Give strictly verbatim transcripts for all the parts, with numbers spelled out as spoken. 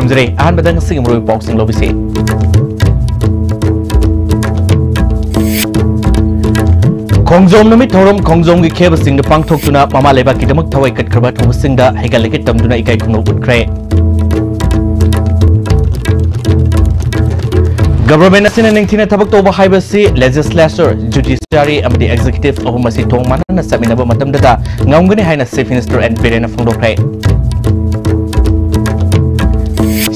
ꯊꯝꯖꯔꯦ꯫ ꯑꯍꯥꯟꯕꯗ ꯉꯁꯤꯒꯤ ꯃꯔꯨꯑꯣꯏꯕ ꯄꯥꯎꯁꯤꯡ ꯂꯧꯕꯤꯁꯤ꯫ ꯈꯣꯡꯖꯣꯝ ꯅꯨꯃꯤꯠ ꯊꯧꯔꯝ ꯈꯣꯡꯖꯣꯝꯒꯤ ꯈꯦꯕꯁꯤꯡꯗ ꯄꯥꯡꯊꯣꯛꯇꯨꯅ ꯃꯃꯥ ꯂꯩꯕꯥꯛꯀꯤꯗꯃꯛ ꯊꯋꯥꯏ ꯀꯠꯈ꯭ꯔꯕ ꯑꯊꯧꯕꯁꯤꯡꯗ ꯍꯩꯒꯠ ꯂꯩꯒꯠ ꯇꯝꯗꯨꯅ ꯏꯀꯥꯏ ꯈꯨꯝꯅꯧ ꯎꯠꯈ꯭ꯔꯦ꯫ ꯒꯚꯔꯟꯃꯦꯟꯠ ꯑꯁꯤꯅ ꯅꯤꯡꯊꯤꯅ ꯊꯕꯛ ꯇꯧꯕ ꯍꯥꯏꯕꯁꯤ ꯂꯦꯖꯤꯁꯂꯦꯆꯔ, ꯖꯨꯗꯤꯁꯤꯌꯥꯔꯤ ꯑꯃꯗꯤ ꯑꯦꯛꯖꯤꯀ꯭ꯌꯨꯇꯤꯚ ꯑꯍꯨꯝ ꯑꯁꯤ ꯊꯣꯡ ꯃꯥꯟꯅꯅ ꯆꯠꯃꯤꯟꯅꯕ ꯃꯇꯝꯗꯗ ꯉꯝꯒꯅꯤ ꯍꯥꯏꯅ ꯆꯤꯐ ꯃꯤꯅꯤꯁꯇꯔ ꯑꯦꯟ ꯕꯤꯔꯦꯟꯅ ꯐꯣꯡꯗꯣꯛꯈ꯭ꯔꯦ꯫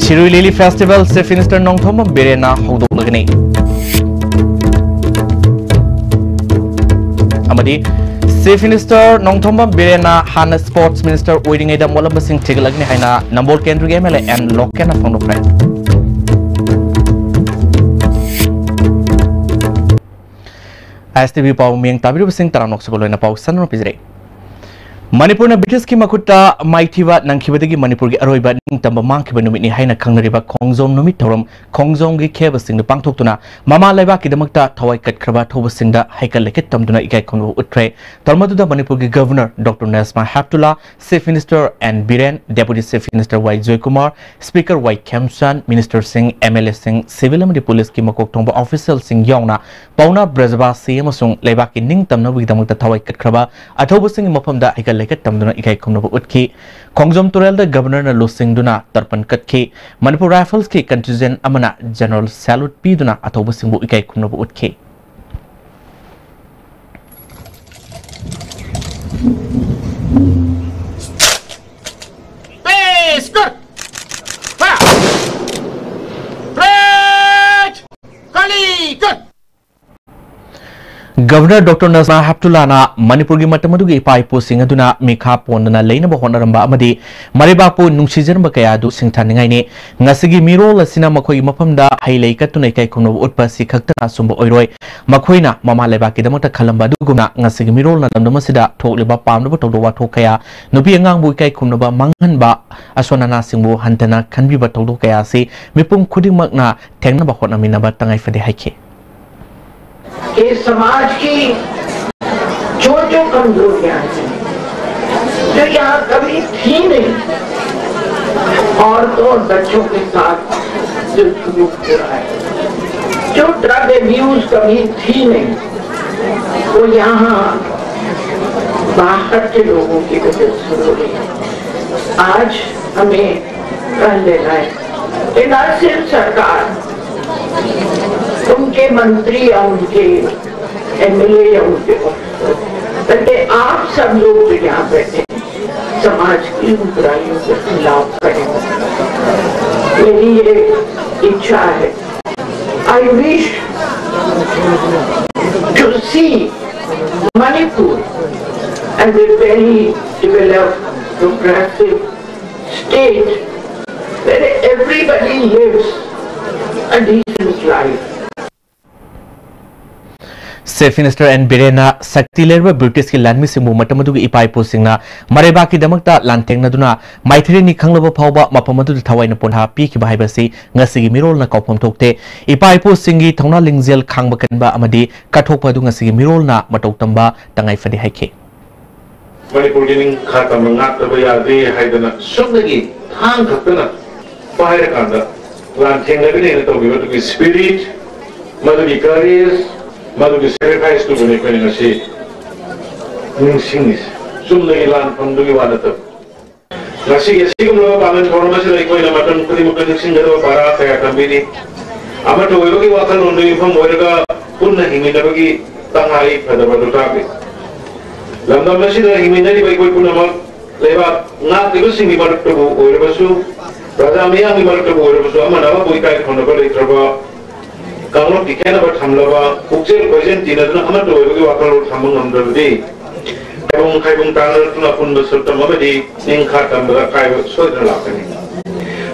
Shirui lily festival chief minister Nongthombam ꯕꯤꯔꯦꯟꯅ ꯍꯧꯗꯣꯛꯂꯒꯅꯤ꯫ ꯑꯃꯗꯤ ꯆꯤꯐ ꯃꯤꯅꯤꯁꯇꯔ ꯅꯣꯡꯊꯣꯝꯕꯝ ꯕꯤꯔꯦꯟꯅ ꯍꯥꯟꯅ ꯁ꯭ꯄꯣꯔꯠꯁ ꯃꯤꯅꯤꯁꯇꯔ ꯑꯣꯏꯔꯤꯉꯩꯗ ꯃꯣꯠꯂꯝꯕꯁꯤꯡ ꯊꯤꯒꯠꯂꯒꯅꯤ ꯍꯥꯏꯅ ꯅꯝꯕꯣꯜ ꯀꯦꯟꯗ꯭ꯔꯒꯤ ꯑꯦꯝ ꯑꯦꯜ ꯑꯦ ꯑꯦꯟ ꯂꯣꯀꯦꯟꯅ ꯐꯣꯡꯗꯣꯛꯈ꯭ꯔꯦ꯫ ꯑꯥꯏ ꯑꯦꯁ ꯇꯤ ꯚꯤ ꯄꯥꯎ ꯃꯤꯌꯦꯡ ꯇꯥꯕꯤꯔꯤꯕꯁꯤꯡ ꯇꯔꯥꯝꯅ ꯑꯣꯛꯆꯕ ꯂꯣꯏꯅ ꯄꯥꯎ ꯁꯟꯗꯣꯛꯅ ꯄꯤꯖꯔꯤ꯫ ꯃꯅꯤꯄꯨꯔꯅ ꯕ꯭ꯔꯤꯇꯤꯁꯀꯤ ꯃꯈꯨꯠꯇ ꯃꯥꯏꯊꯤꯕ ꯅꯪꯈꯤꯕꯗꯒꯤ ꯃꯅꯤꯄꯨꯔꯒꯤ ꯑꯔꯣꯏꯕ ꯅꯤꯡꯇꯝꯕ ꯃꯥꯡꯈꯤꯕ ꯅꯨꯃꯤꯠꯅꯤ ꯍꯥꯏꯅ ꯈꯪꯅꯔꯤꯕ ꯈꯣꯡꯖꯣꯝ ꯅꯨꯃꯤꯠ ꯊꯧꯔꯝ ꯈꯣꯡꯖꯣꯝꯒꯤ ꯈꯦꯕꯁꯤꯡꯗ ꯄꯥꯡꯊꯣꯛꯇꯨꯅ ꯃꯃꯥ ꯂꯩꯕꯥꯛꯀꯤꯗꯃꯛꯇ ꯊꯋꯥꯏ ꯀꯠꯈ꯭ꯔꯕ ꯊꯧꯕꯁꯤꯡꯗ ꯍꯩꯀꯠ ꯂꯩꯀꯠ ꯇꯝꯗꯨꯅ ꯏꯀꯥꯏ ꯈꯨꯝꯅꯕ ꯎꯠꯈ꯭ꯔꯦ꯫ ꯊꯧꯔꯝ ꯑꯗꯨꯗ ꯃꯅꯤꯄꯨꯔꯒꯤ governor doctor Najma Heptulla, chief minister N Biren, deputy chief minister Y Joykumar, speaker Y Khemchand, ꯃꯤꯅꯤꯁꯇꯔꯁꯤꯡ, ꯑꯦꯝ ꯑꯦꯜ ꯑꯦꯁꯤꯡ, ꯁꯤꯚꯤꯜ ꯑꯃꯗꯤ ꯄꯨꯂꯤꯁꯀꯤ ꯃꯀꯣꯛ ꯊꯣꯡꯕ ꯑꯣꯐꯤꯁꯤꯌꯦꯜꯁꯤꯡ ꯌꯥꯎꯅ ꯄꯥꯎꯅꯥ ꯕ꯭ꯔꯖꯕꯥꯁꯤ ꯑꯃꯁꯨꯡ ꯂꯩꯕꯥꯛꯀꯤ ꯅꯤꯡꯇꯝꯅꯕꯒꯤꯗꯃꯛꯇ ꯊꯋꯥꯏ ꯀꯠꯈ꯭ꯔꯕ ꯑꯊꯧꯕꯁꯤꯡꯒꯤ ꯃꯐꯝꯗ ꯍꯩꯀꯠ ꯂꯩꯀꯠ ꯇꯝꯗꯨꯅ ꯏꯀꯥꯏ ꯈꯨꯝꯅꯕ ꯎꯠꯈꯤ꯫ ꯈꯣꯡꯖꯣꯝ ꯇꯨꯔꯦꯜꯗ ꯒꯕꯔꯅꯔꯅ ꯂꯨꯆꯤꯡꯗꯨꯅ ꯇꯔꯄꯟ ꯀꯠꯈꯤ꯫ ꯃꯅꯤꯄꯨꯔ ꯔꯥꯏꯐꯜꯁꯀꯤ ꯀꯟꯇꯤꯟꯖꯦꯟ ꯑꯃꯅ ꯖꯦꯅꯔꯦꯜ ꯁꯦꯂꯨꯠ ꯄꯤꯗꯨꯅ ꯑꯊꯧꯕꯁꯤꯡꯕꯨ ꯏꯀꯥꯏ ꯈꯨꯝꯅꯕ ꯎꯠꯈꯤ꯫ Please, good. Fire. Red. Kali, good. Governor doctor Najma ꯍꯦꯞꯇꯨꯂꯥꯅ ꯃꯅꯤꯄꯨꯔꯒꯤ ꯃꯇꯝ ꯑꯗꯨꯒꯤ ꯏꯄꯥ ꯏꯄꯨꯁꯤꯡ ꯑꯗꯨꯅ ꯃꯤꯈꯥ ꯄꯣꯟꯗꯅ ꯂꯩꯅꯕ ꯍꯣꯠꯅꯔꯝꯕ ꯑꯃꯗꯤ ꯃꯔꯩꯕꯥꯛꯄꯨ ꯅꯨꯡꯁꯤꯖꯔꯝꯕ ꯀꯌꯥ ꯑꯗꯨ ꯁꯤꯡꯊꯥꯅꯤꯡꯉꯥꯏꯅꯤ꯫ ꯉꯁꯤꯒꯤ ꯃꯤꯔꯣꯜ ꯑꯁꯤꯅ ꯃꯈꯣꯏꯒꯤ ꯃꯐꯝꯗ ꯍꯩ ꯂꯩ ꯀꯠꯇꯨꯅ ꯏꯀꯥꯏ ꯈꯨꯝꯅꯕ ꯎꯠꯄ ꯑꯁꯤ ꯈꯛꯇꯅ ꯑꯆꯨꯝꯕ ꯑꯣꯏꯔꯣꯏ꯫ ꯃꯈꯣꯏꯅ ꯃꯃꯥ ꯂꯩꯕꯥꯛꯀꯤꯗꯃꯛꯇ ꯈꯜꯂꯝꯕ ꯑꯗꯨꯒꯨꯝꯅ ꯉꯁꯤꯒꯤ ꯃꯤꯔꯣꯜꯅ ꯂꯝꯗꯝ ꯑꯁꯤꯗ ꯊꯣꯛꯂꯤꯕ ꯄꯥꯝꯗꯕ ꯊꯧꯗꯣꯛ ꯋꯥꯊꯣꯛ ꯀꯌꯥ, ꯅꯨꯄꯤ ꯑꯉꯥꯡꯕꯨ ꯏꯀꯥꯏ ꯈꯨꯝꯅꯕ ꯃꯥꯡꯍꯟꯕ, ꯑꯁꯣꯟ ꯑꯅꯥꯁꯤꯡꯕꯨ ꯍꯟꯊꯅ ꯈꯟꯕꯤꯕ ꯊꯧꯗꯣꯛ ꯀꯌꯥ ꯑꯁꯤ ꯃꯤꯄꯨꯝ ꯈꯨꯗꯤꯡꯃꯛꯅ ꯊꯦꯡꯅꯕ ꯍꯣꯠꯅꯃꯤꯟꯅꯕ ꯇꯉꯥꯏ ꯐꯗꯦ ꯍꯥꯏꯈꯤ꯫ कि समाज की जो जो कमजोरियां हैं, जो यहाँ कभी थी नहीं, औरतों और बच्चों के साथ जो सलूक हो रहा है, जो ड्रग एब्यूज कभी थी नहीं, वो यहाँ बाहर के लोगों की वजह से हो रही है। आज हमें कर लेना है। ये ना सिर्फ सरकार, उनके मंत्री या उनके एमएलए या उनके ऑफिसर, बल्कि आप सब लोग जो यहाँ बैठे हैं, समाज की बुराइयों के खिलाफ खड़े हो। मेरी ये इच्छा है। I wish to see Manipur as a very developed, progressive state where everybody lives a decent life. Chief Minister N Birenna ꯁꯛꯇꯤ ꯂꯩꯔꯕ ꯕ꯭ꯔꯤꯇꯤꯁꯀꯤ ꯂꯥꯟꯃꯤꯁꯤꯡꯕꯨ ꯃꯇꯝ ꯑꯗꯨꯒꯤ ꯏꯄꯥ ꯏꯄꯨꯁꯤꯡꯅ ꯃꯔꯩꯕꯥꯛꯀꯤꯗꯃꯛꯇ ꯂꯥꯟꯊꯦꯡꯅꯗꯨꯅ ꯃꯥꯏꯊꯤꯔꯦꯅꯤ ꯈꯪꯂꯕ ꯐꯥꯎꯕ ꯃꯐꯝ ꯑꯗꯨꯗ ꯊꯋꯥꯏꯅ ꯄꯣꯟꯊꯥ ꯄꯤꯈꯤꯕ ꯍꯥꯏꯕꯁꯤ ꯉꯁꯤꯒꯤ ꯃꯤꯔꯣꯜꯅ ꯀꯥꯎꯐꯝ ꯊꯣꯛꯇꯦ꯫ ꯏꯄꯥ ꯏꯄꯨꯁꯤꯡꯒꯤ ꯊꯧꯅꯥ ꯂꯤꯡꯖꯦꯜ ꯈꯥꯡꯕ ꯀꯟꯕ ꯑꯃꯗꯤ ꯀꯠꯊꯣꯛꯄ ꯑꯗꯨ ꯉꯁꯤꯒꯤ ꯃꯤꯔꯣꯜꯅ ꯃꯇꯧ ꯇꯝꯕ ꯇꯉꯥꯏ ꯐꯗꯦ ꯍꯥꯏꯈꯤ꯫ ꯃꯅꯤꯄꯨꯔꯒꯤ ꯅꯤꯡꯈꯥ ꯇꯝꯕ ꯉꯥꯛꯇꯕ ꯌꯥꯗꯦ ꯍꯥꯏꯗꯅ ꯁꯨꯞꯅꯒꯤ ꯊꯥꯡ ꯈꯛꯇꯅ ꯄꯥꯏꯔꯀꯥꯟꯗ ꯂꯥꯟꯊꯦꯡꯅꯒꯅꯦꯅ ꯇꯧꯈꯤꯕ ꯑꯗꯨꯒꯤ ꯁ꯭ꯄꯤꯔꯤꯠ, ꯃꯗꯨꯒꯤ ꯀꯔꯦꯖ, ꯃꯗꯨꯒꯤ ꯁꯦꯀ꯭ꯔꯤꯐꯥꯏꯁꯇꯨꯕꯨꯅꯤ ꯑꯩꯈꯣꯏꯅ ꯉꯁꯤ ꯅꯤꯡꯁꯤꯡꯉꯤꯁꯦ꯫ ꯆꯨꯝꯅꯒꯤ ꯂꯥꯟꯐꯝꯗꯨꯒꯤ ꯋꯥ ꯅꯠꯇꯕ꯫ ꯉꯁꯤꯒꯤ ꯑꯁꯤꯒꯨꯝꯂꯕ ꯄꯥꯡꯒꯜ ꯊꯧꯔꯝ ꯑꯁꯤꯗ ꯑꯩꯈꯣꯏꯅ ꯃꯇꯝ ꯈꯨꯗꯤꯡꯃꯛꯇ ꯅꯤꯡꯁꯤꯡꯒꯗꯕ ꯄꯥꯔꯥ ꯀꯌꯥ ꯇꯝꯕꯤꯔꯤ꯫ ꯑꯃꯠꯇ ꯑꯣꯏꯕꯒꯤ ꯋꯥꯈꯜꯂꯣꯟꯗꯨ ꯌꯨꯝꯐꯝ ꯑꯣꯏꯔꯒ ꯄꯨꯟꯅ ꯍꯤꯡꯃꯤꯟꯅꯕꯒꯤ ꯇꯉꯥꯏ ꯐꯗꯕ ꯑꯗꯨ ꯇꯥꯛꯂꯤ꯫ ꯂꯝꯗꯝ ꯑꯁꯤꯗ ꯍꯤꯡꯃꯤꯟꯅꯔꯤꯕ ꯑꯩꯈꯣꯏ ꯄꯨꯝꯅꯃꯛ ꯂꯩꯕꯥꯛ ꯉꯥꯛꯂꯤꯕꯁꯤꯡꯒꯤ ꯃꯔꯛꯇꯕꯨ ꯑꯣꯏꯔꯕꯁꯨ, ꯄ꯭ꯔꯖꯥ ꯃꯤꯌꯥꯝꯒꯤ ꯃꯔꯛꯇꯕꯨ ꯑꯣꯏꯔꯕꯁꯨ, ꯑꯃꯅ ꯑꯃꯕꯨ ꯏꯀꯥꯏ ꯈꯨꯝꯅꯕ ꯂꯩꯇ꯭ꯔꯕ ꯀꯥꯡꯂꯨꯞꯀꯤ ꯈꯦꯠꯅꯕ ꯊꯝꯂꯕ, ꯄꯨꯛꯆꯦꯜ ꯈꯣꯏꯖꯦꯜ ꯇꯤꯟꯅꯗꯨꯅ ꯑꯃꯠꯇ ꯑꯣꯏꯕꯒꯤ ꯋꯥꯈꯜꯂꯣꯟ ꯊꯝꯕ ꯉꯝꯗ꯭ꯔꯕꯗꯤ, ꯈꯥꯏꯕꯨꯡ ꯈꯥꯏꯕꯨꯡ ꯇꯥꯅꯔꯛꯇꯨꯅ ꯑꯄꯨꯟꯕ ꯁꯛꯇꯝ ꯑꯃꯗꯤ ꯅꯤꯡꯈꯥ ꯇꯝꯕꯗ ꯑꯀꯥꯏꯕ ꯁꯣꯏꯗꯅ ꯂꯥꯛꯀꯅꯤ꯫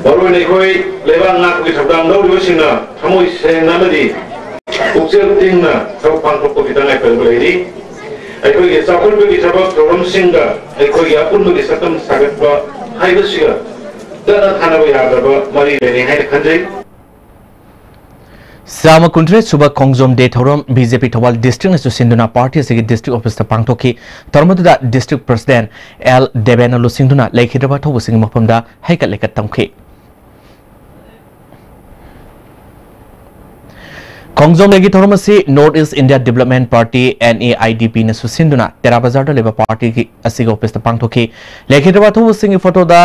ꯃꯔꯨꯑꯣꯏꯅ ꯑꯩꯈꯣꯏ ꯂꯩꯕꯥꯛ ꯉꯥꯛꯄꯒꯤ ꯊꯧꯗꯥꯡ ꯂꯧꯔꯤꯕꯁꯤꯡꯅ ꯊꯃꯣꯏ ꯁꯦꯡꯅ ꯑꯃꯗꯤ ꯄꯨꯛꯆꯦꯜ ꯇꯤꯡꯅ ꯊꯕꯛ ꯄꯥꯡꯊꯣꯛꯄꯒꯤ ꯇꯉꯥꯏꯐꯗꯕ ꯂꯩꯔꯤ꯫ ꯑꯩꯈꯣꯏꯒꯤ ꯆꯥꯎꯈꯠꯄꯒꯤ ꯊꯕꯛ ꯊꯧꯔꯝꯁꯤꯡꯒ ꯑꯩꯈꯣꯏꯒꯤ ꯑꯄꯨꯟꯕꯒꯤ ꯁꯛꯇꯝ ꯁꯥꯒꯠꯄ ꯍꯥꯏꯕꯁꯤꯒ ꯇꯠꯅ ꯊꯥꯅꯕ ꯌꯥꯗ꯭ꯔꯕ ꯃꯔꯤ ꯂꯩꯅꯩ ꯍꯥꯏꯅ ꯈꯟꯖꯩ꯫ ꯆꯥꯝꯃ ꯀꯨꯟꯇꯔꯦꯠ ꯁꯨꯕ ꯈꯣꯡꯖꯣꯝ ꯗꯦ ꯊꯧꯔꯝ ꯕꯤ ꯖꯦ ꯄꯤ ꯊꯧꯕꯥꯜ ꯗꯤꯁꯇ꯭ꯔꯤꯛꯅꯁꯨ ꯁꯤꯟꯗꯨꯅ ꯄꯥꯔꯇꯤ ꯑꯁꯤꯒꯤ ꯗꯤꯁꯇ꯭ꯔꯤꯛ ꯑꯣꯐꯤꯁꯇ ꯄꯥꯡꯊꯣꯛꯈꯤ꯫ ꯊꯧꯔꯝ ꯑꯗꯨꯗ ꯗꯤꯁꯇ꯭ꯔꯤꯛ ꯄ꯭ꯔꯁꯤꯗꯦꯟꯠ ꯑꯦꯜ ꯗꯦꯕꯦꯟꯅ ꯂꯨꯆꯤꯡꯗꯨꯅ ꯂꯩꯈꯤꯗ꯭ꯔꯕ ꯑꯊꯧꯕꯁꯤꯡꯒꯤ ꯃꯐꯝꯗ ꯍꯩꯀꯠ ꯂꯩꯀꯠ ꯇꯝꯈꯤ꯫ ꯈꯣꯡꯖꯣꯝ ꯗꯦꯒꯤ ꯊꯧꯔꯝ ꯑꯁꯤ North East India Development Party, N E I D P ꯅꯁꯨ ꯁꯤꯟꯗꯨꯅ ꯇꯦꯔꯥ ꯕꯖꯥꯔꯗ ꯂꯩꯕ ꯄꯥꯔꯇꯤꯒꯤ ꯑꯁꯤꯒꯤ ꯑꯣꯐꯤꯁꯇ ꯄꯥꯡꯊꯣꯛꯈꯤ꯫ ꯂꯩꯈꯤꯗ꯭ꯔꯕ ꯑꯊꯧꯕꯁꯤꯡꯒꯤ ꯐꯣꯇꯣꯗ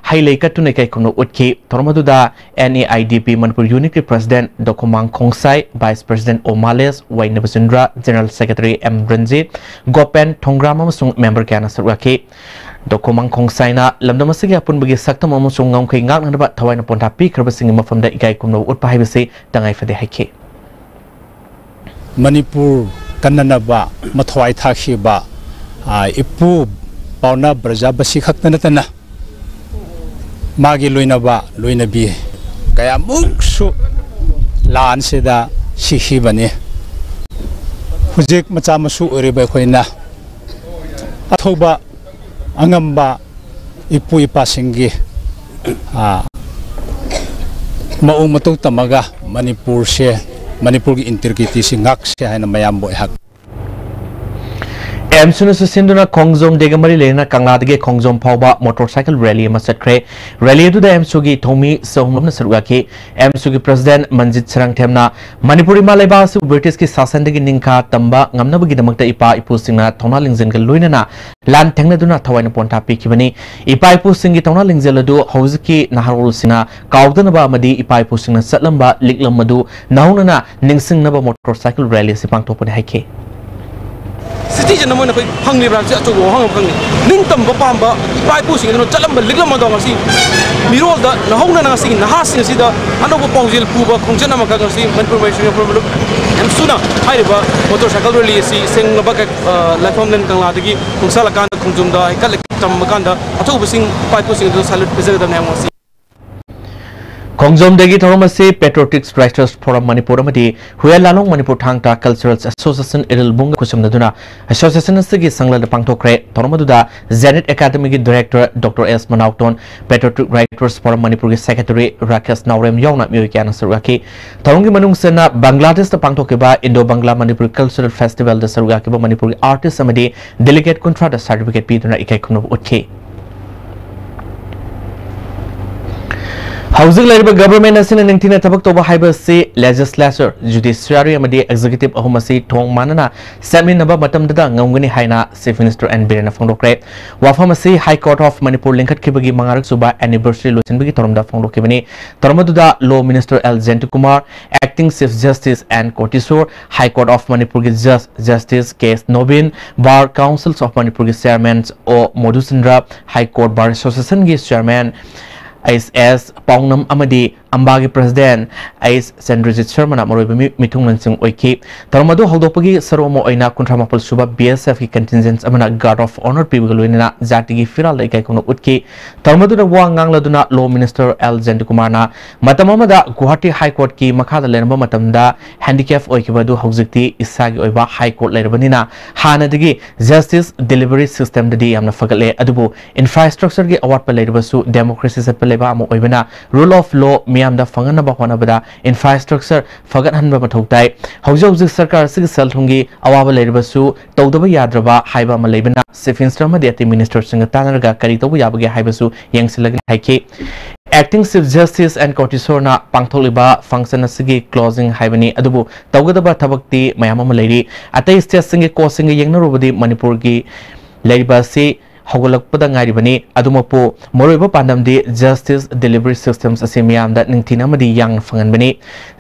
ꯍꯩ ꯂꯩ ꯀꯠꯇꯨꯅ ꯏꯀꯥꯏ ꯈꯨꯝꯅꯧ ꯎꯠꯈꯤ꯫ ꯊꯧꯔꯝ ꯑꯗꯨꯗ N E I D P Manipur ꯌꯨꯅꯤꯠꯀꯤ president Dokhomang Khongsai, vice president O Males, Y Nabachandra, general secretary M Ranjit, Gopen Thongram ꯑꯃꯁꯨꯡ ꯃꯦꯝꯕꯔ ꯀꯌꯥꯅ ꯁꯔꯨꯛ ꯌꯥꯈꯤ꯫ ꯗꯣꯈꯣꯃꯥꯡ ꯈꯣꯡꯁꯥꯏꯅ ꯂꯝꯗꯝ ꯑꯁꯤꯒꯤ ꯑꯄꯨꯟꯕꯒꯤ ꯁꯛꯇꯝ ꯑꯃꯁꯨꯡ ꯉꯝꯈꯩ ꯉꯥꯛꯅꯅꯕ ꯊꯋꯥꯏꯅ ꯄꯣꯟꯊꯥ ꯄꯤꯈ꯭ꯔꯕꯁꯤꯡꯒꯤ ꯃꯐꯝꯗ ꯏꯀꯥꯏ ꯈꯨꯝꯅꯕ ꯎꯠꯄ ꯍꯥꯏꯕꯁꯤ ꯇꯉꯥꯏ ꯐꯗꯦ ꯍꯥꯏꯈꯤ꯫ ꯃꯅꯤꯄꯨꯔ ꯀꯟꯅꯅꯕ ꯃꯊ꯭ꯋꯥꯏ ꯊꯥꯈꯤꯕ, ꯑ, ꯏꯄꯨ ꯄꯥꯎꯅꯥ ꯕ꯭ꯔꯖꯥꯕꯥꯁꯤ ꯈꯛꯇ ꯅꯠꯇꯅ ꯃꯥꯒꯤ ꯂꯣꯏꯅꯕ ꯂꯣꯏꯅꯕꯤ ꯀꯌꯥꯃꯨꯛꯁꯨ ꯂꯥꯟꯁꯤꯗ ꯁꯤꯈꯤꯕꯅꯤ꯫ ꯍꯧꯖꯤꯛ ꯃꯆꯥ ꯃꯁꯨ ꯑꯣꯏꯔꯤꯕ ꯑꯩꯈꯣꯏꯅ ꯑꯊꯧꯕ ꯑꯉꯝꯕ ꯏꯄꯨ ꯏꯄꯥꯁꯤꯡꯒꯤ, ꯑ, ꯃꯑꯣꯡ ꯃꯇꯧ ꯇꯝꯃꯒ ꯃꯅꯤꯄꯨꯔꯁꯦ, ꯃꯅꯤꯄꯨꯔꯒꯤ ꯏꯟꯇꯤꯒ꯭ꯔꯤꯇꯤꯁꯤ ꯉꯥꯛꯁꯦ ꯍꯥꯏꯅ ꯃꯌꯥꯝꯕꯨ ꯑꯩꯍꯥꯛ ꯑꯦꯝꯁꯨꯅꯁꯨ ꯁꯤꯟꯗꯨꯅ ꯈꯣꯡꯖꯣꯝ ꯗꯦꯒ ꯃꯔꯤ ꯂꯩꯅꯅ ꯀꯪꯂꯥꯗꯒꯤ ꯈꯣꯡꯖꯣꯝ ꯐꯥꯎꯕ ꯃꯣꯇꯣꯔ ꯁꯥꯏꯀꯜ ꯔꯦꯂꯤ ꯑꯃ ꯆꯠꯈ꯭ꯔꯦ꯫ ꯔꯦꯂꯤ ꯑꯗꯨꯗ ꯑꯦꯝꯁꯨꯒꯤ ꯊꯧꯃꯤ ꯆꯍꯨꯝ ꯔꯣꯝꯅ ꯁꯔꯨꯛ ꯌꯥꯈꯤ꯫ ꯑꯦꯝꯁꯨꯒꯤ ꯄ꯭ꯔꯁꯤꯗꯦꯟꯠ ꯃꯟꯖꯤꯠ ꯁꯔꯪꯊꯦꯝꯅ ꯃꯅꯤꯄꯨꯔ ꯏꯃꯥ ꯂꯩꯕꯥꯛ ꯑꯁꯤꯕꯨ ꯕ꯭ꯔꯤꯇꯤꯁꯀꯤ ꯁꯥꯁꯟꯗꯒꯤ ꯅꯤꯡꯈꯥ ꯇꯝꯕ ꯉꯝꯅꯕꯒꯤꯗꯃꯛꯇ ꯏꯄꯥ ꯏꯄꯨꯁꯤꯡꯅ ꯊꯧꯅꯥ ꯂꯤꯡꯖꯦꯜꯒ ꯂꯣꯏꯅꯅ ꯂꯥꯟ ꯊꯦꯡꯅꯗꯨꯅ ꯊꯋꯥꯏꯅ ꯄꯣꯟꯊꯥ ꯄꯤꯈꯤꯕꯅꯤ꯫ ꯏꯄꯥ ꯏꯄꯨꯁꯤꯡꯒꯤ ꯊꯧꯅꯥ ꯂꯤꯡꯖꯦꯜ ꯑꯗꯨ ꯍꯧꯖꯤꯛꯀꯤ ꯅꯍꯥꯔꯣꯜꯁꯤꯡꯅ ꯀꯥꯎꯗꯅꯕ ꯑꯃꯗꯤ ꯏꯄꯥ ꯏꯄꯨꯁꯤꯡꯅ ꯆꯠꯂꯝꯕ ꯂꯤꯛꯂꯝ ꯑꯗꯨ ꯅꯧꯍꯧꯅꯅ ꯅꯤꯡꯁꯤꯡꯅꯕ ꯃꯣꯇꯣꯔ ꯁꯥꯏꯀꯜ ꯔꯦꯂꯤ ꯑꯁꯤ ꯄꯥꯡꯊꯣꯛꯄꯅꯤ ꯍꯥꯏꯈꯤ꯫ ꯁꯤꯇꯤꯖꯦꯟ ꯑꯃ ꯑꯣꯏꯅ ꯑꯩꯈꯣꯏ ꯐꯪꯂꯤꯕ꯭ꯔꯥ ꯍꯥꯏꯕꯁꯤ ꯑꯆꯧꯕ ꯋꯥꯍꯪ ꯑꯃ ꯈꯪꯉꯤ꯫ ꯅꯤꯡꯇꯝꯕ ꯄꯥꯝꯕ ꯏꯄꯥ ꯏꯄꯨꯁꯤꯡ ꯑꯗꯨꯅ ꯆꯠꯂꯝꯕ ꯂꯤꯛꯂꯝ ꯑꯗꯣ ꯉꯁꯤ ꯃꯤꯔꯣꯜꯗ ꯅꯧꯍꯧꯅꯅ ꯉꯁꯤꯒꯤ ꯅꯍꯥꯁꯤꯡ ꯑꯁꯤꯗ ꯑꯅꯧꯕ ꯄꯥꯎꯖꯦꯜ ꯄꯨꯕ ꯈꯣꯡꯆꯠ ꯑꯃꯈꯛ ꯉꯁꯤ ꯃꯅꯤꯄꯨꯔ ꯃꯍꯩꯁꯪ ꯌꯥꯎꯐꯝ ꯂꯨꯞ ꯑꯦꯝꯁꯨꯅ ꯍꯥꯏꯔꯤꯕ ꯃꯣꯇꯣꯔ ꯁꯥꯏꯀꯜ ꯔꯦꯂꯤ ꯑꯁꯤ ꯁꯦꯡꯂꯕ ꯀ-, ꯑ, ꯂꯥꯏꯐꯝꯂꯦꯟ ꯀꯪꯂꯥꯗꯒꯤ ꯈꯣꯡꯁꯥꯜꯂꯀꯥꯟꯗ ꯈꯣꯡꯖꯣꯝꯗ ꯍꯩꯀꯠ ꯂꯩꯀꯠ ꯇꯝꯕ ꯀꯥꯟꯗ ꯑꯊꯧꯕꯁꯤꯡ ꯏꯄꯥ ꯏꯄꯨꯁꯤꯡ ꯑꯗꯨ ꯁꯥꯂꯨꯠ ꯄꯤꯖꯒꯗꯕꯅꯤ ꯍꯥꯏꯕ ꯉꯁꯤ꯫ ꯈꯣꯡꯖꯣꯝꯗꯒꯤ ꯊꯧꯔꯝ ꯑꯁꯤ Patriotic Writers Forum ꯃꯅꯤꯄꯨꯔ ꯑꯃꯗꯤ ꯍꯨꯌꯦꯟ ꯂꯥꯂꯣꯡ ꯃꯅꯤꯄꯨꯔ ꯊꯥꯡ ꯇꯥ Cultural Association ꯏꯔꯤꯜꯕꯨꯡꯒ ꯈꯨꯠꯁꯝꯅꯗꯨꯅ association ꯑꯁꯤꯒꯤ ꯁꯪꯂꯩꯗ ꯄꯥꯡꯊꯣꯛꯈ꯭ꯔꯦ꯫ ꯊꯧꯔꯝ ꯑꯗꯨꯗ Zenith Academyꯒꯤ director Doctor S ꯃꯅꯥꯎꯇꯣꯟ, Patriotic Writers Forum ꯃꯅꯤꯄꯨꯔꯒꯤ secretary ꯔꯥꯀꯦꯁ ꯅꯥꯎꯔꯦꯝ ꯌꯥꯎꯅ ꯃꯤꯑꯣꯏ ꯀꯌꯥꯅ ꯁꯔꯨꯛ ꯌꯥꯈꯤ꯫ ꯊꯧꯔꯝꯒꯤ ꯃꯅꯨꯡ ꯆꯟꯅ ꯕꯪꯒ꯭ꯂꯥꯗꯦꯁꯇ ꯄꯥꯡꯊꯣꯛꯈꯤꯕ Indo Bangla Manipuri Cultural Festivalꯗ ꯁꯔꯨꯛ ꯌꯥꯈꯤꯕ ꯃꯅꯤꯄꯨꯔꯒꯤ artist ꯑꯃꯗꯤ delegate ꯀꯨꯟꯊ꯭ꯔꯥꯗ certificate ꯄꯤꯗꯨꯅ ꯏꯀꯥꯏ ꯈꯨꯝꯅꯕ ꯎꯠꯈꯤ꯫ ꯍꯧꯖꯤꯛ ꯂꯩꯔꯤꯕ government ꯑꯁꯤꯅ ꯅꯤꯡꯊꯤꯅ ꯊꯕꯛ ꯇꯧꯕ ꯍꯥꯏꯕ ꯑꯁꯤ legislature, judiciary ꯑꯃꯗꯤ executive ꯑꯍꯨꯝ ꯑꯁꯤ ꯊꯣꯡ ꯃꯥꯟꯅꯅ ꯆꯠꯃꯤꯟꯅꯕ ꯃꯇꯝꯗꯗ ꯉꯝꯒꯅꯤ ꯍꯥꯏꯅ Chief Minister ꯑꯦꯟ ꯕꯤꯔꯦꯟꯅ ꯐꯣꯡꯗꯣꯛꯈ꯭ꯔꯦ꯫ ꯋꯥꯐꯝ ꯑꯁꯤ High Court of Manipur ꯂꯤꯡꯈꯠꯈꯤꯕꯒꯤ ꯃꯉꯥꯔꯛ ꯁꯨꯕ anniversary ꯂꯣꯏꯁꯤꯟꯕꯒꯤ ꯊꯧꯔꯝꯗ ꯐꯣꯡꯗꯣꯛꯈꯤꯕꯅꯤ꯫ ꯊꯧꯔꯝ ꯑꯗꯨꯗ Law Minister L Jayantakumar, Acting Chief Justice N Kotishor, High Court of ꯃꯅꯤꯄꯨꯔꯒꯤ Judge Justice K S Nobin, Bar Councils of ꯃꯅꯤꯄꯨꯔꯒꯤ Chairman O Modhuchandra, High Court Bar Associationꯒꯤ Chairman ꯑꯩꯆ ꯑꯦꯁ ꯄꯥꯎꯅꯝ ꯑꯃꯗꯤ ꯑꯝꯕꯥꯒꯤ President ꯑꯩꯆ ꯆꯟꯗ꯭ꯔꯖꯤꯠ ꯁꯔꯃꯅ ꯃꯔꯨꯑꯣꯏꯕ ꯃꯤ-, ꯃꯤꯊꯨꯡꯂꯦꯟꯁꯤꯡ ꯑꯣꯏꯈꯤ꯫ ꯊꯧꯔꯝ ꯑꯗꯨ ꯍꯧꯗꯣꯛꯄꯒꯤ ꯁꯔꯨꯛ ꯑꯃ ꯑꯣꯏꯅ ꯀꯨꯟꯊ꯭ꯔꯥ ꯃꯥꯄꯜ ꯁꯨꯕ ꯕꯤ ꯑꯦꯁ ꯑꯦꯐꯀꯤ contingent ꯑꯃꯅ guard of honour ꯄꯤꯕꯒ ꯂꯣꯏꯅꯅ ꯖꯥꯇꯤꯒꯤ ꯐꯤꯔꯥꯜꯗ ꯏꯀꯥꯏ ꯈꯨꯝꯅꯕ ꯎꯠꯈꯤ꯫ ꯊꯧꯔꯝ ꯑꯗꯨꯗ ꯋꯥ ꯉꯥꯡꯂꯗꯨꯅ Law Minister ꯑꯦꯜ ꯖꯌꯟꯇꯀꯨꯃꯥꯔꯅ ꯃꯇꯝ ꯑꯃꯗ ꯒꯨꯋꯥꯍꯥꯇꯤ High Courtꯀꯤ ꯃꯈꯥꯗ ꯂꯩꯔꯝꯕ ꯃꯇꯝꯗ handicap ꯑꯣꯏꯈꯤꯕ ꯑꯗꯨ ꯍꯧꯖꯤꯛꯇꯤ ꯏꯁꯥꯒꯤ ꯑꯣꯏꯕ High Court ꯂꯩꯔꯕꯅꯤꯅ ꯍꯥꯟꯅꯗꯒꯤ justice delivery systemꯗꯗꯤ ꯌꯥꯝꯅ ꯐꯒꯠꯂꯦ, ꯑꯗꯨꯕꯨ infrastructureꯒꯤ ꯑꯋꯥꯠꯄ ꯂꯩꯔꯕꯁꯨ democracy ꯆꯠꯄ ꯂꯩꯕꯥꯛ ꯑꯃ ꯑꯣꯏꯕꯅ rule of law ꯃꯤꯌꯥꯝꯗ ꯐꯪꯍꯟꯅꯕ ꯍꯣꯠꯅꯕꯗ infrastructure ꯐꯒꯠꯍꯟꯕ ꯃꯊꯧ ꯇꯥꯏ꯫ ꯍꯧꯖꯤꯛ ꯍꯧꯖꯤꯛ ꯁꯔꯀꯥꯔ ꯑꯁꯤꯒꯤ ꯁꯦꯜ ꯊꯨꯝꯒꯤ ꯑꯋꯥꯕ ꯂꯩꯔꯕꯁꯨ ꯇꯧꯗꯕ ꯌꯥꯗ꯭ꯔꯕ ꯍꯥꯏꯕ ꯑꯃ ꯂꯩꯕꯅ Chief Minister ꯑꯃꯗꯤ ꯑꯇꯩ ministerꯁꯤꯡꯒ ꯇꯥꯟꯅꯔꯒ ꯀꯔꯤ ꯇꯧꯕ ꯌꯥꯕꯒꯦ ꯍꯥꯏꯕꯁꯨ ꯌꯦꯡꯁꯤꯜꯂꯒꯅꯤ ꯍꯥꯏꯈꯤ꯫ Acting Chief Justice ꯑꯦꯟ ꯀꯣꯇꯤꯁꯣꯔꯅ ꯄꯥꯡꯊꯣꯛꯂꯤꯕ function ꯑꯁꯤꯒꯤ closing ꯍꯥꯏꯕꯅꯤ, ꯑꯗꯨꯕꯨ ꯇꯧꯒꯗꯕ ꯊꯕꯛꯇꯤ ꯃꯌꯥꯝ ꯑꯃ ꯂꯩꯔꯤ꯫ ꯑꯇꯩ stateꯁꯤꯡꯒꯤ courtꯁꯤꯡꯒ ꯌꯦꯡꯅꯔꯨꯕꯗꯤ ꯃꯅꯤꯄꯨꯔꯒꯤ ꯂꯩꯔꯤꯕ ꯑꯁꯤ ꯍꯧꯒꯠꯂꯛꯄꯗ ꯉꯥꯏꯔꯤꯕꯅꯤ꯫ ꯑꯗꯨꯃꯛꯄꯨ ꯃꯔꯨꯑꯣꯏꯕ ꯄꯥꯟꯗꯝꯗꯤ justice delivery systems ꯑꯁꯤ ꯃꯤꯌꯥꯝꯗ ꯅꯤꯡꯊꯤꯅ ꯑꯃꯗꯤ ꯌꯥꯡꯅ ꯐꯪꯍꯟꯕꯅꯤ꯫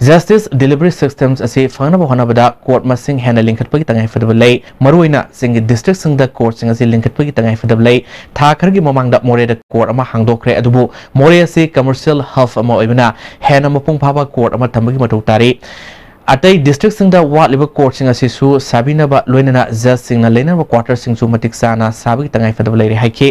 Justice delivery systems ꯑꯁꯤ ꯐꯪꯅꯕ ꯍꯣꯠꯅꯕꯗ court ꯃꯁꯤꯡ ꯍꯦꯟꯅ ꯂꯤꯡꯈꯠꯄꯒꯤ ꯇꯉꯥꯏꯐꯗꯕ ꯂꯩ꯫ ꯃꯔꯨꯑꯣꯏꯅ ꯆꯤꯡꯒꯤ districtꯁꯤꯡꯗ courtꯁꯤꯡ ꯑꯁꯤ ꯂꯤꯡꯈꯠꯄꯒꯤ ꯇꯉꯥꯏꯐꯗꯕ ꯂꯩ꯫ ꯊꯥ ꯈꯔꯒꯤ ꯃꯃꯥꯡꯗ ꯃꯣꯔꯦꯗ court ꯑꯃ ꯍꯥꯡꯗꯣꯛꯈ꯭ꯔꯦ, ꯑꯗꯨꯕꯨ ꯃꯣꯔꯦ ꯑꯁꯤ commercial hub ꯑꯃ ꯑꯣꯏꯕꯅ ꯍꯦꯟꯅ ꯃꯄꯨꯡ ꯐꯥꯕ court ꯑꯃ ꯊꯝꯕꯒꯤ ꯃꯊꯧ ꯇꯥꯔꯤ꯫ ꯑꯇꯩ ꯗꯤꯁꯇ꯭ꯔꯤꯛꯁꯤꯡꯗ ꯋꯥꯠꯂꯤꯕ ꯀꯣꯔꯠꯁꯤꯡ ꯑꯁꯤꯁꯨ ꯁꯥꯕꯤꯅꯕ, ꯂꯣꯏꯅꯅ ꯖꯖꯁꯤꯡꯅ ꯂꯩꯅꯕ ꯀ꯭ꯋꯥꯇꯔꯁꯤꯡꯁꯨ ꯃꯇꯤꯛ ꯆꯥꯅ ꯁꯥꯕꯒꯤ ꯇꯉꯥꯏꯐꯗꯕ ꯂꯩꯔꯦ ꯍꯥꯏꯈꯤ꯫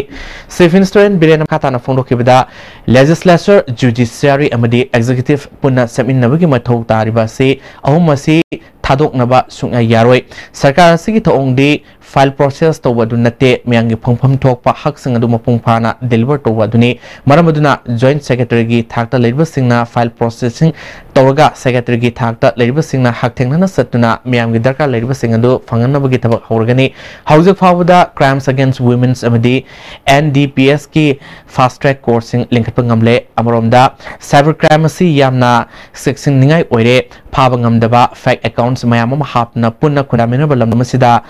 ꯆꯤꯐ ꯃꯤꯅꯤꯁꯇꯔ ꯑꯦꯟ ꯕꯤꯔꯦꯟꯅ ꯃꯈꯥ ꯇꯥꯅ ꯐꯣꯡꯗꯣꯛꯈꯤꯕꯗ, ꯂꯦꯖꯤꯁꯂꯦꯆꯔ, ꯖꯨꯗꯤꯁꯤꯌꯥꯔꯤ ꯑꯃꯗꯤ ꯑꯦꯛꯖꯤꯀ꯭ꯌꯨꯇꯤꯚ ꯄꯨꯟꯅ ꯆꯠꯃꯤꯟꯅꯕꯒꯤ ꯃꯊꯧ ꯇꯥꯔꯤꯕ ꯑꯁꯤ ꯑꯍꯨꯝ ꯑꯁꯤ ꯊꯥꯗꯣꯛꯅꯕ ꯁꯨꯡꯌꯥ ꯌꯥꯔꯣꯏ꯫ ꯁꯔꯀꯥꯔ ꯑꯁꯤꯒꯤ ꯊꯧꯑꯣꯡꯗꯤ ꯐꯥꯏꯜ ꯄ꯭ꯔꯣꯁꯦꯁ ꯇꯧꯕ ꯑꯗꯨ ꯅꯠꯇꯦ, ꯃꯤꯌꯥꯝꯒꯤ ꯐꯪꯐꯝ ꯊꯣꯛꯄ ꯍꯛꯁꯤꯡ ꯑꯗꯨ ꯃꯄꯨꯡ ꯐꯥꯅ ꯗꯤꯂꯤꯚꯔ ꯇꯧꯕ ꯑꯗꯨꯅꯤ꯫ ꯃꯔꯝ ꯑꯗꯨꯅ ꯖꯣꯏꯟꯠ ꯁꯦꯀ꯭ꯔꯦꯇꯔꯤꯒꯤ ꯊꯥꯛꯇ ꯂꯩꯔꯤꯕꯁꯤꯡꯅ ꯐꯥꯏꯜ ꯄ꯭ꯔꯣꯁꯦꯁꯤꯡ ꯇꯧꯔꯒ ꯁꯦꯀ꯭ꯔꯦꯇꯔꯤꯒꯤ ꯊꯥꯛꯇ ꯂꯩꯔꯤꯕꯁꯤꯡꯅ ꯍꯛꯊꯦꯡꯅꯅ ꯆꯠꯇꯨꯅ ꯃꯤꯌꯥꯝꯒꯤ ꯗꯔꯀꯥꯔ ꯂꯩꯔꯤꯕꯁꯤꯡ ꯑꯗꯨ ꯐꯪꯍꯟꯅꯕꯒꯤ ꯊꯕꯛ ꯍꯧꯔꯒꯅꯤ꯫ ꯍꯧꯖꯤꯛ ꯐꯥꯎꯕꯗ Crimes Against Women's ꯑꯃꯗꯤ N D P S ꯀꯤ ꯐꯥꯁꯠ ꯇ꯭ꯔꯦꯛ ꯀꯣꯔꯠꯁꯤꯡ ꯂꯤꯡꯈꯠꯄ ꯉꯝꯂꯦ꯫ ꯑꯃꯔꯣꯝꯗ, ꯁꯥꯏꯕꯔ ꯀ꯭ꯔꯥꯏꯝ ꯑꯁꯤ ꯌꯥꯝꯅ ꯆꯦꯛꯁꯤꯟꯅꯤꯡꯉꯥꯏ ꯑꯣꯏꯔꯦ꯫ ꯐꯥꯕ ꯉꯝꯗꯕ ꯐꯦꯛ ꯑꯦꯀꯥꯎꯟꯠꯁ ꯃꯌꯥꯝ ꯑꯃ ꯍꯥꯞꯇꯨꯅ ꯄꯨꯟꯅ ꯈꯨꯟꯗꯥꯃꯤꯟꯅꯔꯕ ꯂꯝꯗꯝ ꯑꯁꯤꯗ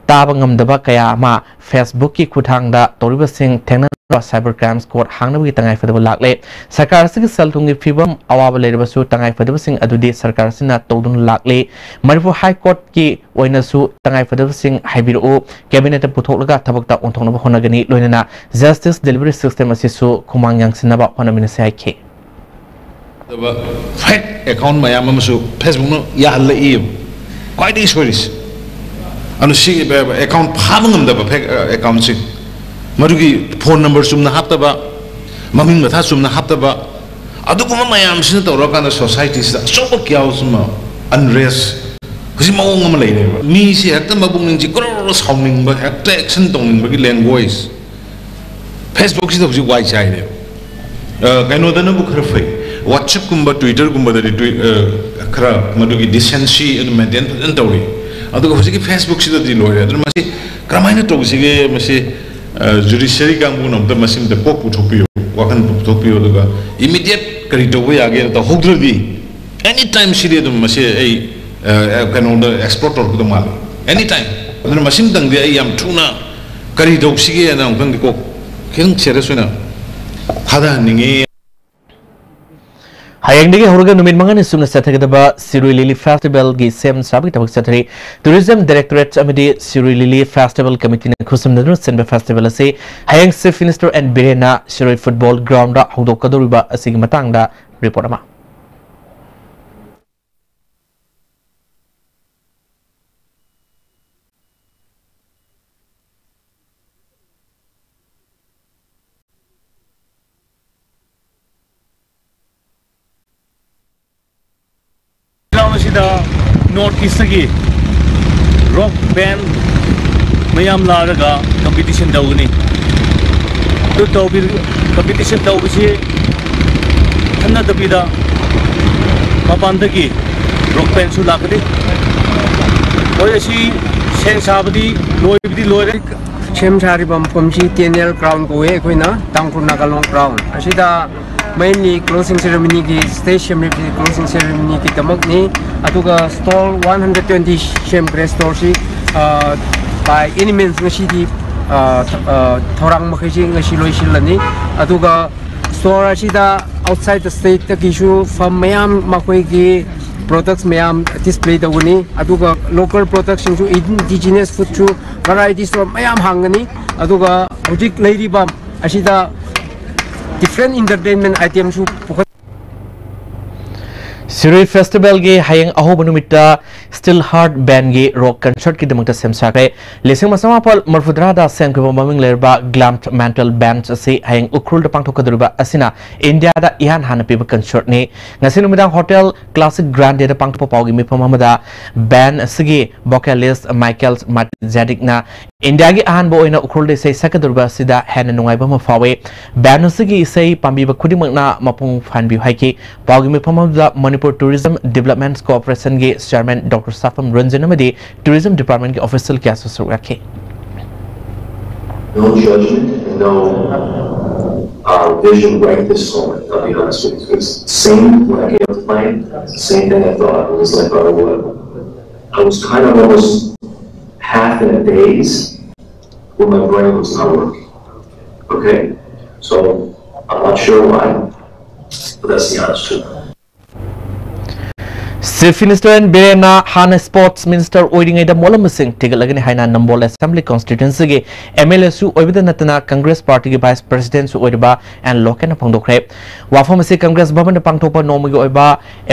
ꯇꯥꯕ ꯉꯝꯗꯕ ꯀꯌꯥ ꯑꯃ ꯐꯦꯁꯕꯨꯛꯀꯤ ꯈꯨꯠꯊꯥꯡꯗ ꯇꯧꯔꯤꯕꯁꯤꯡ ꯊꯦꯡꯅꯅꯕ ꯁꯥꯏꯕꯔ ꯀ꯭ꯔꯥꯏꯝꯁ ꯀꯣꯔꯠ ꯍꯥꯡꯅꯕꯒꯤ ꯇꯉꯥꯏꯐꯗꯕ ꯂꯥꯛꯂꯦ꯫ ꯁꯔꯀꯥꯔ ꯑꯁꯤꯒꯤ ꯁꯦꯜ ꯊꯨꯝꯒꯤ ꯐꯤꯕꯝ ꯑꯋꯥꯕ ꯂꯩꯔꯕꯁꯨ ꯇꯉꯥꯏꯐꯗꯕꯁꯤꯡ ꯑꯗꯨꯗꯤ ꯁꯔꯀꯥꯔ ꯑꯁꯤꯅ ꯇꯧꯗꯨꯅ ꯂꯥꯛꯂꯤ꯫ ꯃꯅꯤꯄꯨꯔ ꯍꯥꯏ ꯀꯣꯔꯠꯀꯤ ꯑꯣꯏꯅꯁꯨ ꯇꯉꯥꯏꯐꯗꯕꯁꯤꯡ ꯍꯥꯏꯕꯤꯔꯛꯎ, ꯀꯦꯕꯤꯅꯦꯠꯇ ꯄꯨꯊꯣꯛꯂꯒ ꯊꯕꯛꯇ ꯑꯣꯟꯊꯣꯛꯅꯕ ꯍꯣꯠꯅꯒꯅꯤ, ꯂꯣꯏꯅꯅ ꯖꯁꯇꯤꯁ ꯗꯦꯂꯤꯚꯔꯤ ꯁꯤꯁꯇꯦꯝ ꯑꯁꯤꯁꯨ ꯈꯨꯃꯥꯡ ꯌꯥꯡꯁꯤꯟꯅꯕ ꯍꯣꯠꯅꯃꯤꯟꯅꯁꯤ ꯍꯥꯏꯈꯤ꯫ ꯐꯦꯛ ꯑꯦꯀꯥꯎꯟ ꯃꯌꯥꯝ ꯑꯃꯁꯨ ꯐꯦꯁꯕꯨꯛꯅ ꯌꯥꯍꯜꯂꯛꯏ꯫ ꯈ꯭ꯋꯥꯏꯗꯒꯤ ꯁꯣꯏꯔꯤꯁꯦ ꯑꯗꯨ ꯁꯤ ꯑꯦꯀꯥꯎꯟ ꯐꯥꯕ ꯉꯝꯗꯕ ꯐꯦꯛ ꯑꯦꯀꯥꯎꯟꯁꯤꯡ, ꯃꯗꯨꯒꯤ ꯐꯣꯟ ꯅꯝꯕꯔ ꯆꯨꯝꯅ ꯍꯥꯞꯇꯕ, ꯃꯃꯤꯡ ꯃꯊꯥ ꯆꯨꯝꯅ ꯍꯥꯞꯇꯕ, ꯑꯗꯨꯒꯨꯝꯕ ꯃꯌꯥꯝꯁꯤꯅ ꯇꯧꯔꯀꯥꯟꯗ ꯁꯣꯁꯥꯏꯇꯤꯁꯤꯗ ꯑꯆꯧꯕ ꯀꯌꯥ ꯑꯃ ꯑꯟꯔꯦꯁ ꯍꯧꯖꯤꯛ ꯃꯑꯣꯡ ꯑꯃ ꯂꯩꯔꯦꯕ꯫ ꯃꯤꯁꯤ ꯍꯦꯛꯇ ꯃꯄꯨꯛꯅꯤꯡꯁꯤ ꯀꯣꯔꯣ ꯁꯥꯎꯅꯤꯡꯕ, ꯍꯦꯛꯇ ꯑꯦꯛꯁꯟ ꯇꯧꯅꯤꯡꯕꯒꯤ ꯂꯦꯡꯒ꯭ꯋꯦꯖ꯫ ꯐꯦꯁꯕꯨꯛꯁꯤꯗ ꯍꯧꯖꯤꯛ ꯋꯥꯏ ꯆꯥꯏꯔꯦꯕ꯫ ꯑ, ꯀꯩꯅꯣꯗꯅꯕꯨ ꯈꯔ ꯐꯩ, ꯋꯥꯆꯦꯞꯀꯨꯝꯕ ꯇ꯭ꯋꯤꯇꯔꯒꯨꯝꯕꯗꯗꯤ ꯇ꯭ꯋꯤ-, ꯑ, ꯈꯔ ꯃꯗꯨꯒꯤ ꯗꯤꯁꯦꯟꯁꯤ ꯑꯗꯨ ꯃꯦꯟꯇꯦꯟ ꯐꯖꯅ ꯇꯧꯔꯤ꯫ ꯑꯗꯨꯒ ꯍꯧꯖꯤꯛꯀꯤ ꯐꯦꯁꯕꯨꯛꯁꯤꯗꯗꯤ ꯂꯣꯏꯔꯦ꯫ ꯑꯗꯨꯅ ꯃꯁꯤ ꯀꯔꯝꯍꯥꯏꯅ ꯇꯧꯁꯤꯒꯦ? ꯃꯁꯤ, ꯑ, ꯖꯨꯗꯤꯁꯤꯌꯔꯤ ꯀꯥꯡꯕꯨꯅ ꯑꯝꯇ ꯃꯁꯤꯃꯇ ꯀꯣꯛ ꯄꯨꯊꯣꯛꯄꯤꯌꯨ, ꯋꯥꯈꯜ ꯄꯨꯊꯣꯛꯄꯤꯌꯨ, ꯑꯗꯨꯒ ꯏꯃꯤꯗꯤꯌꯦꯠ ꯀꯔꯤ ꯇꯧꯕ ꯌꯥꯒꯦꯅ ꯇꯧꯍꯧꯗ꯭ꯔꯗꯤ ꯑꯦꯅꯤ ꯇꯥꯏꯝ ꯁꯤꯗꯤ ꯑꯗꯨꯝ ꯃꯁꯤ ꯑꯩ, ꯑ, ꯀꯩꯅꯣꯗ ꯑꯦꯛꯁꯄ꯭ꯂꯣꯔ ꯇꯧꯔꯛꯀꯗꯧ ꯃꯥꯜꯂꯦ, ꯑꯦꯅꯤ ꯇꯥꯏꯝ꯫ ꯑꯗꯨꯅ ꯃꯁꯤꯃꯇꯪꯗꯤ ꯑꯩ ꯌꯥꯝ ꯊꯨꯅ ꯀꯔꯤ ꯇꯧꯁꯤꯒꯦꯅ ꯑꯃꯨꯛꯇꯪꯗꯤ ꯀꯣꯛ ꯈꯤꯇꯪ ꯁꯦꯔꯤꯌꯁ ꯑꯣꯏꯅ ꯊꯥꯗꯍꯟꯅꯤꯡꯉꯤ꯫ ꯍꯌꯦꯡꯗꯒꯤ ꯍꯧꯔꯒ ꯅꯨꯃꯤꯠ ꯃꯉꯥꯅꯤ ꯁꯨꯞꯅ ꯆꯠꯊꯒꯗꯕ ꯁꯤꯔꯨꯏ ꯂꯤꯂꯤ ꯐꯦꯁꯇꯤꯚꯦꯜꯒꯤ ꯁꯦꯝ ꯁꯥꯕꯒꯤ ꯊꯕꯛ ꯆꯠꯊꯔꯤ꯫ ꯇꯨꯔꯤꯖꯝ ꯗꯥꯏꯔꯦꯛꯇꯣꯔꯦꯠ ꯑꯃꯗꯤ ꯁꯤꯔꯨꯏ ꯂꯤꯂꯤ ꯐꯦꯁꯇꯤꯚꯦꯜ ꯀꯃꯤꯇꯤꯅ ꯈꯨꯠꯁꯝꯅꯗꯨꯅ ꯁꯤꯟꯕ ꯐꯦꯁꯇꯤꯚꯦꯜ ꯑꯁꯤ ꯍꯌꯦꯡ ꯆꯤꯐ ꯃꯤꯅꯤꯁꯇꯔ ꯑꯦꯟ ꯕꯤꯔꯦꯟꯅ ꯁꯤꯔꯣꯏ ꯐꯨꯠꯕꯣꯜ ꯒ꯭ꯔꯥꯎꯟꯗ ꯍꯧꯗꯣꯛꯀꯗꯧꯔꯤꯕ ꯑꯁꯤꯒꯤ ꯃꯇꯥꯡꯗ ꯔꯤꯄꯣꯔꯠ ꯑꯃ꯫ ꯑꯁꯤꯗ ꯅꯣꯔꯠ ꯏꯁꯇꯒꯤ ꯔꯣꯛ ꯕꯦꯟ ꯃꯌꯥꯝ ꯂꯥꯛꯂꯒ ꯀꯝꯄꯤꯇꯤꯁꯟ ꯇꯧꯒꯅꯤ꯫ ꯑꯗꯨ ꯇꯧꯕꯤ ꯀꯝꯄꯤꯇꯤꯁꯟ ꯇꯧꯕꯁꯤ ꯈꯟꯅꯗꯕꯤꯗ ꯃꯄꯥꯟꯗꯒꯤ ꯔꯣꯛ ꯕꯦꯟꯁꯨ ꯂꯥꯛꯀꯅꯤ꯫ ꯍꯣꯏ, ꯑꯁꯤ ꯁꯦꯝ ꯁꯥꯕꯗꯤ ꯂꯣꯏꯕꯗꯤ ꯂꯣꯏꯔꯦ꯫ ꯁꯦꯝ ꯁꯥꯔꯤꯕ ꯃꯐꯝꯁꯤ ꯇꯤ ꯑꯦꯟ ꯑꯦꯜ ꯒ꯭ꯔꯥꯎꯟ ꯀꯧꯋꯦ, ꯑꯩꯈꯣꯏꯅ ꯇꯥꯡꯈꯨꯜ ꯅꯥꯒꯥ ꯂꯣꯟ ꯒ꯭ꯔꯥꯎꯟ꯫ ꯑꯁꯤꯗ ꯃꯦꯟꯂꯤ ꯀ꯭ꯂꯣꯖꯤꯡ ꯁꯦꯔꯦꯃꯅꯤꯒꯤ, ꯁ꯭ꯇꯦꯖ ꯁꯦꯝꯂꯤꯕꯁꯤ ꯀ꯭ꯂꯣꯖꯤꯡ ꯁꯦꯔꯦꯃꯅꯤꯒꯤꯗꯃꯛꯅꯤ꯫ ꯑꯗꯨꯒ ꯁ꯭ꯇꯣꯜ ꯋꯥꯟ ꯍꯟꯗ꯭ꯔꯦꯠ ꯇ꯭ꯋꯦꯟꯇꯤ ꯁꯦꯝꯈ꯭ꯔꯦ꯫ ꯁ꯭ꯇꯣꯜꯁꯤ, ꯑ, by any means ꯉꯁꯤꯗꯤ, ꯑ, ꯊ-, ꯑ, ꯊꯧꯔꯥꯡ ꯃꯈꯩꯁꯤ ꯉꯁꯤ ꯂꯣꯏꯁꯤꯜꯂꯅꯤ꯫ ꯑꯗꯨꯒ ꯁ꯭ꯇꯣꯔ ꯑꯁꯤꯗ ꯑꯥꯎꯠꯁꯥꯏꯗ ꯁ꯭ꯇꯦꯠꯇꯒꯤꯁꯨ ꯐꯥꯔꯝ ꯃꯌꯥꯝ ꯃꯈꯣꯏꯒꯤ ꯄ꯭ꯔꯣꯗꯛꯁ ꯃꯌꯥꯝ ꯗꯤꯁꯄ꯭ꯂꯦ ꯇꯧꯒꯅꯤ꯫ ꯑꯗꯨꯒ ꯂꯣꯀꯦꯜ ꯄ꯭ꯔꯣꯗꯛꯁꯤꯡꯁꯨ, ꯏꯟꯗꯤꯖꯤꯅꯁ ꯐꯨꯗꯁꯨ ꯚꯦꯔꯥꯏꯇꯤ ꯁ꯭ꯇꯣꯔ ꯃꯌꯥꯝ ꯍꯥꯡꯒꯅꯤ꯫ ꯑꯗꯨꯒ ꯍꯧꯖꯤꯛ ꯂꯩꯔꯤꯕ ꯑꯁꯤꯗ ꯗꯤꯐ꯭ꯔꯦꯟ ꯏꯟꯇꯔꯇꯦꯟꯃꯦꯟ ꯑꯥꯏꯇꯦꯝꯁꯨ ꯄꯨꯈꯠ- ꯁꯤꯔꯣꯏ ꯐꯦꯁꯇꯤꯚꯦꯜꯒꯤ ꯍꯌꯦꯡ ꯑꯍꯧꯕ ꯅꯨꯃꯤꯠꯇ ꯁ꯭ꯇꯤꯜ ꯍꯥꯔꯠ ꯕꯦꯟꯒꯤ ꯔꯣꯛ ꯀꯟꯁꯔꯠꯀꯤꯗꯃꯛꯇ ꯁꯦꯝ ꯁꯥꯈ꯭ꯔꯦ꯫ ꯂꯤꯁꯤꯡ ꯑꯃ ꯆꯃꯥꯄꯜ ꯃꯔꯤꯐꯨꯇꯔꯥꯗ ꯁꯦꯝꯈꯤꯕ ꯃꯃꯤꯡ ꯂꯩꯔꯕ ꯒ꯭ꯂꯥꯝ ꯃꯦꯟꯇꯜ ꯕꯦꯟ ꯑꯁꯤ ꯍꯌꯦꯡ ꯎꯈ꯭ꯔꯨꯜꯗ ꯄꯥꯡꯊꯣꯛꯀꯗꯧꯔꯤꯕ ꯑꯁꯤꯅ ꯏꯟꯗꯤꯌꯥꯗ ꯏꯍꯥꯟ ꯍꯥꯟꯅ ꯄꯤꯕ ꯀꯟꯁꯔꯠꯅꯤ꯫ ꯉꯁꯤ ꯅꯨꯃꯤꯗꯥꯡ ꯍꯣꯇꯦꯜ ꯀ꯭ꯂꯥꯁꯤꯛ ꯒ꯭ꯔꯥꯟꯗꯦꯗ ꯄꯥꯡꯊꯣꯛꯄ ꯄꯥꯎꯒꯤ ꯃꯤꯐꯝ ꯑꯃꯗ ꯕꯦꯟ ꯑꯁꯤꯒꯤ ꯚꯣꯀꯦꯂꯤꯁ ꯃꯥꯏꯀꯦꯜ ꯃꯥꯇꯤꯖꯦꯗꯤꯛꯅ ꯏꯟꯗꯤꯌꯥꯒꯤ ꯑꯍꯥꯟꯕ ꯑꯣꯏꯅ ꯎꯈ꯭ꯔꯨꯜꯗ ꯏꯁꯩ ꯁꯛꯀꯗꯧꯔꯤꯕ ꯑꯁꯤꯗ ꯍꯦꯟꯅ ꯅꯨꯡꯉꯥꯏꯕ ꯑꯃ ꯐꯥꯎꯏ꯫ ꯕꯦꯟ ꯑꯁꯤꯒꯤ ꯏꯁꯩ ꯄꯥꯝꯕꯤꯕ ꯈꯨꯗꯤꯡꯃꯛꯅ ꯃꯄꯨꯡ ꯐꯥꯍꯟꯕꯤꯌꯨ ꯍꯥꯏꯈꯤ꯫ ꯄꯥꯎꯒꯤ ꯃꯤꯐꯝ ꯑꯃꯗ ꯃꯅꯤꯄꯨꯔ ꯇꯨꯔꯤꯖꯝ ꯗꯤꯕ꯭ꯂꯞꯃꯦꯟꯠ ꯀꯣꯑꯣꯄꯔꯦꯁꯟꯒꯤ ꯆꯤꯌꯔꯃꯦꯟ ꯗꯣꯛꯇꯔ ꯁꯥꯐꯝ ꯔꯟꯖꯟ ꯑꯃꯗꯤ ꯇꯨꯔꯤꯖꯝ ꯗꯤꯄꯥꯔꯠꯃꯦꯟꯠꯀꯤ ꯑꯣꯐꯤꯁꯤꯌꯦꯜ ꯀꯌꯥꯁꯨ ꯁꯔꯨꯛ ꯌꯥꯈꯤ꯫ No judgment and no, uh, vision right this moment, I'll be honest with you. It's the same when I came to plane, same thing I thought. It was like, oh, what? I was kind of almost half in a daze when my brain was not working. Okay? So, I'm not sure why, but that's the honest truth. Chief minister N ꯕꯤꯔꯦꯟꯅ ꯍꯥꯟꯅ sports minister ꯑꯣꯏꯔꯤꯉꯩꯗ ꯃꯣꯠꯂꯝꯕꯁꯤꯡ ꯊꯤꯒꯠꯂꯒꯅꯤ ꯍꯥꯏꯅ ꯅꯝꯕꯣꯜ assembly ꯀꯣꯟꯁꯇꯤꯇ꯭ꯋꯦꯟꯁꯤꯒꯤ M L ꯑꯦꯁꯨ ꯑꯣꯏꯕꯗ ꯅꯠꯇꯅ ꯀꯪꯒ꯭ꯔꯦꯁ ꯄꯥꯔꯇꯤꯒꯤ vice ꯄ꯭ꯔꯁꯤꯗꯦꯟꯠꯁꯨ ꯑꯣꯏꯔꯤꯕ and ꯂꯣꯀꯦꯟꯅ ꯐꯣꯡꯗꯣꯛꯈ꯭ꯔꯦ꯫ ꯋꯥꯐꯝ ꯑꯁꯤ ꯀꯪꯒ꯭ꯔꯦꯁ ꯚꯕꯟꯗ ꯄꯥꯡꯊꯣꯛꯄ ꯅꯣꯡꯃꯒꯤ ꯑꯣꯏꯕ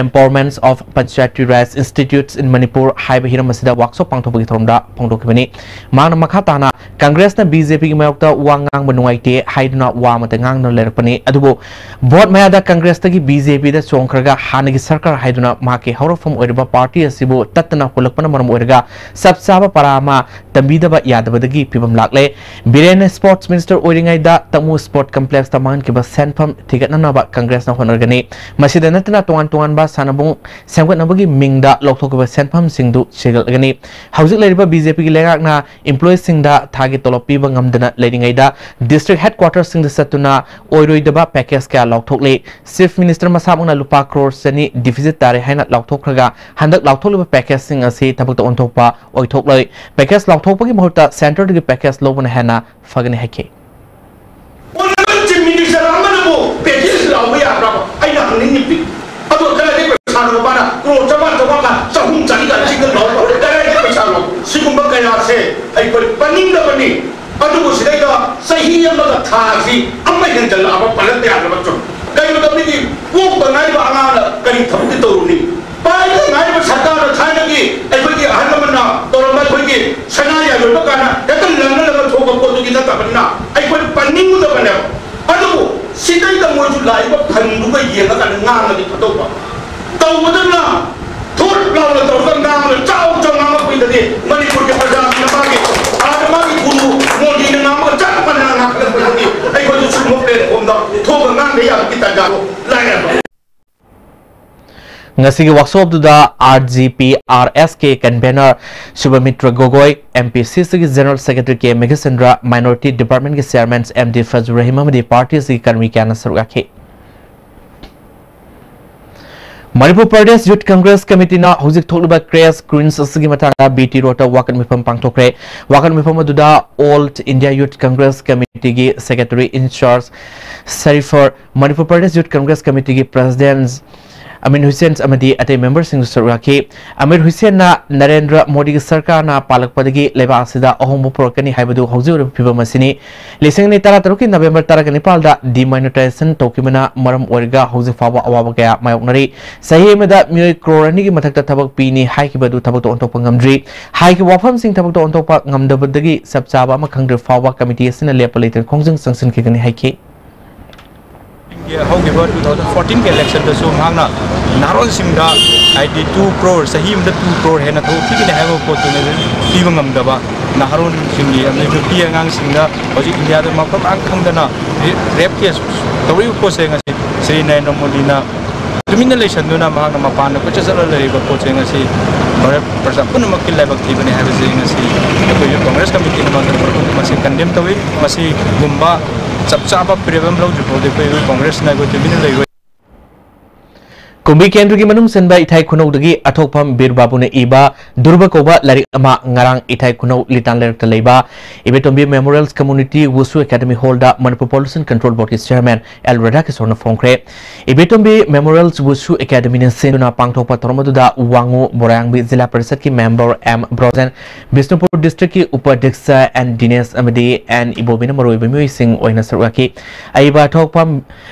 Empowerment of Panchayati Raj Institutes in Manipur ꯍꯥꯏꯕ ꯍꯤꯔꯝ ꯑꯁꯤꯗ ꯋꯥꯛꯁꯣꯞ ꯄꯥꯡꯊꯣꯛꯄꯒꯤ ꯊꯧꯔꯝꯗ ꯐꯣꯡꯗꯣꯛꯈꯤꯕꯅꯤ꯫ ꯃꯍꯥꯛꯅ ꯃꯈꯥ ꯇꯥꯅ ꯀꯪꯒ꯭ꯔꯦꯁꯅ ꯕꯤ ꯖꯦ ꯄꯤꯒꯤ ꯃꯥꯌꯣꯛꯇ ꯋꯥ ꯉꯥꯡꯕ ꯅꯨꯡꯉꯥꯏꯇꯦ ꯍꯥꯏꯗꯨꯅ ꯋꯥ ꯑꯃꯠꯇ ꯉꯥꯡꯗꯨꯅ ꯂꯩꯔꯛꯄꯅꯤ꯫ ꯑꯗꯨꯕꯨ ꯚꯣꯠ ꯃꯌꯥꯗ ꯀꯪꯒ꯭ꯔꯦꯁꯇꯒꯤ ꯕꯤ ꯖꯦ ꯄꯤꯗ ꯆꯣꯡꯈ꯭ꯔꯒ ꯍꯥꯟꯅꯒꯤ ꯁꯔꯀꯥꯔ ꯍꯥꯏꯗꯨꯅ ꯃꯍꯥꯛꯀꯤ ꯍꯧꯔꯛꯐꯝ ꯑꯣꯏꯔꯤꯕ ꯄꯥꯔꯇꯤ ꯑꯁꯤꯕꯨ ꯇꯠꯇꯅ ꯍꯨꯜꯂꯛꯄꯅ ꯃꯔꯝ ꯑꯣꯏꯔꯒ ꯆꯞ ꯆꯥꯕ ꯄꯔꯥ ꯑꯃ ꯇꯝꯕꯤꯗꯕ ꯌꯥꯗꯕꯗꯒꯤ ꯐꯤꯕꯝ ꯂꯥꯛꯂꯦ꯫ ꯕꯤꯔꯦꯟꯅ ꯁ꯭ꯄꯣꯔꯠꯁ ꯃꯤꯅꯤꯁꯇꯔ ꯑꯣꯏꯔꯤꯉꯩꯗ ꯇꯃꯨ ꯁ꯭ꯄꯣꯔꯠ ꯀꯝꯄ꯭ꯂꯦꯛꯁꯇ ꯃꯥꯡꯍꯟꯈꯤꯕ ꯁꯦꯟꯐꯝ ꯊꯤꯒꯠꯅꯅꯕ ꯀꯪꯒ꯭ꯔꯦꯁꯅ ꯍꯣꯠꯅꯒꯅꯤ꯫ ꯃꯁꯤꯗ ꯅꯠꯇꯅ ꯇꯣꯉꯥꯟ ꯇꯣꯉꯥꯟꯕ ꯁꯥꯟꯅꯕꯨꯡ ꯁꯦꯝꯒꯠꯅꯕꯒꯤ ꯃꯤꯡꯗ ꯂꯧꯊꯣꯛꯈꯤꯕ ꯁꯦꯟꯐꯝꯁꯤꯡꯗꯨ ꯁꯤꯒꯠꯂꯒꯅꯤ꯫ ꯍꯧꯖꯤꯛ ꯂꯩꯔꯤꯕ ꯕꯤ ꯖꯦ ꯄꯤꯒꯤ ꯂꯩꯉꯥꯛꯅ ꯏꯝꯄ꯭ꯂꯣꯌꯤꯁꯤꯡꯗ ꯊꯥꯒꯤ ꯇꯣꯂꯣꯞ ꯄꯤꯕ ꯉꯝꯗꯅ ꯂꯩꯔꯤꯉꯩꯗ ꯗꯤꯁꯇ꯭ꯔꯤꯛ ꯍꯦꯗꯀ꯭ꯋꯥꯇꯔꯁꯤꯡꯗ ꯆꯠꯇꯨꯅ ꯑꯣꯏꯔꯣꯏꯗꯕ ꯄꯦꯀꯦꯖ ꯀꯌꯥ ꯂꯥꯎꯊꯣꯛꯂꯤ꯫ ꯆꯤꯐ ꯃꯤꯅꯤꯁꯇꯔ ꯃꯁꯥꯃꯛꯅ ꯂꯨꯄꯥ ꯀ꯭ꯔꯣꯔ ꯆꯅꯤ ꯗꯤꯐꯤꯁꯤꯠ ꯇꯥꯔꯦ ꯍꯥꯏꯅ ꯂꯥꯎꯊꯣꯛꯈ꯭ꯔꯒ ꯍꯟꯗꯛ ꯂꯥꯎꯊꯣꯛꯂꯤꯕ ꯄꯦꯀꯦꯖꯁꯤꯡ ꯑꯁꯤ ꯊꯕꯛꯇ ꯑꯣꯟꯊꯣꯛꯄ ꯑꯣꯏꯊꯣꯛꯂꯣꯏ꯫ ꯄꯦꯀꯦꯖ ꯂꯥꯎꯊꯣꯛꯄꯒꯤ ꯃꯍꯨꯠꯇ ꯁꯦꯟꯇꯔꯗꯒꯤ ꯄꯦꯀꯦꯖ ꯂꯧꯕꯅ ꯍꯦꯟꯅ ꯐꯒꯅꯤ ꯍꯥꯏꯈꯤ꯫ ꯑꯣꯅꯔꯦꯕꯜ ꯆꯤꯐ ꯃꯤꯅꯤꯁꯇꯔ ꯑꯃꯅꯕꯨ ꯄꯦꯀꯦꯖ ꯂꯥꯎꯕ ꯌꯥꯕ꯭ꯔꯕ? ꯑꯩꯅ ꯍꯪꯅꯤꯡꯉꯤꯕꯗꯤ, ꯑꯗꯣ ꯀꯗꯥꯏꯗꯒꯤ ꯄꯩꯁꯥꯅꯣ ꯃꯥꯅ ꯀ꯭ꯔꯣꯔ ꯆꯥꯝꯃꯉꯥ, ꯆꯥꯝꯃꯉꯥ, ꯆꯍꯨꯝ, ꯆꯅꯤꯒ ꯆꯤꯡꯒ ꯂꯥꯎꯕ? ꯀꯗꯥꯏꯗꯒꯤ ꯄꯩꯁꯥꯅꯣ? ꯁꯤꯒꯨꯝꯕ ꯀꯌꯥꯁꯦ ꯑꯩꯈꯣꯏ ꯄꯟꯅꯤꯡꯗꯕꯅꯤ꯫ ꯑꯗꯨꯕꯨ ꯁꯤꯗꯩꯗ ꯆꯍꯤ ꯑꯃꯒ ꯊꯥꯁꯤ ꯑꯃ ꯍꯦꯟꯖꯜꯂꯛꯑꯕ ꯄꯜꯂꯛꯄ ꯌꯥꯗ꯭ꯔꯕ ꯆꯨꯝ꯫ ꯀꯩꯅꯣꯗ ꯃꯤꯒꯤ ꯄꯣꯛꯇ ꯉꯥꯏꯕ ꯑꯉꯥꯡꯅ ꯀꯔꯤ ꯊꯕꯛꯇꯤ ꯇꯧꯔꯨꯅꯤ? ꯄꯥꯏꯕꯗ ꯉꯥꯏꯔꯤꯕ ꯁꯔꯀꯥꯔꯗ ꯊꯥꯏꯅꯒꯤ ꯑꯩꯈꯣꯏꯒꯤ ꯑꯍꯜ ꯂꯃꯟꯅ ꯇꯧꯔꯝꯕ ꯑꯩꯈꯣꯏꯒꯤ ꯁꯅꯥ ꯌꯥꯏ ꯂꯣꯏꯕ ꯀꯥꯏꯅ ꯍꯦꯛꯇ ꯂꯪꯅ ꯂꯪꯅ ꯊꯣꯛꯄ ꯄꯣꯠꯇꯨꯗꯤ ꯅꯠꯇꯕꯅꯤꯅ ꯑꯩꯈꯣꯏ ꯄꯟꯅꯤꯡꯒꯗꯕꯅꯦꯕ꯫ ꯑꯗꯨꯕꯨ ꯁꯤꯗꯩꯗ ꯃꯣꯏꯁꯨ ꯂꯥꯛꯏꯕ ꯐꯟꯗꯨꯒ ꯌꯦꯡꯉꯀꯥꯟꯗ ꯉꯥꯡꯉꯗꯤ ꯐꯗꯧꯕ꯫ ꯇꯧꯕꯗꯅ ꯊꯣꯠ ꯂꯥꯎꯅ ꯇꯧꯔꯒ ꯉꯥꯡꯉꯒ ꯆꯥꯎ ꯆꯥꯎ ꯉꯥꯡꯉꯛꯄꯩꯗꯗꯤ ꯃꯅꯤꯄꯨꯔꯒꯤ ꯄ꯭ꯔꯖꯥꯁꯤꯡꯅ ꯃꯥꯒꯤ ꯑꯥꯗ ꯃꯥꯒꯤ ꯒꯨꯔꯨ ꯃꯣꯗꯤꯅ ꯉꯥꯡꯕꯒ ꯆꯞ ꯃꯥꯟꯅꯅ ꯉꯥꯡꯈꯠꯂꯛꯄꯗꯗꯤ ꯑꯩꯈꯣꯏꯁꯨ ꯁꯤꯒꯨꯝꯕ ꯄ꯭ꯂꯦꯠꯐꯣꯝꯗ ꯊꯣꯛꯑꯒ ꯉꯥꯡꯕ ꯌꯥꯕꯒꯤ ꯇꯥꯟꯖꯥꯗꯣ ꯂꯥꯏꯔꯕ꯫ ꯉꯁꯤꯒꯤ ꯋꯥꯛꯁꯣꯞꯇꯨꯗ ꯑꯥꯔ ꯖꯤ ꯄꯤ ꯑꯥꯔ ꯑꯦꯁ ꯀꯦ ꯀꯟꯚꯦꯅꯔ ꯁꯨꯚꯃꯤꯇ꯭ꯔ ꯒꯣꯒꯣꯏ, ꯑꯦꯝ ꯄꯤ ꯁꯤ ꯁꯤꯒꯤ ꯖꯦꯅꯔꯦꯜ ꯁꯦꯀ꯭ꯔꯦꯇꯔꯤ ꯀꯦ Meghachandra, minority ꯗꯤꯄꯥꯔꯠꯃꯦꯟꯠꯀꯤ chairman M D ꯐꯖꯨꯔ Rahim ꯑꯃꯗꯤ ꯄꯥꯔꯇꯤ ꯑꯁꯤꯒꯤ ꯀꯔꯃꯤ ꯀꯌꯥꯅ ꯁꯔꯨꯛ ꯌꯥꯈꯤ꯫ ꯃꯅꯤꯄꯨꯔ ꯄ꯭ꯔꯗꯦꯁ ꯌꯨꯊ ꯀꯪꯒ꯭ꯔꯦꯁ ꯀꯃꯤꯇꯤꯅ ꯍꯧꯖꯤꯛ ꯊꯣꯛꯂꯤꯕ ꯀ꯭ꯔꯦꯁ ꯀ꯭ꯋꯤꯟꯁ ꯑꯁꯤꯒꯤ ꯃꯇꯥꯡꯗ ꯕꯤ ꯇꯤ ꯔꯣꯗꯇ ꯋꯥꯀꯠ ꯃꯤꯐꯝ ꯄꯥꯡꯊꯣꯛꯈ꯭ꯔꯦ꯫ ꯋꯥꯀꯠ ꯃꯤꯐꯝ ꯑꯗꯨꯗ ꯑꯣꯜ ꯏꯟꯗꯤꯌꯥ ꯌꯨꯊ ꯀꯪꯒ꯭ꯔꯦꯁ ꯀꯃꯤꯇꯤꯒꯤ secretary in charge Sarifar, Manipur Pradesh youth Congress ꯀꯃꯤꯇꯤꯒꯤ ꯄ꯭ꯔꯁꯤꯗꯦꯟꯠ ꯑꯃꯤꯟ ꯍꯨꯁꯦꯟ ꯑꯃꯗꯤ ꯑꯇꯩ ꯃꯦꯝꯕꯔꯁꯤꯡꯁꯨ ꯁꯔꯨꯛ ꯌꯥꯈꯤ꯫ ꯑꯃꯤꯔ ꯍꯨꯁꯦꯟꯅ ꯅꯔꯦꯟꯗ꯭ꯔ ꯃꯣꯗꯤꯒꯤ ꯁꯔꯀꯥꯔꯅ ꯄꯥꯜꯂꯛꯄꯗꯒꯤ ꯂꯩꯕꯥꯛ ꯑꯁꯤꯗ ꯑꯍꯣꯡꯕ ꯄꯨꯔꯛꯀꯅꯤ ꯍꯥꯏꯕꯗꯨ ꯍꯧꯖꯤꯛ ꯑꯣꯏꯔꯤꯕ ꯐꯤꯕꯝ ꯑꯁꯤꯅꯤ꯫ ꯂꯤꯁꯤꯡ ꯑꯅꯤ ꯇꯔꯥꯇꯔꯨꯛꯀꯤ ꯅꯕꯦꯝꯕꯔ ꯇꯔꯥꯒ ꯅꯤꯄꯥꯜꯗ ꯗꯤꯃꯣꯅꯤꯇꯥꯏꯖꯦꯁꯟ ꯇꯧꯈꯤꯕꯅ ꯃꯔꯝ ꯑꯣꯏꯔꯒ ꯍꯧꯖꯤꯛ ꯐꯥꯎꯕ ꯑꯋꯥꯕ ꯀꯌꯥ ꯃꯥꯌꯣꯛꯅꯔꯤ꯫ ꯆꯍꯤ ꯑꯃꯗ ꯃꯤꯑꯣꯏ ꯀ꯭ꯔꯣꯔ ꯑꯅꯤꯒꯤ ꯃꯊꯛꯇ ꯊꯕꯛ ꯄꯤꯅꯤ ꯍꯥꯏꯈꯤꯕ ꯑꯗꯨ ꯊꯕꯛꯇ ꯑꯣꯟꯊꯣꯛꯄ ꯉꯝꯗ꯭ꯔꯤ꯫ ꯍꯥꯏꯈꯤꯕ ꯋꯥꯐꯝꯁꯤꯡ ꯊꯕꯛꯇ ꯑꯣꯟꯊꯣꯛꯄ ꯉꯝꯗꯕꯗꯒꯤ ꯆꯞ ꯆꯥꯕ ꯑꯃ ꯈꯪꯗ꯭ꯔꯤ ꯐꯥꯎꯕ ꯀꯃꯤꯇꯤ ꯑꯁꯤꯅ ꯂꯦꯞꯄ ꯂꯩꯇꯅ ꯈꯣꯡꯖꯪ ꯆꯪꯁꯤꯟꯈꯤꯒꯅꯤ ꯍꯥꯏꯈꯤ꯫ ꯍꯧꯈꯤꯕ two thousand fourteen ꯒꯤ election ꯗꯁꯨ ꯃꯍꯥꯛꯅ ꯅꯍꯥꯔꯣꯜꯁꯤꯡꯗ, ꯍꯥꯏꯗꯤ, two crore, ꯆꯍꯤ ꯑꯃꯗ two crore ꯍꯦꯟꯅ ꯊꯕꯛ ꯄꯤꯒꯅꯤ ꯍꯥꯏꯕ ꯄꯣꯠꯇꯨ ꯄꯤꯕ ꯉꯝꯗꯕ ꯅꯍꯥꯔꯣꯜꯁꯤꯡꯒꯤ, ꯑꯃꯗꯤ ꯅꯨꯄꯤ ꯑꯉꯥꯡꯁꯤꯡꯗ ꯍꯧꯖꯤꯛ ꯏꯟꯗꯤꯌꯥꯗ ꯃꯐꯝ ꯃꯔꯥꯡ ꯈꯪꯗꯅ ꯔꯦ-, rape case ꯇꯧꯔꯤꯕ ꯄꯣꯠꯁꯦ ꯉꯁꯤ ꯁ꯭ꯔꯤ ꯅꯔꯦꯟꯗ꯭ꯔ ꯃꯣꯗꯤꯅ ꯇꯨꯃꯤꯟꯅ ꯂꯩꯁꯟꯗꯨꯅ ꯃꯍꯥꯛꯅ ꯃꯄꯥꯟꯗ ꯀꯣꯏꯆꯠ ꯆꯠꯂ ꯂꯩꯔꯤꯕ ꯄꯣꯠꯁꯦ ꯉꯁꯤ ꯚꯥꯔꯠ ꯄ꯭ꯔꯖꯥ ꯄꯨꯝꯅꯃꯛꯀꯤ ꯂꯥꯏꯕꯛ ꯊꯤꯕꯅꯤ ꯍꯥꯏꯕꯁꯤ ꯉꯁꯤ ꯑꯩꯈꯣꯏꯒꯤ Congress committee ꯅ ꯃꯁꯤ condemn ꯇꯧꯏ꯫ ꯃꯁꯤꯒꯨꯝꯕ ꯆꯞ ꯆꯥꯕ ꯐꯤꯔꯦꯞ ꯑꯃ ꯂꯧꯗ꯭ꯔꯤ ꯐꯥꯎꯗꯤ ꯑꯩꯈꯣꯏ Congress ꯅ ꯑꯩꯈꯣꯏ ꯇꯨꯃꯤꯟꯅ ꯂꯩꯔꯣꯏ꯫ ꯀꯨꯝꯕꯤ ꯀꯦꯟꯗ꯭ꯔꯒꯤ ꯃꯅꯨꯡ ꯆꯟꯕ ꯏꯊꯥꯏ ꯈꯨꯅꯧꯗꯒꯤ ꯑꯊꯣꯛꯐꯝ ꯕꯤꯔ ꯕꯥꯕꯨꯅ ꯏꯕ ꯗꯨꯔꯕ ꯀꯧꯕ ꯂꯥꯏꯔꯤꯛ ꯑꯃ ꯉꯔꯥꯡ ꯏꯊꯥꯏ ꯈꯨꯅꯧ ꯂꯤꯇꯥꯟ ꯂꯩꯔꯛꯇ ꯂꯩꯕ Ibetombi Memorials Community Wushu Academy Hall ꯗ ꯃꯅꯤꯄꯨꯔ Pollution Control Board ꯀꯤ Chairman ꯑꯦꯜ ꯔꯥꯙꯥꯀꯤꯁꯣꯔꯅ ꯐꯣꯡꯈ꯭ꯔꯦ꯫ ꯏꯕꯦꯇꯣꯝꯕꯤ Memorials Wushu Academy ꯅ ꯁꯤꯟꯗꯨꯅ ꯄꯥꯡꯊꯣꯛꯄ ꯊꯧꯔꯝ ꯑꯗꯨꯗ ꯋꯥꯉꯨ ꯕꯣꯔꯥꯡꯕꯤ ꯖꯤꯂꯥ ꯄꯔꯤꯁꯠꯀꯤ member M Brojen, Bishnupur district ꯀꯤ ꯎꯄꯥꯙ꯭ꯌꯛꯁ ꯑꯦꯟ ꯗꯤꯅꯦꯁ ꯑꯃꯗꯤ ꯑꯦꯟ ꯏꯕꯣꯕꯤꯅ ꯃꯔꯨꯑꯣꯏꯕ ꯃꯤꯑꯣꯏꯁꯤꯡ ꯑꯣꯏꯅ ꯁꯔꯨꯛ ꯌꯥꯈꯤ꯫ ꯑꯏꯕ ꯑꯊꯣꯛꯐꯝ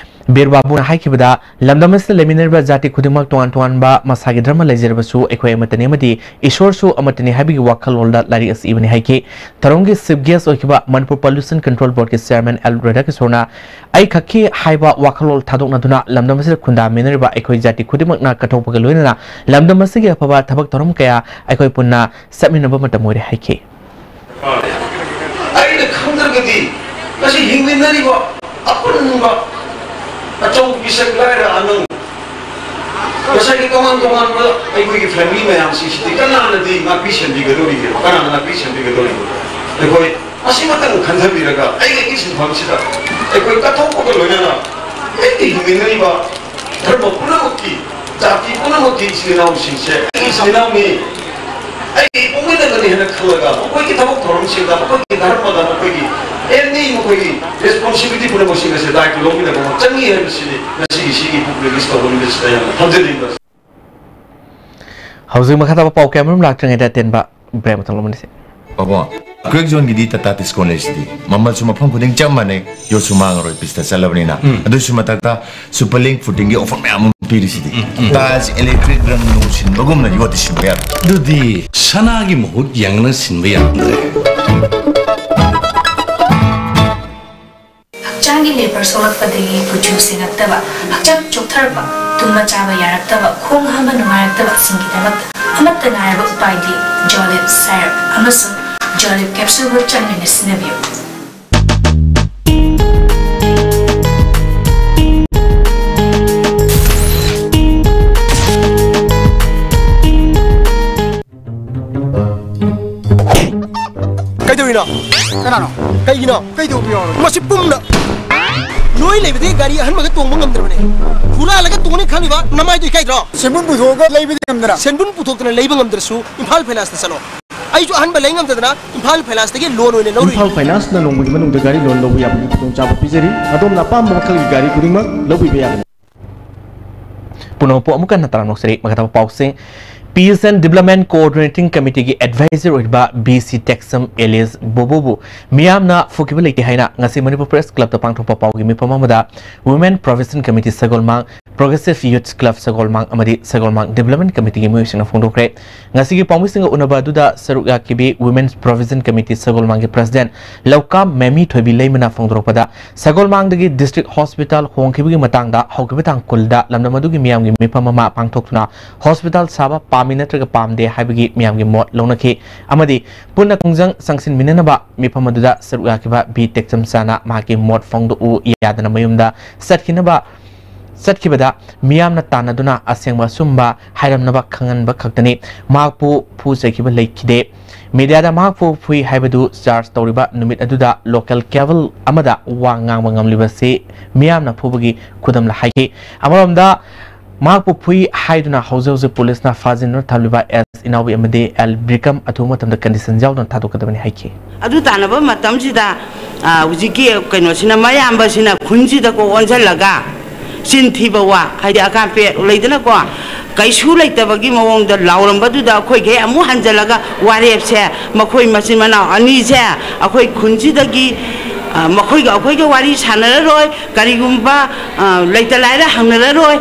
ꯕꯤꯔ ꯕꯥꯕꯨꯅ ꯍꯥꯏꯈꯤꯕꯗ, ꯂꯝꯗꯝ ꯑꯁꯤꯗ ꯂꯩꯃꯤꯟꯅꯔꯤꯕ ꯖꯥꯇꯤ ꯈꯨꯗꯤꯡꯃꯛ ꯇꯣꯉꯥꯟ ꯇꯣꯉꯥꯟꯕ ꯃꯁꯥꯒꯤ ꯙꯔꯃ ꯂꯩꯖꯔꯕꯁꯨ ꯑꯩꯈꯣꯏ ꯑꯃꯠꯇꯅꯤ ꯑꯃꯗꯤ ꯏꯁꯣꯔꯁꯨ ꯑꯃꯠꯇꯅꯤ ꯍꯥꯏꯕꯒꯤ ꯋꯥꯈꯜꯂꯣꯟꯗ ꯂꯥꯏꯔꯤꯛ ꯑꯁꯤ ꯏꯕꯅꯤ ꯍꯥꯏꯈꯤ꯫ ꯊꯧꯔꯝꯒꯤ chief guest ꯑꯣꯏꯈꯤꯕ ꯃꯅꯤꯄꯨꯔ Pollution Control Board ꯀꯤ Chairman ꯑꯦꯜ ꯔꯥꯙꯥꯀꯤꯁꯣꯔꯅ ꯑꯩ ꯈꯛꯀꯤ ꯍꯥꯏꯕ ꯋꯥꯈꯜꯂꯣꯟ ꯊꯥꯗꯣꯛꯅꯗꯨꯅ ꯂꯝꯗꯝ ꯑꯁꯤꯗ ꯈꯨꯟꯗꯥꯃꯤꯟꯅꯔꯤꯕ ꯑꯩꯈꯣꯏ ꯖꯥꯇꯤ ꯈꯨꯗꯤꯡꯃꯛꯅ ꯀꯠꯊꯣꯛꯄꯒ ꯂꯣꯏꯅꯅ ꯂꯝꯗꯝ ꯑꯁꯤꯒꯤ ꯑꯐꯕ ꯊꯕꯛ ꯊꯧꯔꯝ ꯀꯌꯥ ꯑꯩꯈꯣꯏ ꯄꯨꯟꯅ ꯆꯠꯃꯤꯟꯅꯕ ꯃꯇꯝ ꯑꯣꯏꯔꯦ ꯍꯥꯏꯈꯤ꯫ ꯑꯩꯅ ꯈꯪꯗ꯭ꯔꯒꯗꯤ ꯉꯁꯤ ꯍꯤꯡꯃꯤꯟꯅꯔꯤꯕ ꯑꯄꯨꯟꯕ ꯑꯆꯧ ꯄꯤꯁꯛ ꯂꯥꯏꯔ ꯑꯉꯥꯡ ꯉꯁꯥꯏꯒꯤ ꯇꯣꯉꯥꯟ ꯇꯣꯉꯥꯟꯕ ꯑꯩꯈꯣꯏꯒꯤ family ꯃꯌꯥꯝꯁꯤꯡꯁꯤꯗꯤ ꯀꯅꯥꯅꯗꯤ ꯉꯥꯛꯄꯤ ꯁꯦꯟꯕꯤꯒꯗꯧꯔꯤꯒꯦ? ꯀꯅꯥꯅ ꯉꯥꯛꯄꯤ ꯁꯦꯟꯕꯤꯒꯗꯧꯔꯤꯒꯦ? ꯑꯩꯈꯣꯏ ꯑꯁꯤꯃꯇꯪ ꯈꯟꯊꯕꯤꯔꯒ ꯑꯩꯒꯤ ꯁꯤꯟꯐꯝꯁꯤꯗ ꯑꯩꯈꯣꯏ ꯀꯠꯊꯣꯛꯄꯒ ꯂꯣꯏꯅꯅ ꯑꯩꯒꯤ ꯍꯤꯡꯃꯤꯟꯅꯔꯤꯕ ꯙꯔꯃ ꯄꯨꯝꯅꯃꯛꯀꯤ, ꯖꯥꯇꯤ ꯄꯨꯝꯅꯃꯛꯀꯤ ꯏꯆꯤꯜ ꯏꯅꯥꯎꯁꯤꯡꯁꯦ ꯑꯩꯒꯤ ꯏꯆꯤꯜ ꯏꯅꯥꯎꯅꯤ, ꯑꯩꯒꯤ ꯄꯣꯛꯃꯤꯟꯅꯕꯅꯤ ꯍꯥꯏꯅ ꯈꯜꯂꯒ ꯃꯈꯣꯏꯒꯤ ꯊꯕꯛ ꯊꯧꯔꯝꯁꯤꯡꯗ, ꯃꯈꯣꯏꯒꯤ ꯙꯔꯃꯗ, ꯃꯈꯣꯏꯒꯤ any ꯃꯈꯣꯏꯒꯤ responsibility ꯄꯨꯝꯅꯃꯛꯁꯤꯡ ꯑꯁꯦ ꯗꯥꯏꯇ ꯂꯧꯃꯤꯟꯅꯕ ꯑꯃ ꯆꯪꯉꯤ ꯍꯥꯏꯕꯁꯤꯅꯤ ꯉꯁꯤꯒꯤ ꯁꯤꯒꯤ book release ꯇꯧꯕ ꯅꯨꯃꯤꯠꯁꯤꯗ ꯑꯩꯅ ꯊꯝꯖꯅꯤꯡꯕ꯫ ꯍꯧꯖꯤꯛ ꯃꯈꯥ ꯇꯥꯕ ꯄꯥꯎ ꯀꯌꯥ ꯑꯃꯔꯣꯝ ꯂꯥꯛꯇ꯭ꯔꯤꯉꯩꯗ ꯑꯇꯦꯟꯕ break ꯑꯃꯇꯪ ꯂꯧꯃꯤꯟꯅꯁꯤ꯫ ꯄꯥꯕꯣ, crack zone ꯒꯤꯗꯤ Tata Tiscon ꯂꯩꯁꯤꯗꯤ꯫ ꯃꯃꯜꯁꯨ ꯃꯐꯝ ꯈꯨꯗꯤꯡ ꯆꯞ ꯃꯥꯟꯅꯩ, ꯌꯣꯠꯁꯨ ꯃꯥꯡꯉꯔꯣꯏ, ꯄꯤꯁꯇ ꯆꯠꯂꯕꯅꯤꯅ꯫ ꯎꯝ꯫ ꯑꯗꯨꯁꯨ ꯃꯊꯛꯇ Super Link Footing ꯒꯤ offer ꯃꯌꯥꯝ ꯑꯃ ꯄꯤꯔꯤꯁꯤꯗꯤ꯫ ꯎꯝ, ꯎꯝ꯫ Tiles, electric ꯔꯪ ꯅꯨꯡ ꯁꯤꯟꯕꯒꯨꯝꯅ ꯌꯣꯠꯇꯤ ꯁꯤꯟꯕ ꯌꯥꯔꯣꯏ꯫ ꯑꯗꯨꯗꯤ ꯁꯅꯥꯒꯤ ꯃꯍꯨꯠ ꯌꯦꯡꯂꯒ ꯁꯤꯟꯕ ꯌꯥꯔꯝꯗ꯭ꯔꯦ꯫ ꯍꯛꯆꯥꯡꯒꯤ ꯂꯦꯕꯔ ꯁꯣꯛꯂꯛꯄꯗꯒꯤ ꯀꯨꯆꯨ ꯁꯦꯡꯉꯛꯇꯕ, ꯍꯛꯆꯥꯡ ꯆꯣꯛꯊꯔꯛꯄ, ꯇꯨꯝꯕ ꯆꯥꯕ ꯌꯥꯔꯛꯇꯕ, ꯈꯣꯡ ꯍꯥꯝꯕ ꯅꯨꯡꯉꯥꯏꯔꯛꯇꯕꯁꯤꯡꯒꯤꯗꯃꯛꯇ ꯑꯃꯠꯇ ꯉꯥꯏꯔꯕ ꯎꯄꯥꯏꯗꯤ ꯖꯣꯂꯤꯞ ꯁꯥꯏꯔꯞ ꯑꯃꯁꯨꯡ ꯖꯣꯂꯤꯞ ꯀꯦꯞꯁꯨꯜꯕꯨ ꯆꯥꯡ ꯅꯥꯏꯅ ꯁꯤꯖꯤꯟꯅꯕꯤꯌꯨ꯫ ꯀꯩꯗꯧꯔꯤꯅꯣ? ꯀꯅꯥꯅꯣ? ꯀꯩꯒꯤꯅꯣ? ꯀꯩꯗꯧꯕ ꯌꯥꯎꯔꯒꯦ? ꯃꯁꯤ ꯄꯨꯝꯅ ꯅꯣꯏ ꯂꯩꯕꯗꯤ ꯒꯥꯔꯤ ꯑꯍꯟꯕꯒ ꯇꯣꯡꯕ ꯉꯝꯗ꯭ꯔꯕꯅꯦ꯫ ꯍꯨꯔꯥꯜꯂꯒ ꯇꯣꯡꯅꯤ ꯈꯜꯂꯤꯕ ꯅꯃꯥꯏꯗꯣ ꯏꯀꯥꯏꯗ꯭ꯔꯣ? ꯁꯦꯟꯕꯨꯟ ꯄꯨꯊꯣꯛꯑꯒ ꯂꯩꯕꯗꯤ ꯉꯝꯗꯅ꯫ ꯁꯦꯟꯕꯨꯟ ꯄꯨꯊꯣꯛꯇꯅ ꯂꯩꯕ ꯉꯝꯗ꯭ꯔꯁꯨ ꯏꯝꯐꯥꯜ ꯐꯥꯏꯅꯥꯟꯁꯇ ꯆꯠꯂꯣ꯫ ꯑꯩꯁꯨ ꯑꯍꯟꯕ ꯂꯩ ꯉꯝꯗꯗꯅ ꯏꯝꯐꯥꯜ ꯐꯥꯏꯅꯥꯟꯁꯇꯒꯤ ꯂꯣꯟ ꯑꯣꯏꯅ ꯂꯧꯔꯨꯏ꯫ ꯏꯝꯐꯥꯜ ꯐꯥꯏꯅꯥꯟꯁꯅ ꯂꯨꯍꯣꯡꯕꯒꯤ ꯃꯅꯨꯡꯗ ꯒꯥꯔꯤ ꯂꯣꯟ ꯂꯧꯕ ꯌꯥꯕꯒꯤ ꯈꯨꯗꯣꯡꯆꯥꯕ ꯄꯤꯖꯔꯤ꯫ ꯑꯗꯣꯝꯅ ꯑꯄꯥꯝꯕ ꯃꯈꯜꯒꯤ ꯒꯥꯔꯤ ꯈꯨꯗꯤꯡꯃꯛ ꯂꯧꯕꯤꯕ ꯌꯥꯒꯅꯤ꯫ ꯄꯨꯝꯅꯃꯛꯄꯨ ꯑꯃꯨꯛ ꯍꯟꯅ ꯇꯔꯥꯝꯅ ꯑꯣꯛꯆꯔꯤ꯫ ꯃꯈꯥ ꯇꯥꯕ ꯄꯥꯎꯁꯤꯡ꯫ Peace and Development Coordinating Committeeꯒꯤ advisor ꯑꯣꯏꯔꯤꯕ ꯕꯤ ꯁꯤ ꯇꯦꯛꯆꯝ ꯑꯦꯂꯤꯁ ꯕꯣꯕꯣꯕꯨ ꯃꯤꯌꯥꯝꯅ ꯐꯨꯈꯤꯕ ꯂꯩꯇꯦ ꯍꯥꯏꯅ ꯉꯁꯤ ꯃꯅꯤꯄꯨꯔ ꯄ꯭ꯔꯦꯁ ꯀ꯭ꯂꯕꯇ ꯄꯥꯡꯊꯣꯛꯄ ꯄꯥꯎꯒꯤ ꯃꯤꯐꯝ ꯑꯃꯗ Women Provision Committee ꯁꯒꯣꯜꯃꯥꯡ, Progressive Youth Club ꯁꯒꯣꯜꯃꯥꯡ ꯑꯃꯗꯤ ꯁꯒꯣꯜꯃꯥꯡ Development Committeeꯒꯤ ꯃꯤꯑꯣꯏꯁꯤꯡꯅ ꯐꯣꯡꯗꯣꯛꯈ꯭ꯔꯦ꯫ ꯉꯁꯤꯒꯤ ꯄꯥꯎꯃꯤꯁꯤꯡꯒ ꯎꯅꯕ ꯑꯗꯨꯗ ꯁꯔꯨꯛ ꯌꯥꯈꯤꯕꯤ Women's Provision Committee ꯁꯒꯣꯜꯃꯥꯡꯒꯤ president ꯂꯧꯀꯥꯝ ꯃꯦꯃꯤ ꯊꯣꯏꯕꯤ ꯂꯩꯃꯅ ꯐꯣꯡꯗꯣꯔꯛꯄꯗ, ꯁꯒꯣꯜꯃꯥꯡꯗꯒꯤ district hospital ꯍꯣꯡꯈꯤꯕꯒꯤ ꯃꯇꯥꯡꯗ ꯍꯧꯈꯤꯕ ꯇꯥꯡ ꯀꯨꯟꯗ ꯂꯝꯗꯝ ꯑꯗꯨꯒꯤ ꯃꯤꯌꯥꯝꯒꯤ ꯃꯤꯐꯝ ꯑꯃ ꯄꯥꯡꯊꯣꯛꯇꯨꯅ hospital ꯁꯥꯕ ꯄꯥꯝꯃꯤ ꯅꯠꯇ꯭ꯔꯒ ꯄꯥꯝꯗꯦ ꯍꯥꯏꯕꯒꯤ ꯃꯤꯌꯥꯝꯒꯤ ꯃꯣꯠ ꯂꯧꯅꯈꯤ ꯑꯃꯗꯤ ꯄꯨꯟꯅ ꯈꯣꯡꯖꯪ ꯆꯪꯁꯤꯟꯃꯤꯟꯅꯅꯕ ꯃꯤꯐꯝ ꯑꯗꯨꯗ ꯁꯔꯨꯛ ꯌꯥꯈꯤꯕ ꯕꯤ ꯇꯦꯛꯆꯝꯆꯥꯅ ꯃꯍꯥꯛꯀꯤ ꯃꯣꯠ ꯐꯣꯡꯗꯣꯛꯎ ꯌꯥꯗꯅ ꯃꯌꯨꯝꯗ ꯆꯠꯈꯤꯅꯕ ꯆꯠꯈꯤꯕꯗ ꯃꯤꯌꯥꯝꯅ ꯇꯥꯟꯅꯗꯨꯅ ꯑꯁꯦꯡꯕ ꯑꯆꯨꯝꯕ ꯍꯥꯏꯔꯝꯅꯕ ꯈꯪꯍꯟꯕ ꯈꯛꯇꯅꯤ꯫ ꯃꯍꯥꯛꯄꯨ ꯐꯨ ꯆꯩꯈꯤꯕ ꯂꯩꯈꯤꯗꯦ꯫ Mediaꯗ ꯃꯍꯥꯛꯄꯨ ꯐꯨꯏ ꯍꯥꯏꯕꯗꯨ charge ꯇꯧꯔꯤꯕ ꯅꯨꯃꯤꯠ ꯑꯗꯨꯗ local cable ꯑꯃꯗ ꯋꯥ ꯉꯥꯡꯕ ꯉꯝꯂꯤꯕꯁꯤ ꯃꯤꯌꯥꯝꯅ ꯐꯨꯕꯒꯤ ꯈꯨꯗꯝꯂ ꯍꯥꯏꯈꯤ꯫ ꯑꯃꯔꯣꯝꯗ ꯃꯍꯥꯛꯄꯨ ꯐꯨꯏ ꯍꯥꯏꯗꯨꯅ ꯍꯧꯖꯤꯛ ꯍꯧꯖꯤꯛ ꯄꯨꯂꯤꯁꯅ ꯐꯥꯖꯤꯟꯗꯨꯅ ꯊꯝꯂꯤꯕ ꯑꯦꯁ ꯏꯅꯥꯎꯕꯤ ꯑꯃꯗꯤ ꯑꯦꯜ ꯕ꯭ꯔꯤꯀꯝ ꯑꯊꯨꯕ ꯃꯇꯝꯗ condition ꯌꯥꯎꯗꯅ ꯊꯥꯗꯣꯛꯀꯗꯕꯅꯤ ꯍꯥꯏꯈꯤ꯫ ꯑꯗꯨ ꯇꯥꯟꯅꯕ ꯃꯇꯝꯁꯤꯗ, ꯑ, ꯍꯧꯖꯤꯛꯀꯤ ꯀꯩꯅꯣꯁꯤꯅ, ꯃꯌꯥꯝꯕꯁꯤꯅ ꯈꯨꯟꯁꯤꯗꯀꯣ ꯑꯣꯟꯁꯤꯜꯂꯒ ꯆꯤꯟ ꯊꯤꯕ ꯋꯥ, ꯍꯥꯏꯗꯤ ꯑꯀꯥꯝꯄꯦꯠ ꯂꯩꯗꯅꯀꯣ, ꯀꯩꯁꯨ ꯂꯩꯇꯕꯒꯤ ꯃꯑꯣꯡꯗ ꯂꯥꯎꯔꯝꯕꯗꯨꯗ ꯑꯩꯈꯣꯏꯈꯩ ꯑꯃꯨꯛ ꯍꯟꯖꯤꯜꯂꯒ ꯋꯥꯔꯦꯞꯁꯦ, ꯃꯈꯣꯏ ꯃꯆꯤꯟ ꯃꯅꯥꯎ ꯑꯅꯤꯁꯦ ꯑꯩꯈꯣꯏ ꯈꯨꯟꯁꯤꯗꯒꯤ, ꯑ, ꯃꯈꯣꯏꯒ ꯑꯩꯈꯣꯏꯒ ꯋꯥꯔꯤ ꯁꯥꯟꯅꯔꯔꯣꯏ, ꯀꯔꯤꯒꯨꯝꯕ, ꯑ, ꯂꯩꯇ ꯂꯥꯏꯔ ꯍꯪꯅꯔꯔꯣꯏ꯫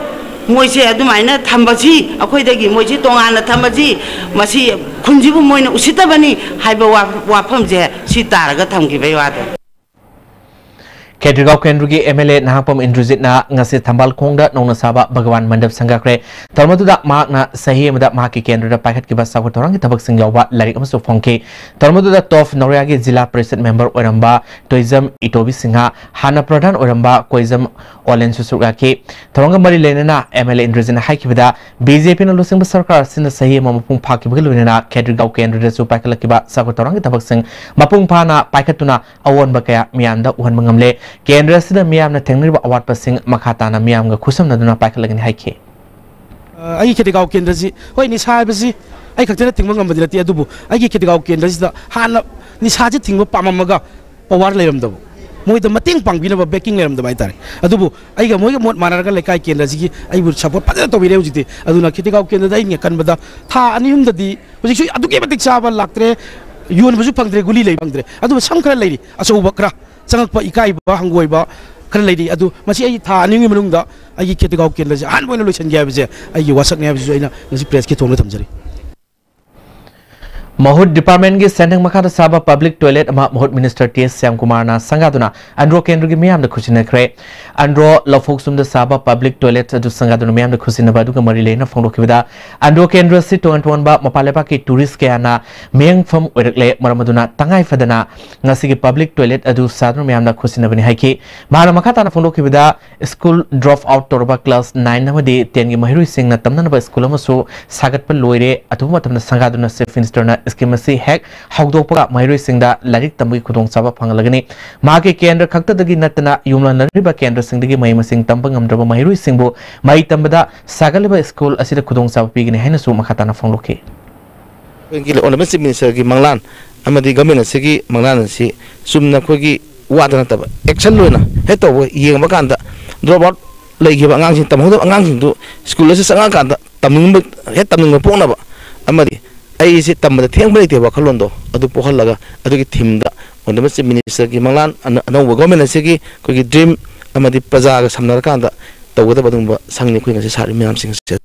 ꯃꯣꯏꯁꯦ ꯑꯗꯨꯃꯥꯏꯅ ꯊꯝꯕꯁꯤ, ꯑꯩꯈꯣꯏꯗꯒꯤ ꯃꯣꯏꯁꯤ ꯇꯣꯉꯥꯟꯅ ꯊꯝꯕꯁꯤ, ꯃꯁꯤ ꯈꯨꯟꯁꯤꯕꯨ ꯃꯣꯏꯅ ꯎꯁꯤꯠꯇꯕꯅꯤ ꯍꯥꯏꯕ ꯋꯥ-, ꯋꯥꯐꯝꯁꯦ ꯁꯤ ꯇꯥꯔꯒ ꯊꯝꯈꯤꯕꯩ ꯋꯥꯗꯅꯤ꯫ ꯈꯦꯇ꯭ꯔꯤꯒꯥꯎ ꯀꯦꯟꯗ꯭ꯔꯒꯤ ꯑꯦꯝ ꯑꯦꯜ ꯑꯦ ꯅꯍꯥꯛꯄꯝ ꯏꯟꯗ꯭ꯔꯖꯤꯠꯅ ꯉꯁꯤ ꯊꯝꯕꯥꯜ ꯈꯣꯡꯗ ꯅꯧꯅ ꯁꯥꯕ ꯚꯒꯋꯥꯟ ꯃꯟꯗꯞ ꯁꯪꯒꯥꯈ꯭ꯔꯦ꯫ ꯊꯧꯔꯝ ꯑꯗꯨꯗ ꯃꯍꯥꯛꯅ ꯆꯍꯤ ꯑꯃꯗ ꯃꯍꯥꯛꯀꯤ ꯀꯦꯟꯗ꯭ꯔꯗ ꯄꯥꯏꯈꯠꯈꯤꯕ ꯆꯥꯎꯈꯠ ꯊꯧꯔꯥꯡꯒꯤ ꯊꯕꯛꯁꯤꯡ ꯌꯥꯎꯕ ꯂꯥꯏꯔꯤꯛ ꯑꯃꯁꯨ ꯐꯣꯡꯈꯤ꯫ ꯊꯧꯔꯝ ꯑꯗꯨꯗ ꯇꯣꯐ ꯅꯧꯔꯤꯌꯥꯒꯤ ꯖꯤꯂꯥ ꯄꯔꯤꯁꯠ ꯃꯦꯝꯕꯔ ꯑꯣꯏꯔꯝꯕ ꯇꯣꯏꯖꯝ ꯏꯇꯣꯕꯤ ꯁꯤꯡꯍ, ꯍꯥꯟꯅ ꯄ꯭ꯔꯙꯥꯟ ꯑꯣꯏꯔꯝꯕ ꯀꯣꯏꯖꯝ ꯑꯣꯂꯦꯟꯁꯨ ꯁꯔꯨꯛ ꯌꯥꯈꯤ꯫ ꯊꯧꯔꯝꯒ ꯃꯔꯤ ꯂꯩꯅꯅ ꯑꯦꯝ ꯑꯦꯜ ꯑꯦ ꯏꯟꯗ꯭ꯔꯖꯤꯠꯅ ꯍꯥꯏꯈꯤꯕꯗ, ꯕꯤ ꯖꯦ ꯄꯤꯅ ꯂꯨꯆꯤꯡꯕ ꯁꯔꯀꯥꯔ ꯑꯁꯤꯅ ꯆꯍꯤ ꯑꯃ ꯃꯄꯨꯡ ꯐꯥꯈꯤꯕꯒ ꯂꯣꯏꯅꯅ ꯈꯦꯇ꯭ꯔꯤꯒꯥꯎ ꯀꯦꯟꯗ꯭ꯔꯗꯁꯨ ꯄꯥꯏꯈꯠꯂꯛꯈꯤꯕ ꯆꯥꯎꯈꯠ ꯊꯧꯔꯥꯡꯒꯤ ꯊꯕꯛꯁꯤꯡ ꯃꯄꯨꯡ ꯐꯥꯅ ꯄꯥꯏꯈꯠꯇꯨꯅ ꯑꯑꯣꯟꯕ ꯀꯌꯥ ꯃꯤꯌꯥꯝꯗ ꯎꯍꯟꯕ ꯉꯝꯂꯦ꯫ ꯀꯦꯟꯗ꯭ꯔ ꯑꯁꯤꯗ ꯃꯤꯌꯥꯝꯅ ꯊꯦꯡꯅꯔꯤꯕ ꯑꯋꯥꯠꯄꯁꯤꯡ ꯃꯈꯥ ꯇꯥꯅ ꯃꯤꯌꯥꯝꯒ ꯈꯨꯠꯁꯝꯅꯗꯨꯅ ꯄꯥꯏꯈꯠꯂꯒꯅꯤ ꯍꯥꯏꯈꯤ꯫ ꯑ, ꯑꯩꯒꯤ ꯈꯦꯇ꯭ꯔꯤꯒꯥꯎ ꯀꯦꯟꯗ꯭ꯔꯁꯤ, ꯍꯣꯏ, ꯅꯤꯁꯥ ꯍꯥꯏꯕꯁꯤ ꯑꯩ ꯈꯛꯇꯅ ꯊꯤꯡꯕ ꯉꯝꯕꯗꯤ ꯅꯠꯇꯦ, ꯑꯗꯨꯕꯨ ꯑꯩꯒꯤ ꯈꯦꯇ꯭ꯔꯤꯒꯥꯎ ꯀꯦꯟꯗ꯭ꯔꯁꯤꯗ ꯍꯥꯟꯅ ꯅꯤꯁꯥꯁꯤ ꯊꯤꯡꯕ ꯄꯥꯝꯃꯝꯃꯒ ꯄꯋꯥꯔ ꯂꯩꯔꯝꯗꯕ, ꯃꯣꯏꯗ ꯃꯇꯦꯡ ꯄꯥꯡꯕꯤꯅꯕ backing ꯂꯩꯔꯝꯗꯕ ꯍꯥꯏꯇꯥꯔꯦ꯫ ꯑꯗꯨꯕꯨ ꯑꯩꯒ ꯃꯣꯏꯒ ꯃꯣꯠ ꯃꯥꯟꯅꯔꯒ ꯂꯩꯀꯥꯏ ꯀꯦꯟꯗ꯭ꯔꯁꯤꯒꯤ ꯑꯩꯕꯨ support ꯐꯖꯅ ꯇꯧꯕꯤꯔꯦ ꯍꯧꯖꯤꯛꯇꯤ꯫ ꯑꯗꯨꯅ ꯈꯦꯇ꯭ꯔꯤꯒꯥꯎ ꯀꯦꯟꯗ꯭ꯔꯗ ꯑꯩꯅ ꯈꯟꯕꯗ ꯊꯥ ꯑꯅꯤ ꯑꯍꯨꯝꯗꯗꯤ ꯍꯧꯖꯤꯛꯁꯨ ꯑꯗꯨꯛꯀꯤ ꯃꯇꯤꯛ ꯆꯥꯕ ꯂꯥꯛꯇ꯭ꯔꯦ, ꯌꯣꯟꯕꯁꯨ ꯐꯪꯗ꯭ꯔꯦ, ꯒꯨꯂꯤ ꯂꯩꯕ ꯐꯪꯗ꯭ꯔꯦ꯫ ꯑꯗꯨꯕꯨ ꯁꯝ ꯈꯔ ꯂꯩꯔꯤ, ꯑꯆꯧꯕ ꯈꯔ ꯆꯪꯉꯛꯄ ꯏꯀꯥꯏꯕ ꯍꯪꯒꯣꯏꯕ ꯈꯔ ꯂꯩꯔꯤ꯫ ꯑꯗꯨ ꯃꯁꯤ ꯑꯩ ꯊꯥ ꯑꯅꯤꯒꯤ ꯃꯅꯨꯡꯗ ꯑꯩꯒꯤ ꯈꯦꯇ꯭ꯔꯤꯒꯥꯎ ꯀꯦꯟꯗ꯭ꯔꯁꯦ ꯑꯍꯥꯟꯕ ꯑꯣꯏꯅ ꯂꯣꯏꯁꯤꯟꯒꯦ ꯍꯥꯏꯕꯁꯦ ꯑꯩꯒꯤ ꯋꯥꯁꯛꯅꯤ ꯍꯥꯏꯕꯁꯤꯁꯨ ꯑꯩꯅ ꯉꯁꯤ pressꯀꯤ ꯊꯣꯡꯗ ꯊꯝꯖꯔꯤ꯫ ꯃꯍꯨꯠ departmentꯀꯤ ꯁꯦꯟꯊꯪ ꯃꯈꯥꯗ ꯁꯥꯕ public toilet ꯑꯃ ꯃꯍꯨꯠ minister ꯇꯤ ꯑꯦꯁ ꯁ꯭ꯌꯥꯝꯀꯨꯃꯥꯔꯅ ꯁꯪꯒꯥꯗꯨꯅ ꯑꯟꯗ꯭ꯔꯣ ꯀꯦꯟꯗ꯭ꯔꯒꯤ ꯃꯤꯌꯥꯝꯗ ꯈꯨꯠꯁꯤꯟꯅꯈ꯭ꯔꯦ꯫ ꯑꯟꯗ꯭ꯔꯣ ꯂꯧꯐꯣꯛꯁꯨꯝꯗ ꯁꯥꯕ public toilet ꯑꯗꯨ ꯁꯪꯒꯥꯗꯨꯅ ꯃꯤꯌꯥꯝꯗ ꯈꯨꯠꯁꯤꯟꯅꯕ ꯑꯗꯨꯒ ꯃꯔꯤ ꯂꯩꯅꯅ ꯐꯣꯡꯗꯣꯛꯈꯤꯕꯗ, ꯑꯟꯗ꯭ꯔꯣ ꯀꯦꯟꯗ꯭ꯔ ꯑꯁꯤ ꯇꯣꯉꯥꯟ ꯇꯣꯉꯥꯟꯕ ꯃꯄꯥꯟ ꯂꯩꯕꯥꯛꯀꯤ tourist ꯀꯌꯥꯅ ꯃꯤꯌꯦꯡꯐꯝ ꯑꯣꯏꯔꯛꯂꯦ꯫ ꯃꯔꯝ ꯑꯗꯨꯅ ꯇꯉꯥꯏ ꯐꯗꯅ ꯉꯁꯤꯒꯤ public toilet ꯑꯗꯨ ꯁꯥꯗꯨꯅ ꯃꯤꯌꯥꯝꯗ ꯈꯨꯠꯁꯤꯟꯅꯕꯅꯤ ꯍꯥꯏꯈꯤ꯫ ꯃꯍꯥꯛꯅ ꯃꯈꯥ ꯇꯥꯅ ꯐꯣꯡꯗꯣꯛꯈꯤꯕꯗ, school drop out ꯇꯧꯔꯕ class nine ꯑꯃꯗꯤ tenꯒꯤ ꯃꯍꯩꯔꯣꯏꯁꯤꯡꯅ ꯇꯝꯅꯅꯕ school ꯑꯃꯁꯨ ꯁꯥꯒꯠꯄ ꯂꯣꯏꯔꯦ꯫ ꯑꯊꯨꯕ ꯃꯇꯝꯗ ꯁꯪꯒꯥꯗꯨꯅ Chief Ministerꯅ scheme ꯑꯁꯤ ꯍꯦꯛ ꯍꯧꯗꯣꯛꯄꯒ ꯃꯍꯩꯔꯣꯏꯁꯤꯡꯗ ꯂꯥꯏꯔꯤꯛ ꯇꯝꯕꯒꯤ ꯈꯨꯗꯣꯡꯆꯥꯕ ꯐꯪꯍꯜꯂꯒꯅꯤ꯫ ꯃꯍꯥꯛꯀꯤ ꯀꯦꯟꯗ꯭ꯔ ꯈꯛꯇꯗꯒꯤ ꯅꯠꯇꯅ ꯌꯨꯝꯂꯣꯟꯅꯔꯤꯕ ꯀꯦꯟꯗ꯭ꯔꯁꯤꯡꯗꯒꯤ ꯃꯍꯩ ꯃꯁꯤꯡ ꯇꯝꯕ ꯉꯝꯗ꯭ꯔꯕ ꯃꯍꯩꯔꯣꯏꯁꯤꯡꯕꯨ ꯃꯍꯩ ꯇꯝꯕꯗ ꯁꯥꯒꯠꯂꯤꯕ school ꯑꯁꯤꯗ ꯈꯨꯗꯣꯡꯆꯥꯕ ꯄꯤꯒꯅꯤ ꯍꯥꯏꯅꯁꯨ ꯃꯈꯥ ꯇꯥꯅ ꯐꯣꯡꯗꯣꯛꯈꯤ꯫ ꯑꯩꯈꯣꯏꯒꯤ Honourable Chief Ministerꯒꯤ ꯃꯪꯂꯥꯟ ꯑꯃꯗꯤ government ꯑꯁꯤꯒꯤ ꯃꯪꯂꯥꯟ ꯑꯁꯤ ꯆꯨꯝꯅ ꯑꯩꯈꯣꯏꯒꯤ ꯋꯥꯗ ꯅꯠꯇꯕ, action ꯑꯣꯏꯅ ꯍꯦꯛ ꯇꯧꯕ, ꯌꯦꯡꯕ ꯀꯥꯟꯗ drop out ꯂꯩꯈꯤꯕ ꯑꯉꯥꯡꯁꯤꯡ, ꯇꯝꯍꯧꯗꯕ ꯑꯉꯥꯡꯁꯤꯡꯗꯨ school ꯑꯁꯤ ꯆꯪꯉꯛꯑꯀꯥꯟꯗ ꯇꯝꯅꯤꯡꯕ, ꯍꯦꯛ ꯇꯝꯅꯤꯡꯕ ꯄꯣꯛꯅꯕ ꯑꯃꯗꯤ ꯑꯩꯁꯦ ꯇꯝꯕꯗ ꯊꯦꯡꯕ ꯂꯩꯇꯦ ꯋꯥꯈꯜꯂꯣꯟꯗꯣ ꯑꯗꯨ ꯄꯣꯛꯍꯜꯂꯒ, ꯑꯗꯨꯒꯤ themeꯗ Honourable Chief Ministerꯒꯤ ꯃꯪꯂꯥꯟ, ꯑꯅ-, ꯑꯅꯧꯕ government ꯑꯁꯤꯒꯤ ꯑꯩꯈꯣꯏꯒꯤ dream ꯑꯃꯗꯤ ꯄ꯭ꯔꯖꯥꯒ ꯁꯝꯅꯔꯀꯥꯟꯗ ꯇꯧꯒꯗꯕ ꯑꯗꯨꯒꯨꯝꯕ ꯁꯪꯅꯤ ꯑꯩꯈꯣꯏ ꯉꯁꯤ ꯁꯥꯔꯤꯕ ꯃꯌꯥꯝꯁꯤꯡ ꯑꯁꯦ꯫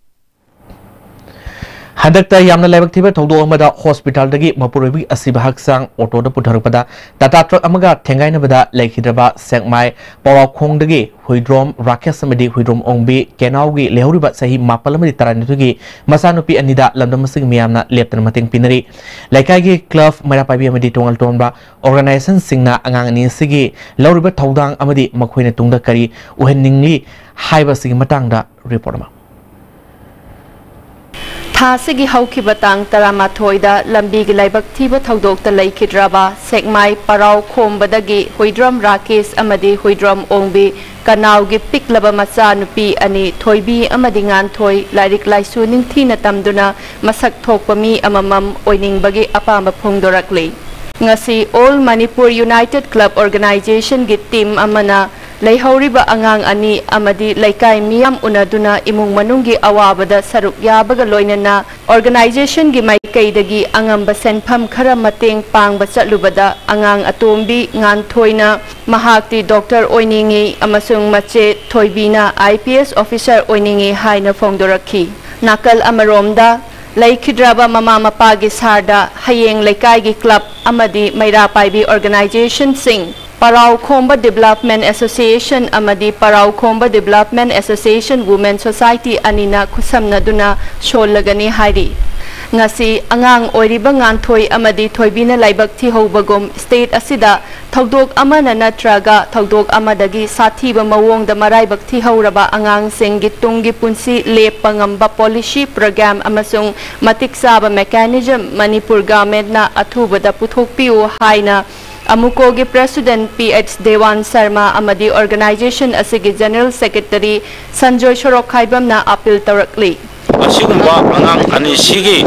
ꯍꯟꯗꯛꯇ ꯌꯥꯝꯅ ꯂꯥꯏꯕꯛ ꯊꯤꯕ ꯊꯧꯗꯣꯛ ꯑꯃꯗ ꯍꯣꯁꯄꯤꯇꯥꯜꯗꯒꯤ ꯃꯄꯨꯔꯣꯏꯕꯒꯤ ꯑꯁꯤꯕ ꯍꯛꯆꯥꯡ ꯑꯣꯇꯣꯗ ꯄꯨꯊꯔꯛꯄꯗ ꯇꯥꯇꯥ ꯇ꯭ꯔꯛ ꯑꯃꯒ ꯊꯦꯡꯒꯥꯏꯅꯕꯗ ꯂꯩꯈꯤꯗ꯭ꯔꯕ ꯁꯦꯛꯃꯥꯏ ꯄꯥꯎꯔꯥꯎꯈꯣꯡꯗꯒꯤ ꯍꯨꯏꯗ꯭ꯔꯣꯝ ꯔꯥꯀꯦꯁ ꯑꯃꯗꯤ ꯍꯨꯏꯗ꯭ꯔꯣꯝ ꯑꯣꯡꯕꯤ ꯀꯦꯅꯥꯎꯒꯤ ꯂꯩꯍꯧꯔꯤꯕ ꯆꯍꯤ ꯃꯥꯄꯜ ꯑꯃꯗꯤ ꯇꯔꯥꯅꯤꯊꯣꯏꯒꯤ ꯃꯆꯥꯅꯨꯄꯤ ꯑꯅꯤꯗ ꯂꯝꯗꯝ ꯑꯁꯤꯒꯤ ꯃꯤꯌꯥꯝꯅ ꯂꯦꯞꯇꯅ ꯃꯇꯦꯡ ꯄꯤꯅꯔꯤ꯫ ꯂꯩꯀꯥꯏꯒꯤ ꯀ꯭ꯂꯕ, ꯃꯩꯔꯥ ꯄꯥꯏꯕꯤ ꯑꯃꯗꯤ ꯇꯣꯉꯥꯜ ꯇꯣꯉꯥꯟꯕ ꯑꯣꯔꯒꯅꯥꯏꯖꯦꯁꯟꯁꯤꯡꯅ ꯑꯉꯥꯡ ꯑꯅꯤ ꯑꯁꯤꯒꯤ ꯂꯧꯔꯤꯕ ꯊꯧꯗꯥꯡ ꯑꯃꯗꯤ ꯃꯈꯣꯏꯅ ꯇꯨꯡꯗ ꯀꯔꯤ ꯑꯣꯏꯍꯟꯅꯤꯡꯂꯤ ꯍꯥꯏꯕꯁꯤꯒꯤ ꯃꯇꯥꯡꯗ ꯔꯤꯄꯣꯔꯠ ꯑꯃ꯫ ꯊꯥ ꯑꯁꯤꯒꯤ ꯍꯧꯈꯤꯕ ꯇꯥꯡ ꯇꯔꯥꯃꯥꯊꯣꯏꯗ ꯂꯝꯕꯤꯒꯤ ꯂꯥꯏꯕꯛ ꯊꯤꯕ ꯊꯧꯗꯣꯛꯇ ꯂꯩꯈꯤꯗ꯭ꯔꯕ ꯁꯦꯛꯃꯥꯏ ꯄꯔꯥꯎ ꯈꯣꯝꯕꯗꯒꯤ ꯍꯨꯏꯗ꯭ꯔꯣꯝ ꯔꯥꯀꯦꯁ ꯑꯃꯗꯤ ꯍꯨꯏꯗ꯭ꯔꯣꯝ ꯑꯣꯡꯕꯤ ꯀꯅꯥꯎꯒꯤ ꯄꯤꯛꯂꯕ ꯃꯆꯥ ꯅꯨꯄꯤ ꯑꯅꯤ ꯊꯣꯏꯕꯤ ꯑꯃꯗꯤ ꯉꯥꯟꯊꯣꯏ ꯂꯥꯏꯔꯤꯛ ꯂꯥꯏꯁꯨ ꯅꯤꯡꯊꯤꯅ ꯇꯝꯗꯨꯅ ꯃꯁꯛ ꯊꯣꯛꯄ ꯃꯤ ꯑꯃꯃꯝ ꯑꯣꯏꯅꯤꯡꯕꯒꯤ ꯑꯄꯥꯝꯕ ꯐꯣꯡꯗꯣꯔꯛꯂꯤ꯫ ꯉꯁꯤ All Manipur United Club Organization ꯒꯤ ꯇꯤꯝ ꯑꯃꯅ ꯂꯩꯍꯧꯔꯤꯕ ꯑꯉꯥꯡ ꯑꯅꯤ ꯑꯃꯗꯤ ꯂꯩꯀꯥꯏ ꯃꯤꯌꯥꯝ ꯎꯅꯗꯨꯅ ꯏꯃꯨꯡ ꯃꯅꯨꯡꯒꯤ ꯑꯋꯥꯕꯗ ꯁꯔꯨꯛ ꯌꯥꯕꯒ ꯂꯣꯏꯅꯅ ꯑꯣꯔꯒꯅꯥꯏꯖꯦꯁꯟꯒꯤ ꯃꯥꯏꯀꯩꯗꯒꯤ ꯑꯉꯝꯕ ꯁꯦꯟꯐꯝ ꯈꯔ ꯃꯇꯦꯡ ꯄꯥꯡꯕ ꯆꯠꯂꯨꯕꯗ ꯑꯉꯥꯡ ꯑꯇꯣꯝꯕꯤ ꯉꯥꯟꯊꯣꯏꯅ ꯃꯍꯥꯛꯇꯤ ꯗꯣꯛꯇꯔ ꯑꯣꯏꯅꯤꯡꯏ ꯑꯃꯁꯨꯡ ꯃꯆꯦ ꯊꯣꯏꯕꯤꯅ IPS officer ꯑꯣꯏꯅꯤꯡꯏ ꯍꯥꯏꯅ ꯐꯣꯡꯗꯣꯔꯛꯈꯤ꯫ ꯅꯥꯀꯜ ꯑꯃꯔꯣꯝꯗ, ꯂꯩꯈꯤꯗ꯭ꯔꯕ ꯃꯃꯥ ꯃꯄꯥꯒꯤ ꯁꯥꯔꯗ ꯍꯌꯦꯡ ꯂꯩꯀꯥꯏꯒꯤ ꯀ꯭ꯂꯕ ꯑꯃꯗꯤ ꯃꯩꯔꯥ ꯄꯥꯏꯕꯤ ꯑꯣꯔꯒꯅꯥꯏꯖꯦꯁꯟꯁꯤꯡ, ꯄꯔꯥꯎ ꯈꯣꯝꯕ ꯗꯤꯕꯦꯂꯞꯃꯦꯟ ꯑꯦꯁꯣꯁꯤꯌꯦꯁꯟ ꯑꯃꯗꯤ ꯄꯔꯥꯎ ꯈꯣꯝꯕ ꯗꯤꯕꯦꯂꯞꯃꯦꯟ ꯑꯦꯁꯣꯁꯤꯌꯦꯁꯟ ꯋꯨꯃꯦꯟ ꯁꯣꯁꯥꯏꯇꯤ ꯑꯅꯤꯅ ꯈꯨꯠꯁꯝꯅꯗꯨꯅ ꯁꯣꯜꯂꯒꯅꯤ ꯍꯥꯏꯔꯤ꯫ ꯉꯁꯤ ꯑꯉꯥꯡ ꯑꯣꯏꯔꯤꯕ ꯉꯥꯟꯊꯣꯏ ꯑꯃꯗꯤ ꯊꯣꯏꯕꯤꯅ ꯂꯥꯏꯕꯛ ꯊꯤꯍꯧꯕꯒꯨꯝ, ꯁ꯭ꯇꯦꯠ ꯑꯁꯤꯗ ꯊꯧꯗꯣꯛ ꯑꯃꯅ ꯅꯠꯇ꯭ꯔꯒ ꯊꯧꯗꯣꯛ ꯑꯃꯗꯒꯤ ꯁꯥꯊꯤꯕ ꯃꯑꯣꯡꯗ ꯃꯔꯥꯏꯕꯛ ꯊꯤꯍꯧꯔꯕ ꯑꯉꯥꯡꯁꯤꯡꯒꯤ ꯇꯨꯡꯒꯤ ꯄꯨꯟꯁꯤ ꯂꯦꯞꯄ ꯉꯝꯕ ꯄꯣꯂꯤꯁꯤ, ꯄ꯭ꯔꯣꯒ꯭ꯔꯥꯝ ꯑꯃꯁꯨꯡ ꯃꯇꯤꯛ ꯆꯥꯕ ꯃꯦꯀꯥꯅꯤꯖꯝ ꯃꯅꯤꯄꯨꯔ ꯒꯚꯔꯟꯃꯦꯟꯠꯅ ꯑꯊꯨꯕꯗ ꯄꯨꯊꯣꯛꯄꯤꯌꯨ ꯍꯥꯏꯅ ꯑꯃꯨꯀꯣꯒꯤ ꯄ꯭ꯔꯦꯁꯤꯗꯦꯟꯠ P H ꯗꯦꯋꯥꯟ ꯁꯔꯃ ꯑꯃꯗꯤ ꯑꯣꯔꯒꯅꯥꯏꯖꯦꯁꯟ ꯑꯁꯤꯒꯤ ꯖꯦꯅꯔꯦꯜ ꯁꯦꯀ꯭ꯔꯦꯇꯔꯤ ꯁꯟꯖꯣꯏ ꯁꯣꯔꯣꯛꯈꯥꯏꯕꯝꯅ ꯑꯄꯤꯜ ꯇꯧꯔꯛꯂꯤ꯫ ꯑꯁꯤꯒꯨꯝꯕ ꯑꯉꯥꯡ ꯑꯅꯤꯁꯤꯒꯤ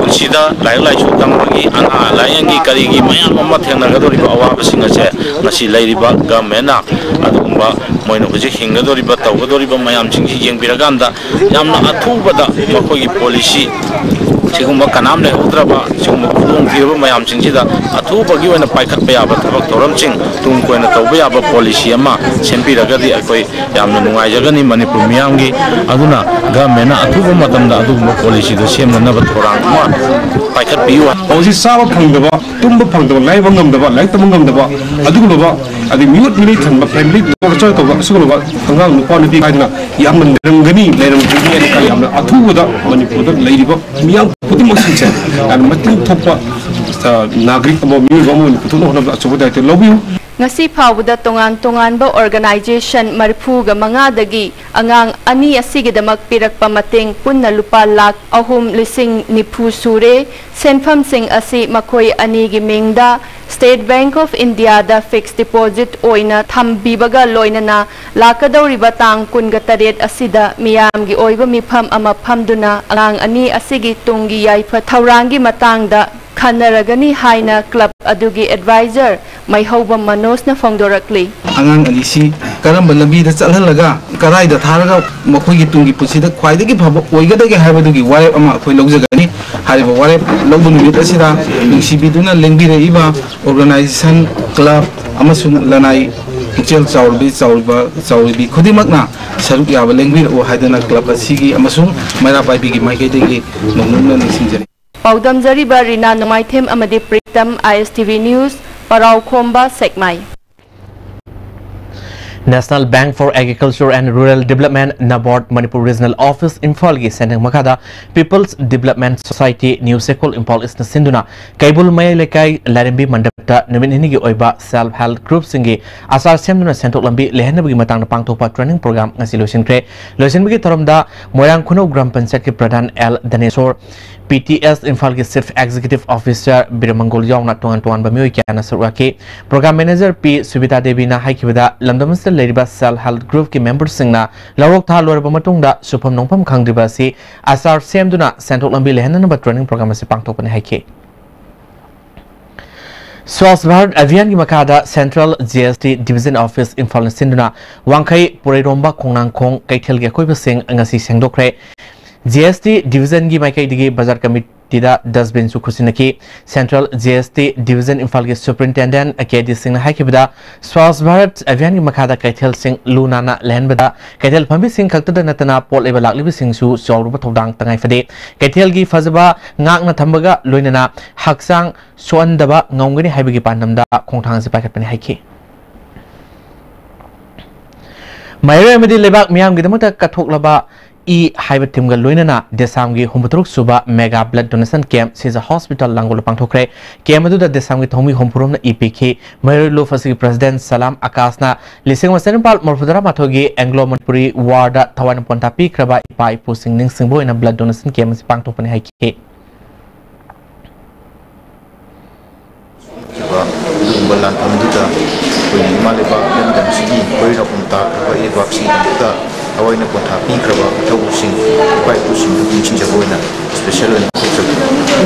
ꯄꯨꯟꯁꯤꯗ ꯂꯥꯏꯔꯤꯛ ꯂꯥꯏꯁꯨ ꯇꯝꯕꯒꯤ, ꯑꯅꯥ ꯂꯥꯏꯌꯦꯡꯒꯤ, ꯀꯔꯤꯒꯤ ꯃꯌꯥꯝ ꯑꯃ ꯊꯦꯡꯅꯒꯗꯧꯔꯤꯕ ꯑꯋꯥꯕꯁꯤꯡ ꯑꯁꯦ ꯉꯁꯤ ꯂꯩꯔꯤꯕ ꯒꯚꯔꯟꯃꯦꯟꯠꯅ ꯑꯗꯨꯒꯨꯝꯕ ꯃꯣꯏꯅ ꯍꯧꯖꯤꯛ ꯍꯤꯡꯒꯗꯧꯔꯤꯕ, ꯇꯧꯒꯗꯧꯔꯤꯕ ꯃꯌꯥꯝꯁꯤꯡꯁꯤ ꯌꯦꯡꯕꯤꯔꯀꯥꯟꯗ ꯌꯥꯝꯅ ꯑꯊꯨꯕꯗ ꯃꯈꯣꯏꯒꯤ ꯄꯣꯂꯤꯁꯤ ꯁꯤꯒꯨꯝꯕ ꯀꯅꯥꯝ ꯂꯩꯍꯧꯗ꯭ꯔꯕ, ꯁꯤꯒꯨꯝꯕ ꯈꯨꯗꯣꯡꯊꯤꯔꯕ ꯃꯌꯥꯝꯁꯤꯡꯁꯤꯗ ꯑꯊꯨꯕꯒꯤ ꯑꯣꯏꯅ ꯄꯥꯏꯈꯠꯄ ꯌꯥꯕ ꯊꯕꯛ ꯊꯧꯔꯝꯁꯤꯡ ꯇꯨꯡ ꯀꯣꯏꯅ ꯇꯧꯕ ꯌꯥꯕ ꯄꯣꯂꯤꯁꯤ ꯑꯃ ꯁꯦꯝꯕꯤꯔꯒꯗꯤ ꯑꯩꯈꯣꯏ ꯌꯥꯝꯅ ꯅꯨꯡꯉꯥꯏꯖꯒꯅꯤ꯫ ꯃꯅꯤꯄꯨꯔ ꯃꯤꯌꯥꯝꯒꯤ, ꯑꯗꯨꯅ ꯒꯚꯔꯟꯃꯦꯟꯅ ꯑꯊꯨꯕ ꯃꯇꯝꯗ ꯑꯗꯨꯒꯨꯝꯕ ꯄꯣꯂꯤꯁꯤꯗꯣ ꯁꯦꯝꯅꯅꯕ ꯊꯧꯔꯥꯡ ꯑꯃ ꯄꯥꯏꯈꯠꯄꯤꯌꯨ꯫ ꯍꯧꯖꯤꯛ ꯆꯥꯕ ꯐꯪꯗꯕ, ꯇꯨꯝꯕ ꯐꯪꯗꯕ, ꯂꯥꯏꯌꯦꯡꯕ ꯉꯝꯗꯕ, ꯂꯥꯏꯔꯤꯛ ꯇꯝꯕ ꯉꯝꯗꯕ, ꯑꯗꯨꯒꯨꯝꯂꯕ, ꯑꯗꯩ ꯃꯤꯑꯣꯠ ꯃꯤꯅꯩ ꯊꯟꯕ, ꯐꯦꯃꯤꯂꯤ ꯇꯣꯔꯆꯔ ꯇꯧꯕ, ꯑꯁꯤꯒꯨꯝꯂꯕ ꯑꯉꯥꯡ ꯅꯨꯄꯥ ꯅꯨꯄꯤ ꯍꯥꯏꯗꯅ ꯌꯥꯝꯅ ꯂꯩꯔꯝꯒꯅꯤ, ꯂꯩꯔꯝꯒꯅꯤ ꯍꯥꯏꯅ ꯈꯜꯂꯤ꯫ ꯌꯥꯝꯅ ꯑꯊꯨꯕꯗ ꯃꯅꯤꯄꯨꯔꯗ ꯂꯩꯔꯤꯕ ꯃꯤꯌꯥꯝ ꯈꯨꯗꯤꯡꯃꯛꯁꯤꯡꯁꯦ ꯌꯥꯝꯅ ꯃꯇꯤꯛ ꯊꯣꯛꯄ, ꯑ, ꯅꯥꯒꯔꯤꯛ ꯑꯃ, ꯃꯤꯑꯣꯏꯕ ꯑꯃ ꯑꯣꯏꯅ ꯄꯨꯊꯣꯛꯅꯕ ꯍꯣꯠꯅꯕꯗ ꯑꯆꯧꯕ ꯗꯥꯏꯇ꯭ꯋ ꯂꯧꯕꯤꯌꯨ꯫ ꯉꯁꯤ ꯐꯥꯎꯕꯗ ꯇꯣꯉꯥꯟ ꯇꯣꯉꯥꯟꯕ ꯑꯣꯔꯒꯅꯥꯏꯖꯦꯁꯟ ꯃꯔꯤꯐꯨꯒ ꯃꯉꯥꯗꯒꯤ ꯑꯉꯥꯡ ꯑꯅꯤ ꯑꯁꯤꯒꯤꯗꯃꯛ ꯄꯤꯔꯛꯄ ꯃꯇꯦꯡ ꯄꯨꯟꯅ ꯂꯨꯄꯥ ꯂꯥꯈ ꯑꯍꯨꯝ ꯂꯤꯁꯤꯡ ꯅꯤꯐꯨ ꯁꯨꯔꯦ꯫ ꯁꯦꯟꯐꯝꯁꯤꯡ ꯑꯁꯤ ꯃꯈꯣꯏ ꯑꯅꯤꯒꯤ ꯃꯤꯡꯗ State Bank of Indiaꯗ fixed deposit ꯑꯣꯏꯅ ꯊꯝꯕꯤꯕꯒ ꯂꯣꯏꯅꯅ ꯂꯥꯛꯀꯗꯧꯔꯤꯕ ꯇꯥꯡ ꯀꯨꯟꯒ ꯇꯔꯦꯠ ꯑꯁꯤꯗ ꯃꯤꯌꯥꯝꯒꯤ ꯑꯣꯏꯕ ꯃꯤꯐꯝ ꯑꯃ ꯐꯝꯗꯨꯅ ꯑꯉꯥꯡ ꯑꯅꯤ ꯑꯁꯤꯒꯤ ꯇꯨꯡꯒꯤ ꯌꯥꯏꯐ ꯊꯧꯔꯥꯡꯒꯤ ꯃꯇꯥꯡꯗ ꯈꯟꯅꯔꯒꯅꯤ ꯍꯥꯏꯅ ꯀ꯭ꯂꯕ ꯑꯗꯨꯒꯤ ꯑꯦꯗꯚꯥꯏꯖꯔ ꯃꯩꯍꯧꯕꯝ ꯃꯅꯣꯖꯅ ꯐꯣꯡꯗꯣꯔꯛꯂꯤ꯫ ꯑꯉꯥꯡ ꯑꯅꯤꯁꯤ ꯀꯔꯝꯕ ꯂꯝꯕꯤꯗ ꯆꯠꯍꯜꯂꯒ ꯀꯗꯥꯏꯗ ꯊꯥꯔꯒ ꯃꯈꯣꯏꯒꯤ ꯇꯨꯡꯒꯤ ꯄꯨꯟꯁꯤꯗ ꯈ꯭ꯋꯥꯏꯗꯒꯤ ꯐꯕ ꯑꯣꯏꯒꯗꯒꯦ ꯍꯥꯏꯕꯗꯨꯒꯤ ꯋꯥꯔꯦꯞ ꯑꯃ ꯑꯩꯈꯣꯏ ꯂꯧꯖꯒꯅꯤ꯫ ꯍꯥꯏꯔꯤꯕ ꯋꯥꯔꯦꯞ ꯂꯧꯕ ꯅꯨꯃꯤꯠ ꯑꯁꯤꯗ ꯅꯨꯡꯁꯤꯕꯤꯗꯨꯅ ꯂꯦꯡꯕꯤꯔꯛꯏꯕ ꯑꯣꯔꯒꯅꯥꯏꯖꯦꯁꯟ, ꯀ꯭ꯂꯕ ꯑꯃꯁꯨꯡ ꯂꯅꯥꯏ ꯄꯨꯛꯆꯦꯜ ꯆꯥꯎꯔꯕꯤ, ꯆꯥꯎꯔꯤꯕ, ꯆꯥꯎꯔꯤꯕꯤ ꯈꯨꯗꯤꯡꯃꯛꯅ ꯁꯔꯨꯛ ꯌꯥꯕ ꯂꯦꯡꯕꯤꯔꯛꯎ ꯍꯥꯏꯗꯨꯅ ꯀ꯭ꯂꯕ ꯑꯁꯤꯒꯤ ꯑꯃꯁꯨꯡ ꯃꯩꯔꯥ ꯄꯥꯏꯕꯤꯒꯤ ꯃꯥꯏꯀꯩꯗꯒꯤ ꯅꯣꯡꯂꯨꯛꯅ ꯅꯤꯡꯁꯤꯡꯖꯔꯤ꯫ ꯄꯥꯎꯗꯝꯖꯔꯤꯕ ꯔꯤꯅꯥ ꯅꯣꯡꯃꯥꯏꯊꯦꯝ ꯑꯃꯗꯤ Pritam, ISTV News, ꯄꯔꯥꯎꯈꯣꯝꯕ, Sekmai. National Bank for Agriculture and Rural Development, NABARD, Manipur Regional Office, ꯏꯝꯐꯥꯜꯒꯤ ꯁꯦꯟꯊꯪ ꯃꯈꯥꯗ People's Development Society, New Sekol, Imphal Eastꯅ ꯁꯤꯟꯗꯨꯅ ꯀꯩꯕꯨꯜ ꯃꯌꯥꯏ ꯂꯩꯀꯥꯏ ꯂꯥꯏꯔꯦꯝꯕꯤ ꯃꯟꯗꯞꯇ ꯅꯨꯃꯤꯠ ꯅꯤꯅꯤꯒꯤ ꯑꯣꯏꯕ Self Help Groupꯁꯤꯡꯒꯤ ꯑꯆꯥꯔ ꯁꯦꯝꯗꯨꯅ ꯁꯦꯟꯊꯣꯛ ꯂꯝꯕꯤ ꯂꯩꯍꯟꯅꯕꯒꯤ ꯃꯇꯥꯡꯗ ꯄꯥꯡꯊꯣꯛꯄ training program ꯉꯁꯤ ꯂꯣꯏꯁꯤꯟꯈ꯭ꯔꯦ꯫ ꯂꯣꯏꯁꯤꯟꯕꯒꯤ ꯊꯧꯔꯝꯗ ꯃꯣꯏꯔꯥꯡ ꯈꯨꯅꯧ ꯒ꯭ꯔꯥꯝ ꯄꯟꯆꯥꯌꯠꯀꯤ ꯄ꯭ꯔꯙꯥꯟ ꯑꯦꯜ ꯙꯅꯦꯁꯣꯔ, PTS ꯏꯝꯐꯥꯜꯒꯤ Chief Executive Officer ꯕꯤꯔꯃꯪꯒꯣꯜ ꯌꯥꯎꯅ ꯇꯣꯉꯥꯟ ꯇꯣꯉꯥꯟꯕ ꯃꯤꯑꯣꯏ ꯀꯌꯥꯅ ꯁꯔꯨꯛ ꯌꯥꯈꯤ꯫ Program Manager ꯄꯤ ꯁꯨꯕꯤꯇꯥ ꯗꯦꯕꯤꯅ ꯍꯥꯏꯈꯤꯕꯗ, ꯂꯝꯗꯝ ꯑꯁꯤꯗ ꯂꯩꯔꯤꯕ Self Help Groupꯀꯤ memberꯁꯤꯡꯅ ꯂꯧꯔꯣꯛ ꯊꯥ ꯂꯣꯏꯔꯕ ꯃꯇꯨꯡꯗ ꯁꯨꯐꯝ ꯅꯣꯡꯐꯝ ꯈꯪꯗ꯭ꯔꯤꯕ ꯑꯁꯤ ꯑꯆꯥꯔ ꯁꯦꯝꯗꯨꯅ ꯁꯦꯟꯊꯣꯛ ꯂꯝꯕꯤ ꯂꯩꯍꯟꯅꯅꯕ training program ꯑꯁꯤ ꯄꯥꯡꯊꯣꯛꯄꯅꯤ ꯍꯥꯏꯈꯤ꯫ Swachh Bharat Abhiyanꯒꯤ ꯃꯈꯥꯗ Central GST Division Office ꯏꯝꯐꯥꯜꯅ ꯁꯤꯟꯗꯨꯅ ꯋꯥꯡꯈꯩ, ꯄꯨꯔꯩꯔꯣꯝꯕ, ꯈꯣꯡꯅꯥꯡꯈꯣꯡ ꯀꯩꯊꯦꯜꯒꯤ ꯑꯀꯣꯏꯕꯁꯤꯡ ꯉꯁꯤ ꯁꯦꯡꯗꯣꯛꯈ꯭ꯔꯦ꯫ ꯖꯤ ꯑꯦꯁ ꯇꯤ ꯗꯤꯕꯤꯖꯟꯒꯤ ꯃꯥꯏꯀꯩꯗꯒꯤ ꯕꯖꯥꯔ ꯀꯃꯤꯇꯤꯗ ꯗꯁꯕꯤꯟꯁꯨ ꯈꯨꯠꯁꯤꯟꯅꯈꯤ꯫ ꯁꯦꯟꯇ꯭ꯔꯦꯜ ꯖꯤ ꯑꯦꯁ ꯇꯤ ꯗꯤꯕꯤꯖꯟ ꯏꯝꯐꯥꯜꯒꯤ ꯁꯨꯄ꯭ꯔꯤꯟꯇꯦꯟꯗꯦꯟꯠ ꯀꯦ ꯗꯤ ꯁꯤꯡꯅ ꯍꯥꯏꯈꯤꯕꯗ, ꯁ꯭ꯋꯥꯁ ꯚꯥꯔꯠ ꯑꯚꯤꯌꯥꯟꯒꯤ ꯃꯈꯥꯗ ꯀꯩꯊꯦꯜꯁꯤꯡ ꯂꯨ ꯅꯥꯟꯅ ꯂꯩꯍꯟꯕꯗ ꯀꯩꯊꯦꯜ ꯐꯝꯕꯤꯁꯤꯡ ꯈꯛꯇꯗ ꯅꯠꯇꯅ ꯄꯣꯠ ꯂꯩꯕ ꯂꯥꯛꯂꯤꯕꯁꯤꯡꯁꯨ ꯆꯥꯎꯔꯨꯕ ꯊꯧꯗꯥꯡ ꯇꯉꯥꯏ ꯐꯗꯦ꯫ ꯀꯩꯊꯦꯜꯒꯤ ꯐꯖꯕ ꯉꯥꯛꯅ ꯊꯝꯕꯒ ꯂꯣꯏꯅꯅ ꯍꯛꯆꯥꯡ ꯁꯣꯛꯍꯟꯗꯕ ꯉꯝꯒꯅꯤ ꯍꯥꯏꯕꯒꯤ ꯄꯥꯟꯗꯝꯗ ꯈꯣꯡꯊꯥꯡ ꯑꯁꯤ ꯄꯥꯏꯈꯠꯄꯅꯤ ꯍꯥꯏꯈꯤ꯫ ꯃꯍꯩꯔꯣꯏ ꯑꯃꯗꯤ ꯂꯩꯕꯥꯛ ꯃꯤꯌꯥꯝꯒꯤꯗꯃꯛꯇ ꯀꯠꯊꯣꯛꯂꯕ ꯏ ꯍꯥꯏꯕ ꯊꯤꯝꯒ ꯂꯣꯏꯅꯅ ꯗꯦꯁꯥꯝꯒꯤ ꯍꯨꯝꯐꯨꯇꯔꯨꯛ ꯁꯨꯕ mega blood donation camp Shija hospital ꯂꯥꯡꯒꯣꯜꯗ ꯄꯥꯡꯊꯣꯛꯈ꯭ꯔꯦ꯫ ꯀꯦꯝꯞ ꯑꯗꯨꯗ ꯗꯦꯁꯥꯝꯒꯤ ꯊꯧꯃꯤ ꯍꯨꯝꯐꯨꯔꯣꯝꯅ ꯏ ꯄꯤꯈꯤ꯫ ꯃꯍꯩꯔꯣꯏ ꯂꯣꯐ ꯑꯁꯤꯒꯤ ꯄ꯭ꯔꯁꯤꯗꯦꯟꯠ ꯁꯂꯥꯝ ꯑꯀꯥꯁꯅ ꯂꯤꯁꯤꯡ ꯑꯃ ꯆꯅꯤꯄꯥꯜ ꯃꯔꯤꯐꯨꯇꯔꯥ ꯃꯥꯊꯣꯏꯒꯤ ꯑꯦꯡꯒ꯭ꯂꯣ ꯃꯅꯤꯄꯨꯔꯤ ꯋꯥꯔꯗ ꯊꯋꯥꯏꯅ ꯄꯣꯟꯊꯥ ꯄꯤꯈ꯭ꯔꯕ ꯏꯄꯥ ꯏꯄꯨꯁꯤꯡ ꯅꯤꯡꯁꯤꯡꯕ ꯑꯣꯏꯅ ꯕ꯭ꯂꯗ ꯗꯣꯅꯦꯁꯟ ꯀꯦꯝꯞ ꯑꯁꯤ ꯄꯥꯡꯊꯣꯛꯄꯅꯤ ꯍꯥꯏꯈꯤ꯫ ꯈꯤꯕ ꯑꯗꯨꯒꯨꯝꯕ ꯂꯥꯟꯐꯝꯗꯨꯗ ꯑꯩꯈꯣꯏꯒꯤ ꯏꯃꯥ ꯂꯩꯕꯥꯛ ꯏꯔꯝꯗꯝꯁꯤꯒꯤ ꯀꯣꯏꯔꯥꯛ ꯇꯥꯈ꯭ꯔꯕ ꯂꯩꯕꯥꯛꯁꯤꯒꯤꯗꯃꯛꯇ ꯊꯋꯥꯏꯅ ꯄꯣꯟꯊꯥ ꯄꯤꯈ꯭ꯔꯕ ꯑꯊꯧꯕꯁꯤꯡ, ꯏꯄꯥ ꯏꯄꯨꯁꯤꯡꯕꯨ ꯅꯤꯡꯁꯤꯡꯖꯕ ꯑꯣꯏꯅ ꯏꯁꯄꯦꯁꯦꯜ ꯑꯣꯏꯅ ꯄꯥꯡꯊꯣꯛꯆꯕꯅꯤ꯫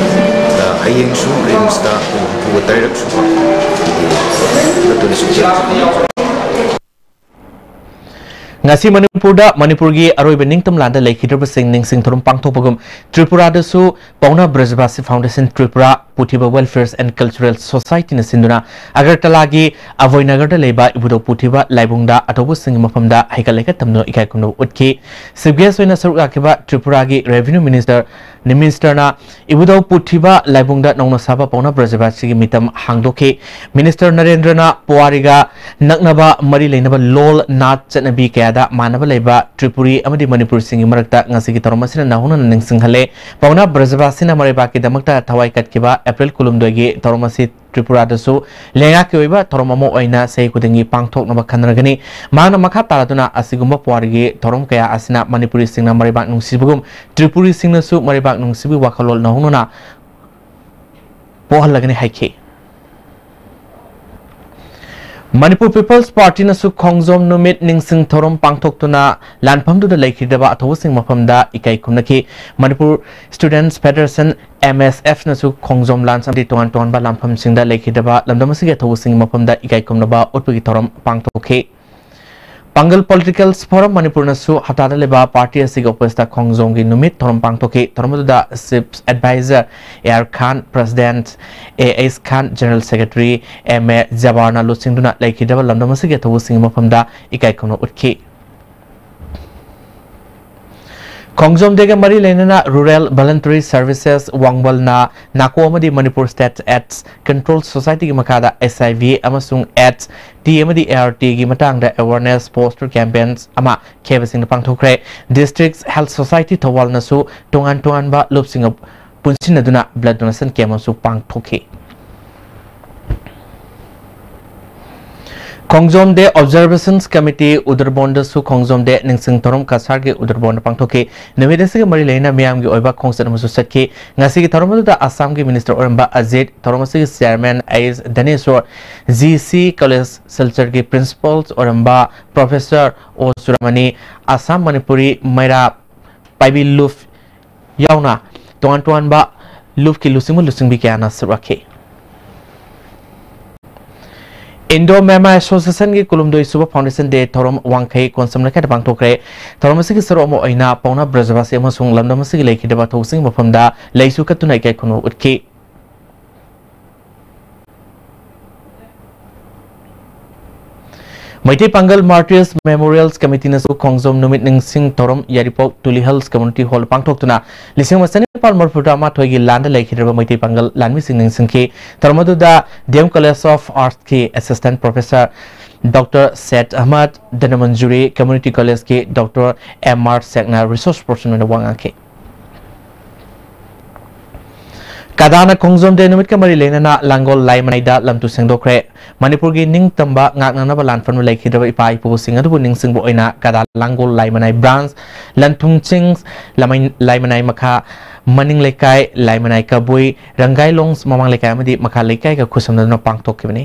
ꯑꯗ ꯍꯌꯦꯡꯁꯨ ꯔꯤꯝꯁꯇ ꯍꯨꯝꯐꯨꯒ ꯇꯔꯦꯠ ꯁꯨꯕ ꯑꯩꯈꯣꯏꯒꯤ ꯕ꯭ꯂꯗ ꯗꯣꯅꯦꯁꯟ ꯀꯦꯝꯞ ꯉꯁꯤ ꯃꯅꯤꯄꯨꯔꯗ ꯃꯅꯤꯄꯨꯔꯒꯤ ꯑꯔꯣꯏꯕ ꯅꯤꯡꯇꯝ ꯂꯥꯟꯗ ꯂꯩꯈꯤꯗ꯭ꯔꯕꯁꯤꯡ ꯅꯤꯡꯁꯤꯡ ꯊꯧꯔꯝ ꯄꯥꯡꯊꯣꯛꯄꯒꯨꯝ, ꯇ꯭ꯔꯤꯄꯨꯔꯥꯗꯁꯨ ꯄꯥꯎꯅꯥ ꯕ꯭ꯔꯖꯕꯥꯁꯤ ꯐꯥꯎꯟꯗꯦꯁꯟ ꯇ꯭ꯔꯤꯄꯨꯔꯥ, ꯄꯨꯊꯤꯕ Welfare and Cultural Societyꯅ ꯁꯤꯟꯗꯨꯅ ꯑꯒꯔꯇꯂꯥꯒꯤ ꯑꯚꯣꯏꯅꯒꯔꯗ ꯂꯩꯕ ꯏꯕꯨꯙꯧ ꯄꯨꯊꯤꯕ ꯂꯥꯏꯕꯨꯡꯗ ꯑꯊꯧꯕꯁꯤꯡꯒꯤ ꯃꯐꯝꯗ ꯍꯩꯀꯠ ꯂꯩꯀꯠ ꯇꯝꯗꯨꯅ ꯏꯀꯥꯏ ꯈꯨꯝꯅꯕ ꯎꯠꯈꯤ꯫ ꯆꯤꯐ ꯒꯦꯁ ꯑꯣꯏꯅ ꯁꯔꯨꯛ ꯌꯥꯈꯤꯕ ꯇ꯭ꯔꯤꯄꯨꯔꯥꯒꯤ ꯔꯦꯚꯤꯅ꯭ꯌꯨ ꯃꯤꯅꯤꯁꯇꯔ, ꯃꯤꯅꯤꯁꯇꯔꯅ ꯏꯕꯨꯙꯧ ꯄꯨꯊꯤꯕ ꯂꯥꯏꯕꯨꯡꯗ ꯅꯧꯅ ꯁꯥꯕ ꯄꯥꯎꯅꯥ ꯕ꯭ꯔꯖꯕꯥꯁꯤꯒꯤ ꯃꯤꯇꯝ ꯍꯥꯡꯗꯣꯛꯈꯤ꯫ ꯃꯤꯅꯤꯁꯇꯔ ꯅꯔꯦꯟꯗ꯭ꯔꯅ ꯄꯨꯋꯥꯔꯤꯒ ꯅꯛꯅꯕ ꯃꯔꯤ ꯂꯩꯅꯕ ꯂꯣꯜ, ꯅꯥꯠ, ꯆꯠꯅꯕꯤ ꯀꯌꯥꯗ ꯃꯥꯟꯅꯕ ꯂꯩꯕ ꯇ꯭ꯔꯤꯄꯨꯔꯤ ꯑꯃꯗꯤ ꯃꯅꯤꯄꯨꯔꯤꯁꯤꯡꯒꯤ ꯃꯔꯛꯇ ꯉꯁꯤꯒꯤ ꯊꯧꯔꯝ ꯑꯁꯤꯅ ꯅꯧꯍꯧꯅꯅ ꯅꯤꯡꯁꯤꯡꯍꯜꯂꯦ꯫ ꯄꯥꯎꯅꯥ ꯕ꯭ꯔꯖꯕꯥꯁꯤꯅ ꯃꯔꯩꯕꯥꯛꯀꯤꯗꯃꯛꯇ ꯊꯋꯥꯏ ꯀꯠꯈꯤꯕ ꯑꯦꯄ꯭ꯔꯤꯜ ꯀꯨꯟꯍꯨꯝꯗꯣꯏꯒꯤ ꯊꯧꯔꯝ ꯑꯁꯤ ꯇ꯭ꯔꯤꯄꯨꯔꯥꯗꯁꯨ ꯂꯩꯉꯥꯛꯀꯤ ꯑꯣꯏꯕ ꯊꯧꯔꯝ ꯑꯃ ꯑꯣꯏꯅ ꯆꯍꯤ ꯈꯨꯗꯤꯡꯒꯤ ꯄꯥꯡꯊꯣꯛꯅꯕ ꯈꯟꯅꯔꯒꯅꯤ꯫ ꯃꯍꯥꯛꯅ ꯃꯈꯥ ꯇꯥꯔꯗꯨꯅ ꯑꯁꯤꯒꯨꯝꯕ ꯄꯨꯋꯥꯔꯤꯒꯤ ꯊꯧꯔꯝ ꯀꯌꯥ ꯑꯁꯤꯅ ꯃꯅꯤꯄꯨꯔꯤꯁꯤꯡꯅ ꯃꯔꯩꯕꯥꯛ ꯅꯨꯡꯁꯤꯕꯒꯨꯝ ꯇ꯭ꯔꯤꯄꯨꯔꯤꯁꯤꯡꯅꯁꯨ ꯃꯔꯩꯕꯥꯛ ꯅꯨꯡꯁꯤꯕꯒꯤ ꯋꯥꯈꯜꯂꯣꯟ ꯅꯧꯍꯧꯅꯅ ꯄꯣꯛꯍꯜꯂꯒꯅꯤ ꯍꯥꯏꯈꯤ꯫ ꯃꯅꯤꯄꯨꯔ ꯄꯤꯄꯜꯁ ꯄꯥꯔꯇꯤꯅꯁꯨ ꯈꯣꯡꯖꯣꯝ ꯅꯨꯃꯤꯠ ꯅꯤꯡꯁꯤꯡ ꯊꯧꯔꯝ ꯄꯥꯡꯊꯣꯛꯇꯨꯅ ꯂꯥꯟꯐꯝꯗꯨꯗ ꯂꯩꯈꯤꯗꯕ ꯑꯊꯧꯕꯁꯤꯡ ꯃꯐꯝꯗ ꯏꯀꯥꯏ ꯈꯨꯝꯅꯈꯤ꯫ ꯃꯅꯤꯄꯨꯔ ꯁ꯭ꯇꯨꯗꯦꯟꯠꯁ ꯐꯦꯗꯔꯦꯁꯟ, ꯑꯦꯝ ꯑꯦꯁ ꯑꯦꯐꯅꯁꯨ ꯈꯣꯡꯖꯣꯝ ꯂꯥꯟ ꯑꯃꯗꯤ ꯇꯣꯉꯥꯟ ꯇꯣꯉꯥꯟꯕ ꯂꯥꯟꯐꯝꯁꯤꯡꯗ ꯂꯩꯈꯤꯗꯕ ꯂꯝꯗꯝ ꯑꯁꯤꯒꯤ ꯑꯊꯧꯕꯁꯤꯡꯒꯤ ꯃꯐꯝꯗ ꯏꯀꯥꯏ ꯈꯨꯝꯅꯕ ꯎꯠꯄꯒꯤ ꯊꯧꯔꯝ ꯄꯥꯡꯊꯣꯛꯈꯤ꯫ ꯄꯥꯡꯒꯜ ꯄꯣꯂꯤꯇꯤꯀꯦꯜ ꯐꯣꯔꯝ ꯃꯅꯤꯄꯨꯔꯅꯁꯨ ꯍꯞꯇꯥꯗ ꯂꯩꯕ ꯄꯥꯔꯇꯤ ꯑꯁꯤꯒꯤ ꯑꯣꯐꯤꯁꯇ ꯈꯣꯡꯖꯣꯝꯒꯤ ꯅꯨꯃꯤꯠ ꯊꯧꯔꯝ ꯄꯥꯡꯊꯣꯛꯈꯤ꯫ ꯊꯧꯔꯝ ꯑꯗꯨꯗ chief adviser A R Khan, president A H Khan, general secretary M A ꯖꯕꯥꯔꯅ ꯂꯨꯆꯤꯡꯗꯨꯅ ꯂꯩꯈꯤꯗ꯭ꯔꯕ ꯂꯝꯗꯝ ꯑꯁꯤꯒꯤ ꯑꯊꯧꯕꯁꯤꯡꯒꯤ ꯃꯐꯝꯗ ꯏꯀꯥꯏ ꯈꯨꯝꯅꯕ ꯎꯠꯈꯤ꯫ ꯈꯣꯡꯖꯣꯝ ꯗꯦꯒ ꯃꯔꯤ ꯂꯩꯅꯅ ꯔꯨꯔꯦꯜ ꯚꯣꯂꯟꯇꯔꯤ ꯁꯔꯚꯤꯁꯦꯁ ꯋꯥꯡꯕꯜꯅ ꯅꯥꯀꯣ ꯑꯃꯗꯤ ꯃꯅꯤꯄꯨꯔ ꯁ꯭ꯇꯦꯠ ꯑꯦꯗꯁ ꯀꯟꯇ꯭ꯔꯣꯜ ꯁꯣꯁꯥꯏꯇꯤꯒꯤ ꯃꯈꯥꯗ ꯑꯩꯆ ꯑꯥꯏ ꯚꯤ ꯑꯃꯁꯨꯡ ꯑꯦꯗꯁ ꯇꯤ ꯑꯃꯗꯤ ꯑꯦ ꯑꯥꯔ ꯇꯤꯒꯤ ꯃꯇꯥꯡꯗ ꯑꯦꯋꯥꯔꯅꯦꯁ ꯄꯣꯁꯇꯔ ꯀꯦꯝꯄꯦꯟ ꯑꯃ ꯈꯦꯕꯁꯤꯡꯗ ꯄꯥꯡꯊꯣꯛꯈ꯭ꯔꯦ꯫ ꯗꯤꯁꯇ꯭ꯔꯤꯛ ꯍꯦꯜꯊ ꯁꯣꯁꯥꯏꯇꯤ ꯊꯧꯕꯥꯜꯅꯁꯨ ꯇꯣꯉꯥꯟ ꯇꯣꯉꯥꯟꯕ ꯂꯨꯞꯁꯤꯡꯒ ꯄꯨꯟꯁꯤꯟꯅꯗꯨꯅ ꯕ꯭ꯂꯗ ꯗꯣꯅꯦꯁꯟ ꯀꯦꯝ ꯑꯃꯁꯨ ꯄꯥꯡꯊꯣꯛꯈꯤ꯫ ꯈꯣꯡꯖꯣꯝ ꯗꯦ ꯑꯣꯕꯖꯔꯕꯦꯁꯟ ꯀꯃꯤꯇꯤ ꯎꯗꯔꯕꯣꯟꯗꯁꯨ ꯈꯣꯡꯖꯣꯝ ꯗꯦ ꯅꯤꯡꯁꯤꯡ ꯊꯧꯔꯝ ꯀꯁꯥꯔꯒꯤ ꯎꯗꯔꯕꯣꯟꯗ ꯄꯥꯡꯊꯣꯛꯈꯤ꯫ ꯅꯨꯃꯤꯠ ꯑꯁꯤꯒ ꯃꯔꯤ ꯂꯩꯅꯅ ꯃꯤꯌꯥꯝꯒꯤ ꯑꯣꯏꯕ ꯈꯣꯡꯆꯠ ꯑꯃꯁꯨ ꯆꯠꯈꯤ꯫ ꯉꯁꯤꯒꯤ ꯊꯧꯔꯝ ꯑꯗꯨꯗ ꯑꯁꯥꯝꯒꯤ ꯃꯤꯅꯤꯁꯇꯔ ꯑꯣꯏꯔꯝꯕ ꯑꯖꯤꯠ, ꯊꯧꯔꯝ ꯑꯁꯤꯒꯤ chairman H Dhaneshor, G C college ꯁꯤꯜꯆꯔꯒꯤ ꯄ꯭ꯔꯤꯟꯁꯤꯄꯜ ꯑꯣꯏꯔꯝꯕ ꯄ꯭ꯔꯣꯐꯦꯁꯔ ꯑꯣ ꯆꯨꯔꯥꯃꯅꯤ, ꯑꯁꯥꯝ ꯃꯅꯤꯄꯨꯔꯤ ꯃꯩꯔꯥ ꯄꯥꯏꯕꯤ ꯂꯨꯞ ꯌꯥꯎꯅ ꯇꯣꯉꯥꯟ ꯇꯣꯉꯥꯟꯕ ꯂꯨꯞꯀꯤ ꯂꯨꯆꯤꯡꯕ ꯂꯨꯆꯤꯡꯕꯤ ꯀꯌꯥꯅ ꯁꯔꯨꯛ ꯌꯥꯈꯤ꯫ ꯏꯟꯗꯣ ꯃ꯭ꯌꯥꯟꯃꯥꯔ ꯑꯦꯁꯣꯁꯤꯌꯦꯁꯟꯒꯤ ꯀꯨꯟꯍꯨꯝꯗꯣꯏ ꯁꯨꯕ ꯐꯥꯎꯟꯗꯦꯁꯟ ꯗꯦ ꯊꯧꯔꯝ ꯋꯥꯡꯈꯩ ꯀꯣꯟꯁꯝ ꯂꯩꯀꯥꯏꯗ ꯄꯥꯡꯊꯣꯛꯈ꯭ꯔꯦ꯫ ꯊꯧꯔꯝ ꯑꯁꯤꯒꯤ ꯁꯔꯨꯛ ꯑꯃ ꯑꯣꯏꯅ ꯄꯥꯎꯅꯥ ꯕ꯭ꯔꯖꯕꯥꯁꯤ ꯑꯃꯁꯨꯡ ꯂꯝꯗꯝ ꯑꯁꯤꯒꯤ ꯂꯩꯈꯤꯗꯕ ꯊꯧꯁꯤꯡ ꯃꯐꯝꯗ ꯂꯩꯁꯨ ꯀꯠꯇꯨꯅ ꯏꯀꯥꯏ ꯈꯨꯝꯅꯕ ꯎꯠꯈꯤ꯫ ꯃꯩꯇꯩ ꯄꯥꯡꯒꯜ ꯃꯥꯔꯇꯤꯌꯔꯁ ꯃꯦꯃꯣꯔꯤꯌꯦꯜꯁ ꯀꯃꯤꯇꯤꯅꯁꯨ ꯈꯣꯡꯖꯣꯝ ꯅꯨꯃꯤꯠ ꯅꯤꯡꯁꯤꯡ ꯊꯧꯔꯝ ꯌꯥꯏꯔꯤꯄꯣꯛ ꯇꯨꯂꯤ ꯍꯤꯜꯁ ꯀꯝꯃ꯭ꯌꯨꯅꯤꯇꯤ ꯍꯣꯜ ꯄꯥꯡꯊꯣꯛꯇꯨꯅ ꯂꯤꯁꯤꯡ ꯑꯃ ꯆꯅꯤꯄꯥꯟ ꯃꯔꯤꯐꯨꯇꯔꯥ ꯃꯥꯊꯣꯏꯒꯤ ꯂꯥꯟꯗ ꯂꯩꯈꯤꯗ꯭ꯔꯕ ꯃꯩꯇꯩ ꯄꯥꯡꯒꯜ ꯂꯥꯟꯃꯤꯁꯤꯡ ꯅꯤꯡꯁꯤꯡꯈꯤ꯫ ꯊꯧꯔꯝ ꯑꯗꯨꯗ ꯗꯤ ꯑꯦꯝ ꯀꯣꯂꯦꯖ ꯑꯣꯐ ꯑꯥꯔꯠꯁꯀꯤ assistant professor doctor Seth Ahmad, Dhanamanjuri community ꯀꯣꯂꯦꯖꯀꯤ ꯗꯣꯛꯇꯔ ꯑꯦꯝ ꯑꯥꯔ ꯁꯦꯛꯅ ꯔꯤꯁꯣꯔꯁ ꯄꯔꯁꯟ ꯑꯣꯏꯅ ꯋꯥ ꯉꯥꯡꯈꯤ꯫ ꯀꯗꯥꯅ ꯈꯣꯡꯖꯣꯝ ꯗꯦ ꯅꯨꯃꯤꯠꯀ ꯃꯔꯤ ꯂꯩꯅꯅ ꯂꯥꯡꯒꯣꯜ ꯂꯥꯏꯃꯅꯥꯏꯗ ꯂꯝꯇꯨ ꯁꯦꯡꯗꯣꯛꯈ꯭ꯔꯦ꯫ ꯃꯅꯤꯄꯨꯔꯒꯤ ꯅꯤꯡꯇꯝꯕ ꯉꯥꯛꯅꯅꯕ ꯂꯥꯟꯐꯝꯗ ꯂꯩꯈꯤꯗ꯭ꯔꯕ ꯏꯄꯥ ꯏꯄꯨꯁꯤꯡ ꯑꯗꯨꯕꯨ ꯅꯤꯡꯁꯤꯡꯕ ꯑꯣꯏꯅ ꯀꯗꯥ ꯂꯥꯡꯒꯣꯜ ꯂꯥꯏꯃꯅꯥꯏ ꯕ꯭ꯔꯥꯟꯁ, ꯂꯟꯊꯨꯡ ꯆꯤꯡ, ꯂꯥꯏꯃꯟ-, ꯂꯥꯏꯃꯅꯥꯏ ꯃꯈꯥ, ꯃꯅꯤꯡ ꯂꯩꯀꯥꯏ, ꯂꯥꯏꯃꯅꯥꯏ ꯀꯕꯨꯏ, ꯔꯪꯒꯥꯏ ꯂꯣꯡꯁ ꯃꯃꯥꯡ ꯂꯩꯀꯥꯏ ꯑꯃꯗꯤ ꯃꯈꯥ ꯂꯩꯀꯥꯏꯒ ꯈꯨꯠꯁꯝꯅꯗꯨꯅ ꯄꯥꯡꯊꯣꯛꯈꯤꯕꯅꯤ꯫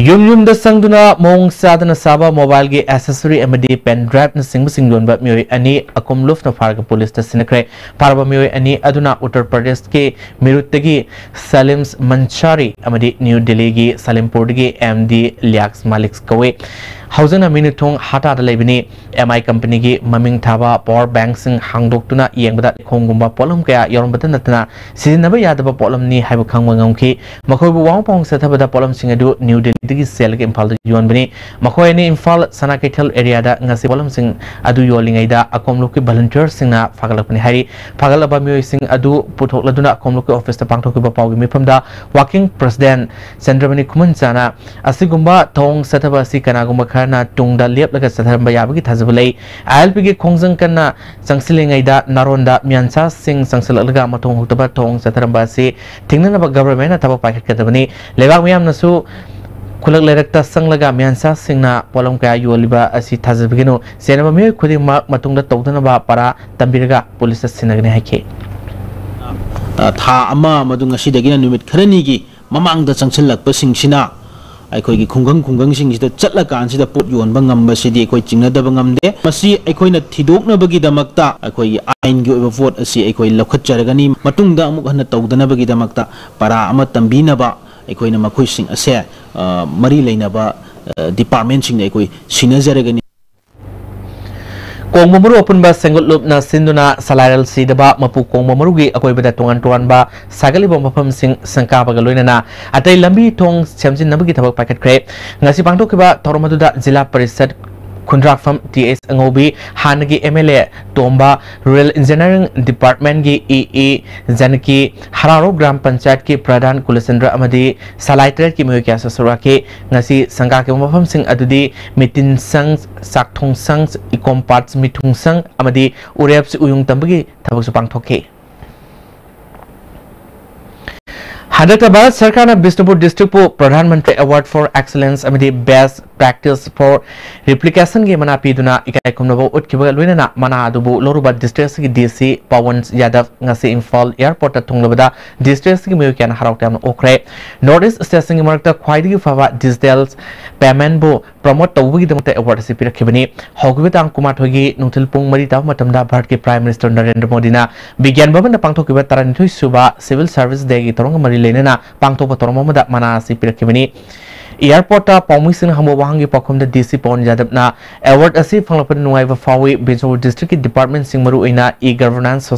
ꯌꯨꯝ ꯌꯨꯝꯗ ꯆꯪꯗꯨꯅ ꯃꯑꯣꯡ ꯆꯥꯗꯅ ꯁꯥꯕ ꯃꯣꯕꯥꯏꯜꯒꯤ ꯑꯦꯁꯦꯁꯔꯤ ꯑꯃꯗꯤ ꯄꯦꯟ ꯗ꯭ꯔꯥꯏꯚꯅꯆꯤꯡꯕꯁꯤꯡ ꯌꯣꯟꯕ ꯃꯤꯑꯣꯏ ꯑꯅꯤ ꯑꯀꯣꯝꯂꯨꯞꯅ ꯐꯥꯔꯒ ꯄꯨꯂꯤꯁꯇ ꯁꯤꯟꯅꯈ꯭ꯔꯦ꯫ ꯐꯥꯔꯕ ꯃꯤꯑꯣꯏ ꯑꯅꯤ ꯑꯗꯨꯅ ꯎꯠꯇꯔ ꯄ꯭ꯔꯗꯦꯁꯀꯤ ꯃꯤꯔꯨꯠꯇꯒꯤ ꯁꯂꯤꯝꯁ ꯃꯟꯁꯥꯔꯤ ꯑꯃꯗꯤ ꯅ꯭ꯌꯨ ꯗꯤꯜꯂꯤꯒꯤ ꯁꯂꯤꯝꯄꯨꯔꯗꯒꯤ ꯑꯦꯝ ꯗꯤ ꯂꯤꯌꯥꯛꯁ ꯃꯥꯂꯤꯛꯁ ꯀꯧꯏ꯫ ꯍꯧꯖꯤꯛꯅ ꯃꯤꯅꯨꯊꯣꯡ ꯍꯥꯇꯥꯗ ꯂꯩꯕꯅꯤ꯫ ꯑꯦꯝ ꯑꯥꯏ ꯀꯝꯄꯅꯤꯒꯤ ꯃꯃꯤꯡ ꯊꯥꯕ ꯄꯥꯋꯔ ꯕꯦꯡꯛꯁꯤꯡ ꯍꯥꯡꯗꯣꯛꯇꯨꯅ ꯌꯦꯡꯕꯗ ꯂꯩꯈꯣꯝꯒꯨꯝꯕ ꯄꯣꯠꯂꯝ ꯀꯌꯥ ꯌꯥꯎꯔꯝꯕꯇ ꯅꯠꯇꯅ ꯁꯤꯖꯤꯟꯅꯕ ꯌꯥꯗꯕ ꯄꯣꯠꯂꯝꯅꯤ ꯍꯥꯏꯕ ꯈꯪꯕ ꯉꯝꯈꯤ꯫ ꯃꯈꯣꯏꯕꯨ ꯋꯥꯍꯪ ꯄꯥꯎꯍꯪ ꯆꯠꯊꯕꯗ ꯄꯣꯠꯂꯝꯁꯤꯡ ꯑꯗꯨ ꯅ꯭ꯌꯨ ꯗꯤꯜꯂꯤꯗꯒꯤ ꯆꯦꯜꯂꯒ ꯏꯝꯐꯥꯜꯗ ꯌꯣꯟꯕꯅꯤ꯫ ꯃꯈꯣꯏ ꯑꯅꯤ ꯏꯝꯐꯥꯜ ꯁꯅꯥ ꯀꯩꯊꯦꯜ ꯑꯦꯔꯤꯌꯥꯗ ꯉꯁꯤ ꯄꯣꯠꯂꯝꯁꯤꯡ ꯑꯗꯨ ꯌꯣꯜꯂꯤꯉꯩꯗ ꯑꯀꯣꯝꯂꯨꯞꯀꯤ ꯚꯣꯂꯨꯟꯇꯤꯌꯔꯁꯤꯡꯅ ꯐꯥꯒꯠꯂꯛꯄꯅꯤ ꯍꯥꯏꯔꯤ꯫ ꯐꯥꯒꯠꯂꯕ ꯃꯤꯑꯣꯏꯁꯤꯡ ꯑꯗꯨ ꯄꯨꯊꯣꯛꯂꯗꯨꯅ ꯑꯀꯣꯝꯂꯨꯞꯀꯤ ꯑꯣꯐꯤꯁꯇ ꯄꯥꯡꯊꯣꯛꯈꯤꯕ ꯄꯥꯎꯒꯤ ꯃꯤꯐꯝꯗ ꯋꯥꯀꯤꯡ ꯄ꯭ꯔꯁꯤꯗꯦꯟ ꯆꯟꯗ꯭ꯔꯃꯅꯤ ꯈꯨꯃꯟꯆꯥꯅ ꯑꯁꯤꯒꯨꯝꯕ ꯊꯧꯑꯣꯡ ꯆꯠꯊꯕ ꯑꯁꯤ ꯀꯅꯥꯒꯨꯝꯕ ꯈꯔꯅ ꯇꯨꯡꯗ ꯂꯦꯞꯂꯒ ꯆꯠꯊꯔꯝꯕ ꯌꯥꯕꯒꯤ ꯊꯥꯖꯕ ꯂꯩ꯫ ꯑꯥꯏ ꯑꯦꯜ ꯄꯤꯒꯤ ꯈꯣꯡꯖꯪ ꯀꯟꯅ ꯆꯪꯁꯤꯜꯂꯤꯉꯩꯗ ꯅꯥꯔꯣꯟꯗ ꯃꯤꯌꯥꯟꯆꯥꯁꯤꯡ ꯆꯪꯁꯤꯜꯂꯛꯂꯒ ꯃꯊꯣꯡ ꯍꯨꯛꯇꯕ ꯊꯧꯑꯣꯡ ꯆꯠꯊꯔꯝꯕ ꯑꯁꯤ ꯊꯤꯡꯅꯅꯕ ꯒꯚꯔꯟꯃꯦꯟꯠꯅ ꯊꯕꯛ ꯄꯥꯏꯈꯠꯀꯗꯕꯅꯤ꯫ ꯂꯩꯕꯥꯛ ꯃꯤꯌꯥꯝꯅꯁꯨ ꯈꯨꯜꯂꯛ ꯂꯩꯔꯛꯇ ꯆꯪꯂꯒ ꯃꯤꯌꯥꯟꯆꯥꯁꯤꯡꯅ ꯄꯣꯠꯂꯝ ꯀꯌꯥ ꯌꯣꯜꯂꯤꯕ ꯑꯁꯤ ꯊꯥꯖꯕꯤꯒꯅꯨ꯫ ꯆꯦꯟꯅꯕ ꯃꯤꯑꯣꯏ ꯈꯨꯗꯤꯡꯃꯛ ꯃꯇꯨꯡꯗ ꯇꯧꯗꯅꯕ ꯄꯔꯥ ꯇꯝꯕꯤꯔꯒ ꯄꯨꯂꯤꯁꯇ ꯁꯤꯟꯅꯒꯅꯤ ꯍꯥꯏꯈꯤ꯫ ꯑ, ꯊꯥ ꯑꯃ ꯑꯃꯗꯤ ꯉꯁꯤꯗꯒꯤꯅ ꯅꯨꯃꯤꯠ ꯈꯔꯅꯤꯒꯤ ꯃꯃꯥꯡꯗ ꯆꯪꯁꯤꯜꯂꯛꯄꯁꯤꯡꯁꯤꯅ ꯑꯩꯈꯣꯏꯒꯤ ꯈꯨꯡꯒꯪ ꯈꯨꯡꯒꯪꯁꯤꯡꯁꯤꯗ ꯆꯠꯂꯀꯥꯟꯁꯤꯗ ꯄꯣꯠ ꯌꯣꯟꯕ ꯉꯝꯕꯁꯤꯗꯤ ꯑꯩꯈꯣꯏ ꯆꯤꯡꯅꯗꯕ ꯉꯝꯗꯦ꯫ ꯃꯁꯤ ꯑꯩꯈꯣꯏꯅ ꯊꯤꯗꯣꯛꯅꯕꯒꯤꯗꯃꯛꯇ ꯑꯩꯈꯣꯏꯒꯤ ꯑꯥꯏꯟꯒꯤ ꯑꯣꯏꯕ ꯄꯣꯠ ꯑꯁꯤ ꯑꯩꯈꯣꯏ ꯂꯧꯈꯠꯆꯔꯒꯅꯤ꯫ ꯃꯇꯨꯡꯗ ꯑꯃꯨꯛ ꯍꯟꯅ ꯇꯧꯗꯅꯕꯒꯤꯗꯃꯛꯇ ꯄꯔꯥ ꯑꯃ ꯇꯝꯕꯤꯅꯕ ꯑꯩꯈꯣꯏꯅ ꯃꯈꯣꯏꯁꯤꯡ ꯑꯁꯦ, ꯑ, ꯃꯔꯤ ꯂꯩꯅꯕ, ꯑ, ꯗꯤꯄꯥꯔꯠꯃꯦꯟꯁꯤꯡꯗ ꯑꯩꯈꯣꯏ ꯁꯤꯟꯅꯖꯔꯒꯅꯤ꯫ ꯀꯣꯡꯕ ꯃꯔꯨ ꯑꯄꯨꯟꯕ ꯁꯦꯟꯒꯠꯂꯨꯞꯅ ꯁꯤꯟꯗꯨꯅ ꯁꯂꯥꯏꯔꯦꯜ ꯁꯤꯗꯕ ꯃꯄꯨ ꯀꯣꯡꯕ ꯃꯔꯨꯒꯤ ꯑꯀꯣꯏꯕꯗ ꯇꯣꯉꯥꯟ ꯇꯣꯉꯥꯟꯕ ꯁꯥꯒꯠꯂꯤꯕ ꯃꯐꯝꯁꯤꯡ ꯁꯪꯀꯥꯕꯒ ꯂꯣꯏꯅꯅ ꯑꯇꯩ ꯂꯝꯕꯤ ꯊꯣꯡ ꯁꯦꯝꯖꯤꯟꯅꯕꯒꯤ ꯊꯕꯛ ꯄꯥꯏꯈꯠꯈ꯭ꯔꯦ꯫ ꯉꯁꯤ ꯄꯥꯡꯊꯣꯛꯈꯤꯕ ꯊꯧꯔꯝ ꯑꯗꯨꯗ ꯖꯤꯂꯥ ꯄꯔꯤꯁꯠ ꯈꯨꯟꯗ꯭ꯔꯥꯛꯐꯝ ꯇꯤ ꯑꯦꯁ ꯑꯉꯧꯕꯤ, ꯍꯥꯟꯅꯒꯤ M L A Tomba, rural engineering ꯗꯤꯄꯥꯔꯠꯃꯦꯟꯠꯀꯤ ꯏ ꯏ ꯖꯥꯅꯀꯤ, ꯍꯔꯥꯔꯣ ꯒ꯭ꯔꯥꯝ ꯄꯟꯆꯥꯌꯠꯀꯤ ꯄ꯭ꯔꯙꯥꯟ ꯀꯨꯂꯆꯟꯗ꯭ꯔ ꯑꯃꯗꯤ ꯁꯂꯥꯏ ꯇꯔꯦꯠꯀꯤ ꯃꯤꯑꯣꯏ ꯀꯌꯥꯁꯨ ꯁꯔꯨꯛ ꯌꯥꯈꯤ꯫ ꯉꯁꯤ ꯁꯪꯒꯥꯈꯤꯕ ꯃꯐꯝꯁꯤꯡ ꯑꯗꯨꯗꯤ ꯃꯤꯇꯤꯟ ꯁꯪ, ꯆꯥꯛꯊꯣꯡ ꯁꯪ, ꯏꯀꯣꯝ ꯄꯥꯔꯠꯁ ꯃꯤꯊꯨꯡ ꯁꯪ ꯑꯃꯗꯤ ꯎꯔꯦꯞꯁ ꯎꯌꯨꯡ ꯇꯝꯕꯒꯤ ꯊꯕꯛꯁꯨ ꯄꯥꯡꯊꯣꯛꯈꯤ꯫ ꯍꯟꯗꯛꯇ ꯚꯥꯔꯠ ꯁꯔꯀꯥꯔꯅ Bishnupur ꯗꯤꯁꯇ꯭ꯔꯤꯛꯄꯨ Pradhan Mantri Award for Excellence ꯑꯃꯗꯤ Best practice for replication ꯒꯤ ꯃꯅꯥ ꯄꯤꯗꯨꯅ ꯏꯀꯥꯏ ꯈꯨꯝꯅꯕ ꯎꯠꯈꯤꯕꯒ ꯂꯣꯏꯅꯅ ꯃꯅꯥ ꯑꯗꯨꯕꯨ ꯂꯧꯔꯨꯕ district ꯑꯁꯤꯒꯤ D C ꯄꯋꯟ ꯌꯥꯗꯕ ꯉꯁꯤ ꯏꯝꯐꯥꯜ airport ꯇ ꯊꯨꯡꯂꯕꯗ district ꯑꯁꯤꯒꯤ ꯃꯤꯑꯣꯏ ꯀꯌꯥꯅ ꯍꯔꯥꯎ ꯇꯌꯥꯝꯅ ꯑꯣꯛꯈ꯭ꯔꯦ꯫ North East state ꯁꯤꯡꯒꯤ ꯃꯔꯛꯇ ꯈ꯭ꯋꯥꯏꯗꯒꯤ ꯐꯕ digital payment ꯕꯨ promote ꯇꯧꯕꯒꯤꯗꯃꯛꯇ award ꯑꯁꯤ ꯄꯤꯔꯛꯈꯤꯕꯅꯤ꯫ ꯍꯧꯈꯤꯕ ꯇꯥꯡ ꯀꯨꯟꯃꯥꯊꯣꯏꯒꯤ ꯅꯨꯡꯊꯤꯜ ꯄꯨꯡ ꯃꯔꯤ ꯇꯥꯕ ꯃꯇꯝꯗ ꯚꯥꯔꯠꯀꯤ Prime Minister ꯅꯔꯦꯟꯗ꯭ꯔ ꯃꯣꯗꯤꯅ ꯕꯤꯒ꯭ꯌꯥꯟ ꯚꯕꯟꯗ ꯄꯥꯡꯊꯣꯛꯈꯤꯕ ꯇꯔꯥꯅꯤꯊꯣꯏ ꯁꯨꯕ Civil Service Day ꯒꯤ ꯊꯧꯔꯝꯒ ꯃꯔꯤ ꯂꯩꯅꯅ ꯄꯥꯡꯊꯣꯛꯄ ꯊꯧꯔꯝ ꯑꯃꯗ ꯃꯅꯥ ꯑꯁꯤ ꯄꯤꯔꯛꯈꯤꯕꯅꯤ꯫ Airport ꯇ ꯄꯥꯎꯃꯤꯁꯤꯡꯅ ꯍꯪꯕ ꯋꯥꯍꯪꯒꯤ ꯄꯥꯎꯈꯨꯝꯗ D C ꯄꯋꯟ ꯌꯥꯗꯕꯅ award ꯑꯁꯤ ꯐꯪꯂꯛꯄꯗ ꯅꯨꯡꯉꯥꯏꯕ ꯐꯥꯎꯏ꯫ ꯕꯤꯖꯣꯔ district ꯀꯤ department ꯁꯤꯡ ꯃꯔꯨꯑꯣꯏꯅ e-governance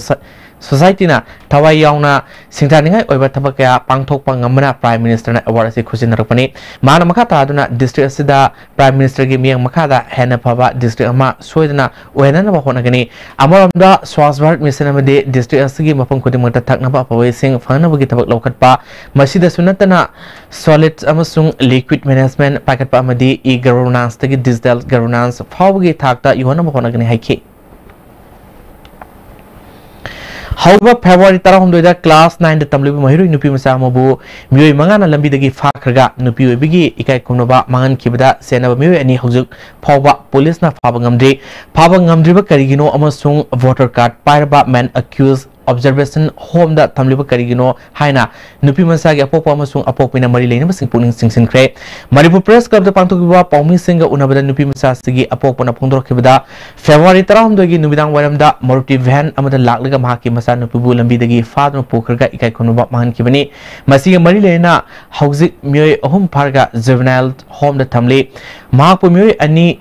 society ꯅ ꯊꯋꯥꯏ ꯌꯥꯎꯅ ꯁꯤꯡꯊꯥꯅꯤꯡꯉꯥꯏ ꯑꯣꯏꯕ ꯊꯕꯛ ꯀꯌꯥ ꯄꯥꯡꯊꯣꯛꯄ ꯉꯝꯕꯅ Prime Minister ꯅ award ꯑꯁꯤ ꯈꯨꯖꯤꯟꯅꯔꯛꯄꯅꯤ꯫ ꯃꯍꯥꯛꯅ ꯃꯈꯥ ꯇꯥꯗꯨꯅ district ꯑꯁꯤꯗ Prime Minister ꯒꯤ ꯃꯤꯠꯌꯦꯡ ꯃꯈꯥꯗ ꯍꯦꯟꯅ ꯐꯕ district ꯑꯃ ꯁꯣꯏꯗꯅ ꯑꯣꯏꯍꯟꯅꯕ ꯍꯣꯠꯅꯒꯅꯤ꯫ ꯑꯃꯔꯣꯝꯗ Swachh Bharat Mission ꯑꯃꯗꯤ district ꯑꯁꯤꯒꯤ ꯃꯐꯝ ꯈꯨꯗꯤꯡꯃꯛꯇ ꯊꯛꯅꯕ ꯑꯐꯕ ꯏꯁꯤꯡ ꯐꯪꯅꯕꯒꯤ ꯊꯕꯛ ꯂꯧꯈꯠꯄ, ꯃꯁꯤꯗꯁꯨ ꯅꯠꯇꯅ solids ꯑꯃꯁꯨꯡ liquid management ꯄꯥꯏꯈꯠꯄ ꯑꯃꯗꯤ e-governance ꯇꯒꯤ digital governance ꯐꯥꯎꯕꯒꯤ ꯊꯥꯛꯇ ꯌꯧꯍꯟꯅꯕ ꯍꯣꯠꯅꯒꯅꯤ ꯍꯥꯏꯈꯤ꯫ ꯍꯧꯔꯤꯕ February ꯇꯔꯥꯍꯨꯝꯗꯣꯏꯗ class nine ꯗ ꯇꯝꯂꯤꯕ ꯃꯍꯩꯔꯣꯏ ꯅꯨꯄꯤ ꯃꯆꯥ ꯑꯃꯕꯨ ꯃꯤꯑꯣꯏ ꯃꯉꯥꯅ ꯂꯝꯕꯤꯗꯒꯤ ꯐꯥꯈ꯭ꯔꯒ ꯅꯨꯄꯤ ꯑꯣꯏꯕꯤꯒꯤ ꯏꯀꯥꯏ ꯈꯨꯝꯅꯕ ꯃꯥꯡꯍꯟꯈꯤꯕꯗ ꯆꯦꯟꯅꯕ ꯃꯤꯑꯣꯏ ꯑꯅꯤ ꯍꯧꯖꯤꯛ ꯐꯥꯎꯕ ꯄꯨꯂꯤꯁꯅ ꯐꯥꯕ ꯉꯝꯗ꯭ꯔꯤ꯫ ꯐꯥꯕ ꯉꯝꯗ꯭ꯔꯤꯕ ꯀꯔꯤꯒꯤꯅꯣ ꯑꯃꯁꯨꯡ voter card ꯄꯥꯏꯔꯕ man accused observation home ꯗ ꯊꯝꯂꯤꯕ ꯀꯔꯤꯒꯤꯅꯣ ꯍꯥꯏꯅ ꯅꯨꯄꯤ ꯃꯆꯥꯒꯤ ꯑꯄꯣꯛꯄ ꯑꯃꯁꯨꯡ ꯑꯄꯣꯛꯄꯤꯅ ꯃꯔꯤ ꯂꯩꯅꯕꯁꯤꯡ ꯄꯨꯛꯅꯤꯡ ꯆꯤꯡꯁꯤꯟꯈ꯭ꯔꯦ꯫ ꯃꯅꯤꯄꯨꯔ Press Club ꯇ ꯄꯥꯡꯊꯣꯛꯈꯤꯕ ꯄꯥꯎꯃꯤꯁꯤꯡꯒ ꯎꯅꯕꯗ ꯅꯨꯄꯤ ꯃꯆꯥꯁꯤꯒꯤ ꯑꯄꯣꯛꯄꯅ ꯐꯣꯡꯗꯣꯔꯛꯈꯤꯕꯗ, February ꯇꯔꯥꯍꯨꯝꯗꯣꯏꯒꯤ ꯅꯨꯃꯤꯗꯥꯡ ꯋꯥꯏꯔꯝꯗ Maruti van ꯑꯃꯗ ꯂꯥꯛꯂꯒ ꯃꯍꯥꯛꯀꯤ ꯃꯆꯥꯅꯨꯄꯤꯕꯨ ꯂꯝꯕꯤꯗꯒꯤ ꯐꯥꯗꯨꯅ ꯄꯨꯈ꯭ꯔꯒ ꯏꯀꯥꯏ ꯈꯨꯝꯅꯕ ꯃꯥꯡꯍꯟꯈꯤꯕꯅꯤ꯫ ꯃꯁꯤꯒ ꯃꯔꯤ ꯂꯩꯅꯅ ꯍꯧꯖꯤꯛ ꯃꯤꯑꯣꯏ ꯑꯍꯨꯝ ꯐꯥꯔꯒ juvenile home ꯗ ꯊꯝꯂꯤ꯫ ꯃꯍꯥꯛꯄꯨ ꯃꯤꯑꯣꯏ ꯑꯅꯤ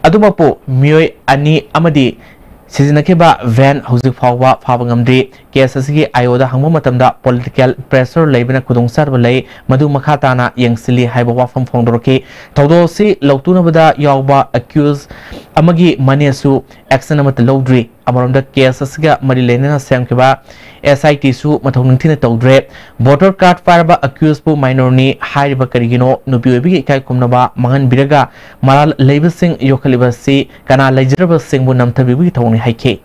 ꯑꯗꯨꯃꯛꯄꯨ ꯃꯤꯑꯣꯏ ꯑꯅꯤ ꯑꯃꯗꯤ ꯁꯤꯖꯤꯟꯅꯈꯤꯕ van ꯍꯧꯖꯤꯛ ꯐꯥꯎꯕ ꯐꯥꯕ ꯉꯝꯗ꯭ꯔꯤ꯫ Case ꯑꯁꯤꯒꯤ I O ꯗ ꯍꯪꯕ ꯃꯇꯝꯗ political pressure ꯂꯩꯕꯅ ꯈꯨꯗꯣꯡꯆꯥꯗꯕ ꯂꯩ, ꯃꯗꯨ ꯃꯈꯥ ꯇꯥꯅ ꯌꯦꯡꯁꯤꯜꯂꯤ ꯍꯥꯏꯕ ꯋꯥꯐꯝ ꯐꯣꯡꯗꯣꯔꯛꯈꯤ꯫ ꯊꯧꯗꯣꯛ ꯑꯁꯤ ꯂꯧꯊꯣꯛꯅꯕꯗ ꯌꯥꯎꯕ accused ꯑꯃꯒꯤ ꯃꯅꯦꯁꯨ action ꯑꯃꯠꯇ ꯂꯧꯗ꯭ꯔꯤ꯫ ꯑꯃꯔꯣꯝꯗ case ꯑꯁꯤꯒ ꯃꯔꯤ ꯂꯩꯅꯅ ꯁꯦꯝꯈꯤꯕ S I T ꯁꯨ ꯃꯊꯧ ꯅꯤꯡꯊꯤꯅ ꯇꯧꯗ꯭ꯔꯦ꯫ Voter card ꯄꯥꯏꯔꯕ accused ꯄꯨ minor ꯅꯤ ꯍꯥꯏꯔꯤꯕ ꯀꯔꯤꯒꯤꯅꯣ? ꯅꯨꯄꯤ ꯑꯣꯏꯕꯤꯒꯤ ꯏꯀꯥꯏ ꯈꯨꯝꯅꯕ ꯃꯥꯡꯍꯟꯕꯤꯔꯒ ꯃꯔꯥꯜ ꯂꯩꯕꯁꯤꯡ ꯌꯣꯛꯈꯠꯂꯤꯕ ꯑꯁꯤ ꯀꯅꯥ ꯂꯩꯖꯔꯕꯁꯤꯡꯕꯨ ꯅꯝꯊꯕꯤꯕꯒꯤ ꯊꯧꯑꯣꯡꯅꯤ ꯍꯥꯏꯈꯤ꯫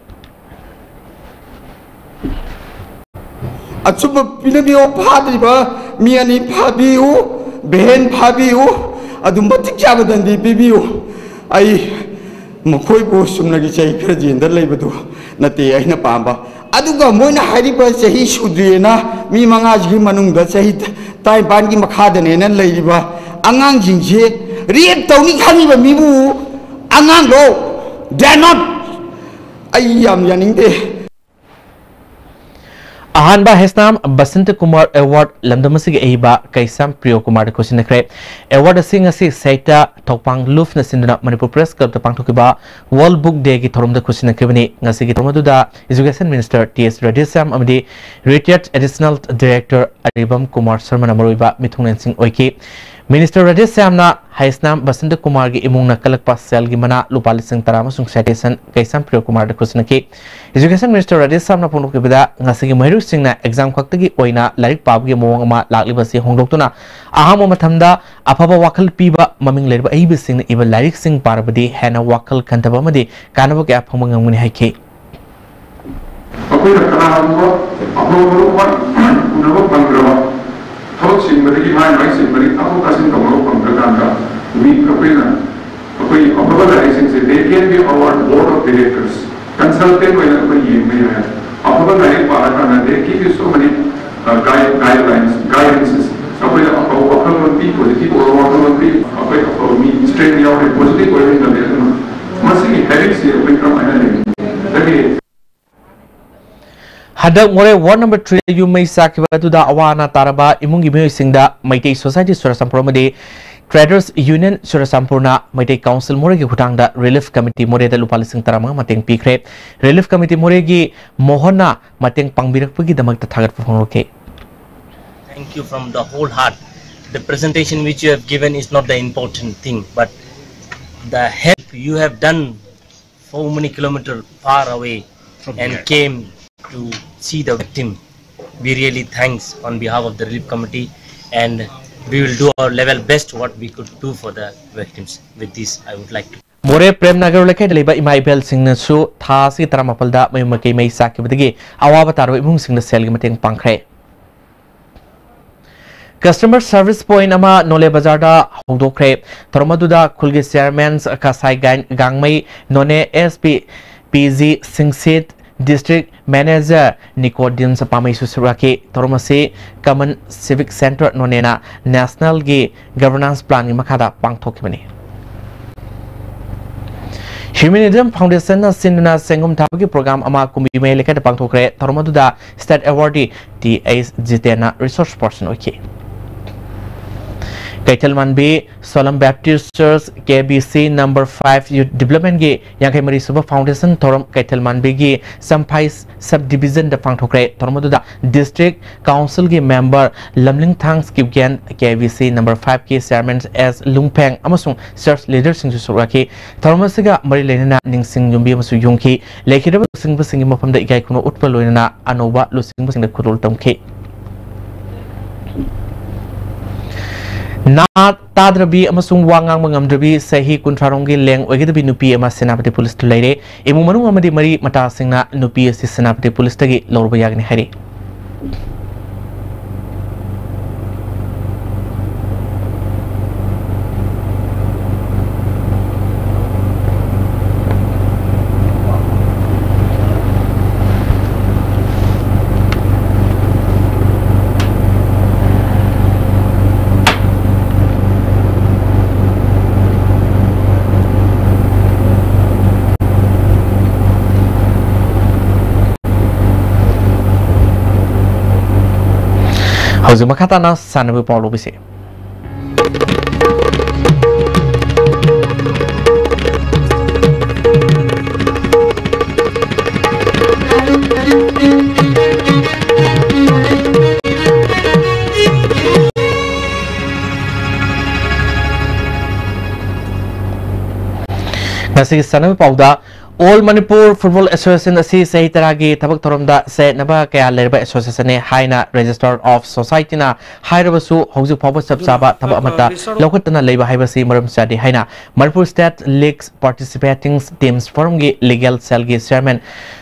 ꯑꯆꯨꯝꯕ ꯄꯤꯅꯕꯤꯌꯨ꯫ ꯐꯥꯗ꯭ꯔꯤꯕ ꯃꯤ ꯑꯅꯤ ꯐꯥꯕꯤꯌꯨ, van ꯐꯥꯕꯤꯌꯨ, ꯑꯗꯨꯝ ꯃꯇꯤꯛ ꯆꯥꯕ ꯗꯟꯗꯤ ꯄꯤꯕꯤꯌꯨ꯫ ꯑꯩ ꯃꯈꯣꯏꯕꯨ ꯆꯨꯝꯅꯒꯤ ꯆꯍꯤ ꯈꯔ ꯖꯦꯜꯗ ꯂꯩꯕꯗꯨ ꯅꯠꯇꯦ ꯑꯩꯅ ꯄꯥꯝꯕ꯫ ꯑꯗꯨꯒ ꯃꯣꯏꯅ ꯍꯥꯏꯔꯤꯕ ꯆꯍꯤ ꯁꯨꯗ꯭ꯔꯤꯑꯅ ꯃꯤ ꯃꯉꯥꯁꯤꯒꯤ ꯃꯅꯨꯡꯗ ꯆꯍꯤ ꯇꯔꯥꯅꯤꯄꯥꯟꯒꯤ ꯃꯈꯥꯗꯅꯦꯅ ꯂꯩꯔꯤꯕ ꯑꯉꯥꯡꯁꯤꯡꯁꯦ rape ꯇꯧꯅꯤ ꯈꯪꯉꯤꯕ ꯃꯤꯕꯨ ꯑꯉꯥꯡꯗꯣ, they are not, ꯑꯩ ꯌꯥꯝ ꯌꯥꯅꯤꯡꯗꯦ꯫ ꯑꯍꯥꯟꯕ ꯍꯩꯁꯅꯥꯝ ꯕꯁꯟꯇ ꯀꯨꯃꯥꯔ ꯑꯦꯋꯥꯔꯗ ꯂꯝꯗꯝ ꯑꯁꯤꯒꯤ ꯑꯏꯕ ꯀꯩꯁꯥꯝ ꯄ꯭ꯔꯤꯌꯣ ꯀꯨꯃꯥꯔꯗ ꯈꯨꯠꯁꯤꯟꯅꯈ꯭ꯔꯦ꯫ ꯑꯦꯋꯥꯔꯗ ꯑꯁꯤ ꯉꯁꯤ ꯁꯩꯇ ꯊꯧꯄꯥꯡ ꯂꯨꯐꯅ ꯁꯤꯟꯗꯨꯅ ꯃꯅꯤꯄꯨꯔ ꯄ꯭ꯔꯦꯁ ꯀ꯭ꯂꯕꯇ ꯄꯥꯡꯊꯣꯛꯈꯤꯕ ꯋꯥꯔꯜꯗ ꯕꯨꯛ ꯗꯦꯒꯤ ꯊꯧꯔꯝꯗ ꯈꯨꯠꯁꯤꯟꯅꯈꯤꯕꯅꯤ꯫ ꯉꯁꯤꯒꯤ ꯊꯧꯔꯝ ꯑꯗꯨꯗ ꯏꯖꯨꯀꯦꯁꯟ ꯃꯤꯅꯤꯁꯇꯔ ꯇꯤ ꯑꯦꯁ ꯔꯥꯙꯦꯁ꯭ꯌꯥꯝ ꯑꯃꯗꯤ ꯔꯤꯇꯥꯌꯔꯗ ꯑꯦꯗꯤꯁꯅꯦꯜ ꯗꯥꯏꯔꯦꯛꯇꯔ ꯑꯔꯤꯕꯝ ꯀꯨꯃꯥꯔ ꯁꯔꯃꯅ ꯃꯔꯨꯑꯣꯏꯕ ꯃꯤꯊꯨꯡꯂꯦꯟꯁꯤꯡ ꯑꯣꯏꯈꯤ꯫ ꯃꯤꯅꯤꯁꯇꯔ ꯔꯥꯙꯦꯁ꯭ꯌꯥꯝꯅ ꯍꯩꯁꯅꯥꯝ ꯕꯁꯟꯇ ꯀꯨꯃꯥꯔꯒꯤ ꯏꯃꯨꯡꯅ ꯀꯜꯂꯛꯄ ꯁꯦꯜꯒꯤ ꯃꯅꯥ ꯂꯨꯄꯥ ꯂꯤꯁꯤꯡ ꯇꯔꯥ ꯑꯃꯁꯨꯡ ꯁꯥꯏꯇꯦꯁꯟ ꯀꯩꯁꯥꯝ ꯄ꯭ꯔꯤꯌꯣ ꯀꯨꯃꯥꯔꯗ ꯈꯨꯠꯁꯤꯟꯅꯈꯤ꯫ ꯏꯖꯨꯀꯦꯁꯟ ꯃꯤꯅꯤꯁꯇꯔ ꯔꯥꯙꯦꯁ꯭ꯌꯥꯝꯅ ꯐꯣꯡꯗꯣꯛꯈꯤꯕꯗ, ꯉꯁꯤꯒꯤ ꯃꯍꯩꯔꯣꯏꯁꯤꯡꯅ ꯑꯦꯛꯖꯥꯝ ꯈꯛꯇꯒꯤ ꯑꯣꯏꯅ ꯂꯥꯏꯔꯤꯛ ꯄꯥꯕꯒꯤ ꯃꯑꯣꯡ ꯑꯃ ꯂꯥꯛꯂꯤꯕ ꯑꯁꯤ ꯍꯣꯡꯗꯣꯛꯇꯨꯅ ꯑꯍꯥꯟꯕ ꯃꯇꯝꯗ ꯑꯐꯕ ꯋꯥꯈꯜ ꯄꯤꯕ ꯃꯃꯤꯡ ꯂꯩꯔꯕ ꯑꯏꯕꯁꯤꯡꯅ ꯏꯕ ꯂꯥꯏꯔꯤꯛꯁꯤꯡ ꯄꯥꯔꯕꯗꯤ ꯍꯦꯟꯅ ꯋꯥꯈꯜ ꯈꯟꯊꯕ ꯑꯃꯗꯤ ꯀꯥꯟꯅꯕ ꯀꯌꯥ ꯐꯪꯕ ꯉꯝꯒꯅꯤ ꯍꯥꯏꯈꯤ꯫ ꯑꯩꯈꯣꯏꯅ ꯀꯅꯥꯒꯨꯝꯕ ꯑꯐꯕ ꯃꯔꯨꯞ ꯑꯃ ꯎꯅꯕ ꯐꯪꯗ꯭ꯔꯕ, ꯊꯕꯛ ꯆꯤꯟꯕꯗꯒꯤ ꯃꯥꯏ ꯃꯥꯏ ꯆꯤꯟꯕꯗꯒꯤ ꯇꯥꯊꯣꯛ ꯇꯥꯁꯤꯟ ꯇꯧꯅꯕ ꯐꯪꯗ꯭ꯔꯀꯥꯟꯗ, ꯃꯤ ꯑꯩꯈꯣꯏꯅ, ꯑꯩꯈꯣꯏ ꯑꯐꯕ ꯂꯥꯏꯔꯤꯛꯁꯤꯡꯁꯦ, they can be our board of directors, consultant ꯑꯣꯏꯅ ꯑꯩꯈꯣꯏ ꯌꯦꯡꯕ ꯌꯥꯏ꯫ ꯑꯐꯕ ꯂꯥꯏꯔꯤꯛ ꯄꯥꯔꯀꯥꯟꯗ they give you so many, uh, guide, guidelines, guidances꯫ ꯑꯩꯈꯣꯏꯅ ꯑꯐꯕ ꯋꯥꯈꯜꯂꯣꯟ ꯄꯤ, positive ꯑꯣꯏꯕ ꯋꯥꯈꯜꯂꯣꯟ ꯄꯤ, ꯑꯩꯈꯣꯏ ꯑꯐꯕ ꯃꯤ strength ꯌꯥꯎꯔꯦ, positive ꯑꯣꯏꯕ ꯍꯦꯟꯒꯠꯂꯦ꯫ ꯑꯗꯨꯅ ꯃꯁꯤꯒꯤ habitꯁꯤ ꯑꯩꯈꯣꯏ ꯀꯔꯝꯍꯥꯏꯅ ꯂꯩꯒꯅꯤ? ꯑꯗꯒꯤ ꯍꯟꯗꯛ ꯃꯣꯔꯦ ward number three ꯗ ꯌꯨꯝ ꯃꯩ ꯆꯥꯛꯈꯤꯕ ꯑꯗꯨꯗ ꯑꯋꯥ ꯑꯅꯥ ꯇꯥꯔꯕ ꯏꯃꯨꯡꯒꯤ ꯃꯤꯑꯣꯏꯁꯤꯡꯗ ꯃꯩꯇꯩ ꯁꯣꯁꯥꯏꯇꯤ ꯆꯨꯔꯆꯥꯟꯄꯨꯔ ꯑꯃꯗꯤ ꯇ꯭ꯔꯦꯗꯔꯁ ꯌꯨꯅꯤꯌꯟ ꯆꯨꯔꯆꯥꯟꯄꯨꯔꯅ ꯃꯩꯇꯩ ꯀꯥꯎꯟꯁꯤꯜ ꯃꯣꯔꯦꯒꯤ ꯈꯨꯠꯊꯥꯡꯗ ꯔꯤꯂꯤꯐ ꯀꯃꯤꯇꯤ ꯃꯣꯔꯦꯗ ꯂꯨꯄꯥ ꯂꯤꯁꯤꯡ ꯇꯔꯥꯃꯉꯥ ꯃꯇꯦꯡ ꯄꯤꯈ꯭ꯔꯦ꯫ ꯔꯤꯂꯤꯐ ꯀꯃꯤꯇꯤ ꯃꯣꯔꯦꯒꯤ ꯃꯣꯍꯟꯅ ꯃꯇꯦꯡ ꯄꯥꯡꯕꯤꯔꯛꯄꯒꯤꯗꯃꯛꯇ ꯊꯥꯒꯠꯄ ꯐꯣꯡꯗꯣꯛꯈꯤ꯫ Thank you from the whole heart. The presentation which you have given is not the important thing, but the help you have done so many kilometers far away and came to see the victim. We really thanks on behalf of the relief committee, and we will do our level best what we could do for the victims. With this, I would like to. ꯃꯣꯔꯦ ꯄ꯭ꯔꯦꯝ ꯅꯒꯔ ꯂꯩꯀꯥꯏꯗ ꯂꯩꯕ ꯏꯃꯥ ꯏꯕꯦꯜꯁꯤꯡꯅꯁꯨ ꯊꯥ ꯑꯁꯤꯒꯤ ꯇꯔꯥꯃꯥꯄꯜꯗ ꯃꯌꯨꯝ ꯃꯀꯩ ꯃꯩ ꯆꯥꯛꯈꯤꯕꯗꯒꯤ ꯑꯋꯥꯕ ꯇꯥꯔꯕ ꯏꯃꯨꯡꯁꯤꯡꯗ ꯁꯦꯜꯒꯤ ꯃꯇꯦꯡ ꯄꯥꯡꯈ꯭ꯔꯦ꯫ Customer Service Point ꯑꯃ ꯅꯣꯅꯦ ꯕꯖꯥꯔꯗ ꯍꯧꯗꯣꯛꯈ꯭ꯔꯦ꯫ ꯊꯧꯔꯝ ꯑꯗꯨꯗ ꯈꯨꯜꯒꯤ Chairman ꯀꯁꯥꯏ gain-, Gangmei, Noney SP P G Singsit, District Manager Nicodemus ꯄꯥꯃꯩꯁꯨ ꯁꯔꯨꯛ ꯌꯥꯈꯤ꯫ ꯊꯧꯔꯝ ꯑꯁꯤ Common Civic Centre ꯅꯣꯅꯦꯅ National ꯒꯤ Governance Plan ꯒꯤ ꯃꯈꯥꯗ ꯄꯥꯡꯊꯣꯛꯈꯤꯕꯅꯤ꯫ Humanism Foundation ꯅ ꯁꯤꯟꯗꯨꯅ ꯆꯦꯡꯒꯨꯝ ꯊꯥꯕꯒꯤ program ꯑꯃ ꯀꯨꯝꯕꯤ ꯃꯌꯥꯏ ꯂꯩꯀꯥꯏꯗ ꯄꯥꯡꯊꯣꯛꯈ꯭ꯔꯦ꯫ ꯊꯧꯔꯝ ꯑꯗꯨꯗ State Awardee ꯇꯤ ꯑꯩꯆ ꯖꯤꯇꯦꯟꯅ resource person ꯑꯣꯏꯈꯤ꯫ ꯀꯩꯊꯦꯜ ꯃꯥꯟꯕꯤ Solam Baptist Church K B C number five Youth Development ꯒꯤ ꯌꯥꯡꯈꯩ ꯃꯔꯤ ꯁꯨꯕ Foundation ꯊꯧꯔꯝ ꯀꯩꯊꯦꯜ ꯃꯥꯟꯕꯤꯒꯤ ꯆꯝꯐꯥꯏ Sub Division ꯗ ꯄꯥꯡꯊꯣꯛꯈ꯭ꯔꯦ꯫ ꯊꯧꯔꯝ ꯑꯗꯨꯗ District Council ꯒꯤ member ꯂꯝꯂꯤꯡꯊꯥꯡ ꯁ꯭ꯀꯤꯞꯒꯦꯟ, K B C number five ꯀꯤ Chairman S ꯂꯨꯡꯐꯦꯡ ꯑꯃꯁꯨꯡ church leader ꯁꯤꯡꯁꯨ ꯁꯔꯨꯛ ꯌꯥꯈꯤ꯫ ꯊꯧꯔꯝ ꯑꯁꯤꯒ ꯃꯔꯤ ꯂꯩꯅꯅ ꯅꯤꯡꯁꯤꯡ ꯌꯨꯝꯕꯤ ꯑꯃꯁꯨ ꯌꯨꯡꯈꯤ꯫ ꯂꯩꯈꯤꯗ꯭ꯔꯕ ꯂꯨꯆꯤꯡꯕꯁꯤꯡꯒꯤ ꯃꯐꯝꯗ ꯏꯀꯥꯏ ꯈꯨꯝꯅꯧ ꯎꯠꯄ ꯂꯣꯏꯅꯅ ꯑꯅꯧꯕ ꯂꯨꯆꯤꯡꯕꯁꯤꯡꯗ ꯈꯨꯗꯣꯜ ꯇꯝꯈꯤ꯫ ꯅꯥ ꯇꯥꯗ꯭ꯔꯕꯤ ꯑꯃꯁꯨꯡ ꯋꯥ ꯉꯥꯡꯕ ꯉꯝꯗ꯭ꯔꯕꯤ ꯆꯍꯤ ꯀꯨꯟꯊ꯭ꯔꯥ ꯔꯣꯝꯒꯤ ꯂꯦꯡ ꯑꯣꯏꯒꯗꯕꯤ ꯅꯨꯄꯤ ꯑꯃ ꯁꯦꯅꯥꯄꯇꯤ ꯄꯨꯂꯤꯁꯇ ꯂꯩꯔꯦ꯫ ꯏꯃꯨꯡ ꯃꯅꯨꯡ ꯑꯃꯗꯤ ꯃꯔꯤ ꯃꯇꯥꯁꯤꯡꯅ ꯅꯨꯄꯤ ꯑꯁꯤ ꯁꯦꯅꯥꯄꯇꯤ ꯄꯨꯂꯤꯁꯇꯒꯤ ꯂꯧꯔꯨꯕ ꯌꯥꯒꯅꯤ ꯍꯥꯏꯔꯤ꯫ ꯍꯧꯖꯤꯛ ꯃꯈꯥ ꯇꯥꯅ ꯁꯥꯟꯅꯕꯒꯤ ꯄꯥꯎ ꯂꯧꯕꯤꯁꯤ꯫ ꯉꯁꯤꯒꯤ ꯁꯥꯟꯅꯕꯒꯤ ꯄꯥꯎꯗ, All Manipur Football Association ꯑꯁꯤ ꯆꯍꯤ ꯇꯔꯥꯒꯤ ꯊꯕꯛ ꯊꯧꯔꯝꯗ ꯆꯌꯦꯠꯅꯕ ꯀꯌꯥ ꯂꯩꯔꯕ association ꯅꯤ ꯍꯥꯏꯅ Registrar of Society ꯅ ꯍꯥꯏꯔꯕꯁꯨ, ꯍꯧꯖꯤꯛ ꯐꯥꯎꯕ ꯆꯞ ꯆꯥꯕ ꯊꯕꯛ ꯑꯃꯠꯇ ꯂꯧꯈꯠꯇꯅ ꯂꯩꯕ ꯍꯥꯏꯕꯁꯤ ꯃꯔꯝ ꯆꯥꯗꯦ ꯍꯥꯏꯅ Manipur State League Participating Teams Forum ꯒꯤ Legal Cell ꯒꯤ Chairman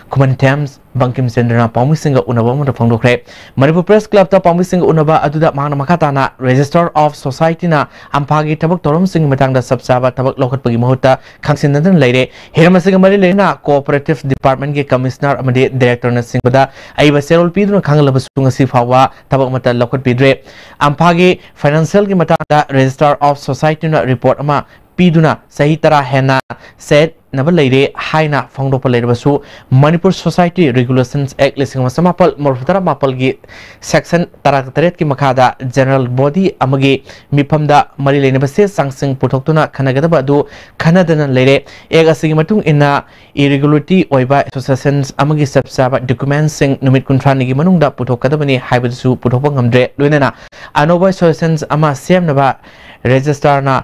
ꯈꯨꯃꯟꯊꯦꯝ ꯕꯪꯀꯤꯝ ꯆꯟꯗ꯭ꯔꯅ ꯄꯥꯎꯃꯤꯁꯤꯡꯒ ꯎꯅꯕ ꯑꯃꯗ ꯐꯣꯡꯗꯣꯛꯈ꯭ꯔꯦ꯫ ꯃꯅꯤꯄꯨꯔ ꯄ꯭ꯔꯦꯁ ꯀ꯭ꯂꯕꯇ ꯄꯥꯎꯃꯤꯁꯤꯡꯒ ꯎꯅꯕ ꯑꯗꯨꯗ ꯃꯍꯥꯛꯅ ꯃꯈꯥ ꯇꯥꯅ Registrar of Societyꯅ ꯑꯝꯐꯥꯒꯤ ꯊꯕꯛ ꯊꯧꯔꯝꯁꯤꯡꯒꯤ ꯃꯇꯥꯡꯗ ꯆꯞ ꯆꯥꯕ ꯊꯕꯛ ꯂꯧꯈꯠꯄꯒꯤ ꯃꯍꯨꯠꯇ ꯈꯪꯁꯤꯟꯅꯗꯨꯅ ꯂꯩꯔꯦ꯫ ꯍꯤꯔꯝ ꯑꯁꯤꯒ ꯃꯔꯤ ꯂꯩꯅꯅ Cooperative Departmentꯀꯤ Commissioner ꯑꯃꯗꯤ Directorꯅꯆꯤꯡꯕꯗ ꯑꯏꯕ ꯆꯦꯔꯣꯜ ꯄꯤꯗꯨꯅ ꯈꯪꯍꯜꯂꯕꯁꯨ ꯉꯁꯤ ꯐꯥꯎꯕ ꯊꯕꯛ ꯑꯃꯠꯇ ꯂꯧꯈꯠꯄꯤꯗ꯭ꯔꯦ꯫ ꯑꯝꯐꯥꯒꯤ financialꯒꯤ ꯃꯇꯥꯡꯗ Registrar of Societyꯅ report ꯑꯃ ꯄꯤꯗꯨꯅ ꯆꯍꯤ ꯇꯔꯥ ꯍꯦꯟꯅ ꯆꯌꯦꯠꯅꯕ ꯂꯩꯔꯦ ꯍꯥꯏꯅ ꯐꯣꯡꯗꯣꯛꯄ ꯂꯩꯔꯕꯁꯨ, Manipur Society Regulations Act ꯂꯤꯁꯤꯡ ꯑꯃ ꯆꯃꯥꯄꯜ ꯃꯔꯤꯐꯨꯇꯔꯥ ꯃꯥꯄꯜꯒꯤ section ꯇꯔꯥꯇꯔꯦꯠꯀꯤ ꯃꯈꯥꯗ general body ꯑꯃꯒꯤ ꯃꯤꯐꯝꯗ ꯃꯔꯤ ꯂꯩꯅꯕ ꯆꯦ ꯆꯥꯡꯁꯤꯡ ꯄꯨꯊꯣꯛꯇꯨꯅ ꯈꯟꯅꯒꯗꯕ ꯑꯗꯨ ꯈꯟꯅꯗꯅ ꯂꯩꯔꯦ꯫ Act ꯑꯁꯤꯒꯤ ꯃꯇꯨꯡ ꯏꯟꯅ, irregularity ꯑꯣꯏꯕ associations ꯑꯃꯒꯤ ꯆꯞ ꯆꯥꯕ documentꯁꯤꯡ ꯅꯨꯃꯤꯠ ꯀꯨꯟꯊ꯭ꯔꯥꯅꯤꯒꯤ ꯃꯅꯨꯡꯗ ꯄꯨꯊꯣꯛꯀꯗꯕꯅꯤ ꯍꯥꯏꯕꯗꯨꯁꯨ ꯄꯨꯊꯣꯛꯄ ꯉꯝꯗ꯭ꯔꯦ꯫ ꯂꯣꯏꯅꯅ ꯑꯅꯧꯕ associations ꯑꯃ ꯁꯦꯝꯅꯕ Registrarꯅ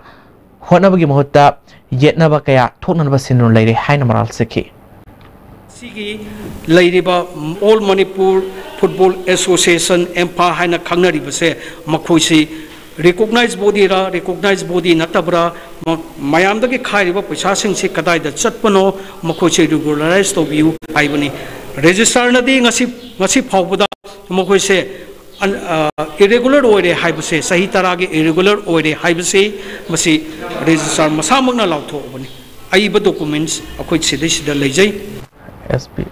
ꯍꯣꯠꯅꯕꯒꯤ ꯃꯍꯨꯠꯇ ꯌꯦꯠꯅꯕ ꯀꯌꯥ ꯊꯣꯛꯅꯅꯕ ꯁꯤꯟꯗꯨꯅ ꯂꯩꯔꯦ ꯍꯥꯏꯅ ꯃꯔꯥꯜ ꯁꯤꯈꯤ꯫ ꯁꯤꯒꯤ ꯂꯩꯔꯤꯕ All Manipur Football Association, ꯑꯦꯝꯐꯥ ꯍꯥꯏꯅ ꯈꯪꯅꯔꯤꯕꯁꯦ, ꯃꯈꯣꯏꯁꯤ recognized bodyꯔ, recognized body ꯅꯠꯇꯕ꯭ꯔꯥ, ꯃ-, ꯃꯌꯥꯝꯗꯒꯤ ꯈꯥꯏꯔꯤꯕ ꯄꯩꯁꯥꯁꯤꯡꯁꯤ ꯀꯗꯥꯏꯗ ꯆꯠꯄꯅꯣ, ꯃꯈꯣꯏꯁꯦ regularize ꯇꯧꯕꯤꯌꯨ ꯍꯥꯏꯕꯅꯤ꯫ Registrarꯅꯗꯤ ꯉꯁꯤ, ꯉꯁꯤ ꯐꯥꯎꯕꯗ ꯃꯈꯣꯏꯁꯦ ꯑꯟ-, ꯑ, irregular ꯑꯣꯏꯔꯦ ꯍꯥꯏꯕꯁꯦ, ꯆꯍꯤ ꯇꯔꯥꯒꯤ irregular ꯑꯣꯏꯔꯦ ꯍꯥꯏꯕꯁꯤ, ꯃꯁꯤ Registrar ꯃꯁꯥꯃꯛꯅ ꯂꯥꯎꯊꯣꯛꯑꯕꯅꯤ꯫ ꯑꯏꯕ documents ꯑꯩꯈꯣꯏ ꯁꯤꯗꯩꯁꯤꯗ ꯂꯩꯖꯩ꯫ SP꯫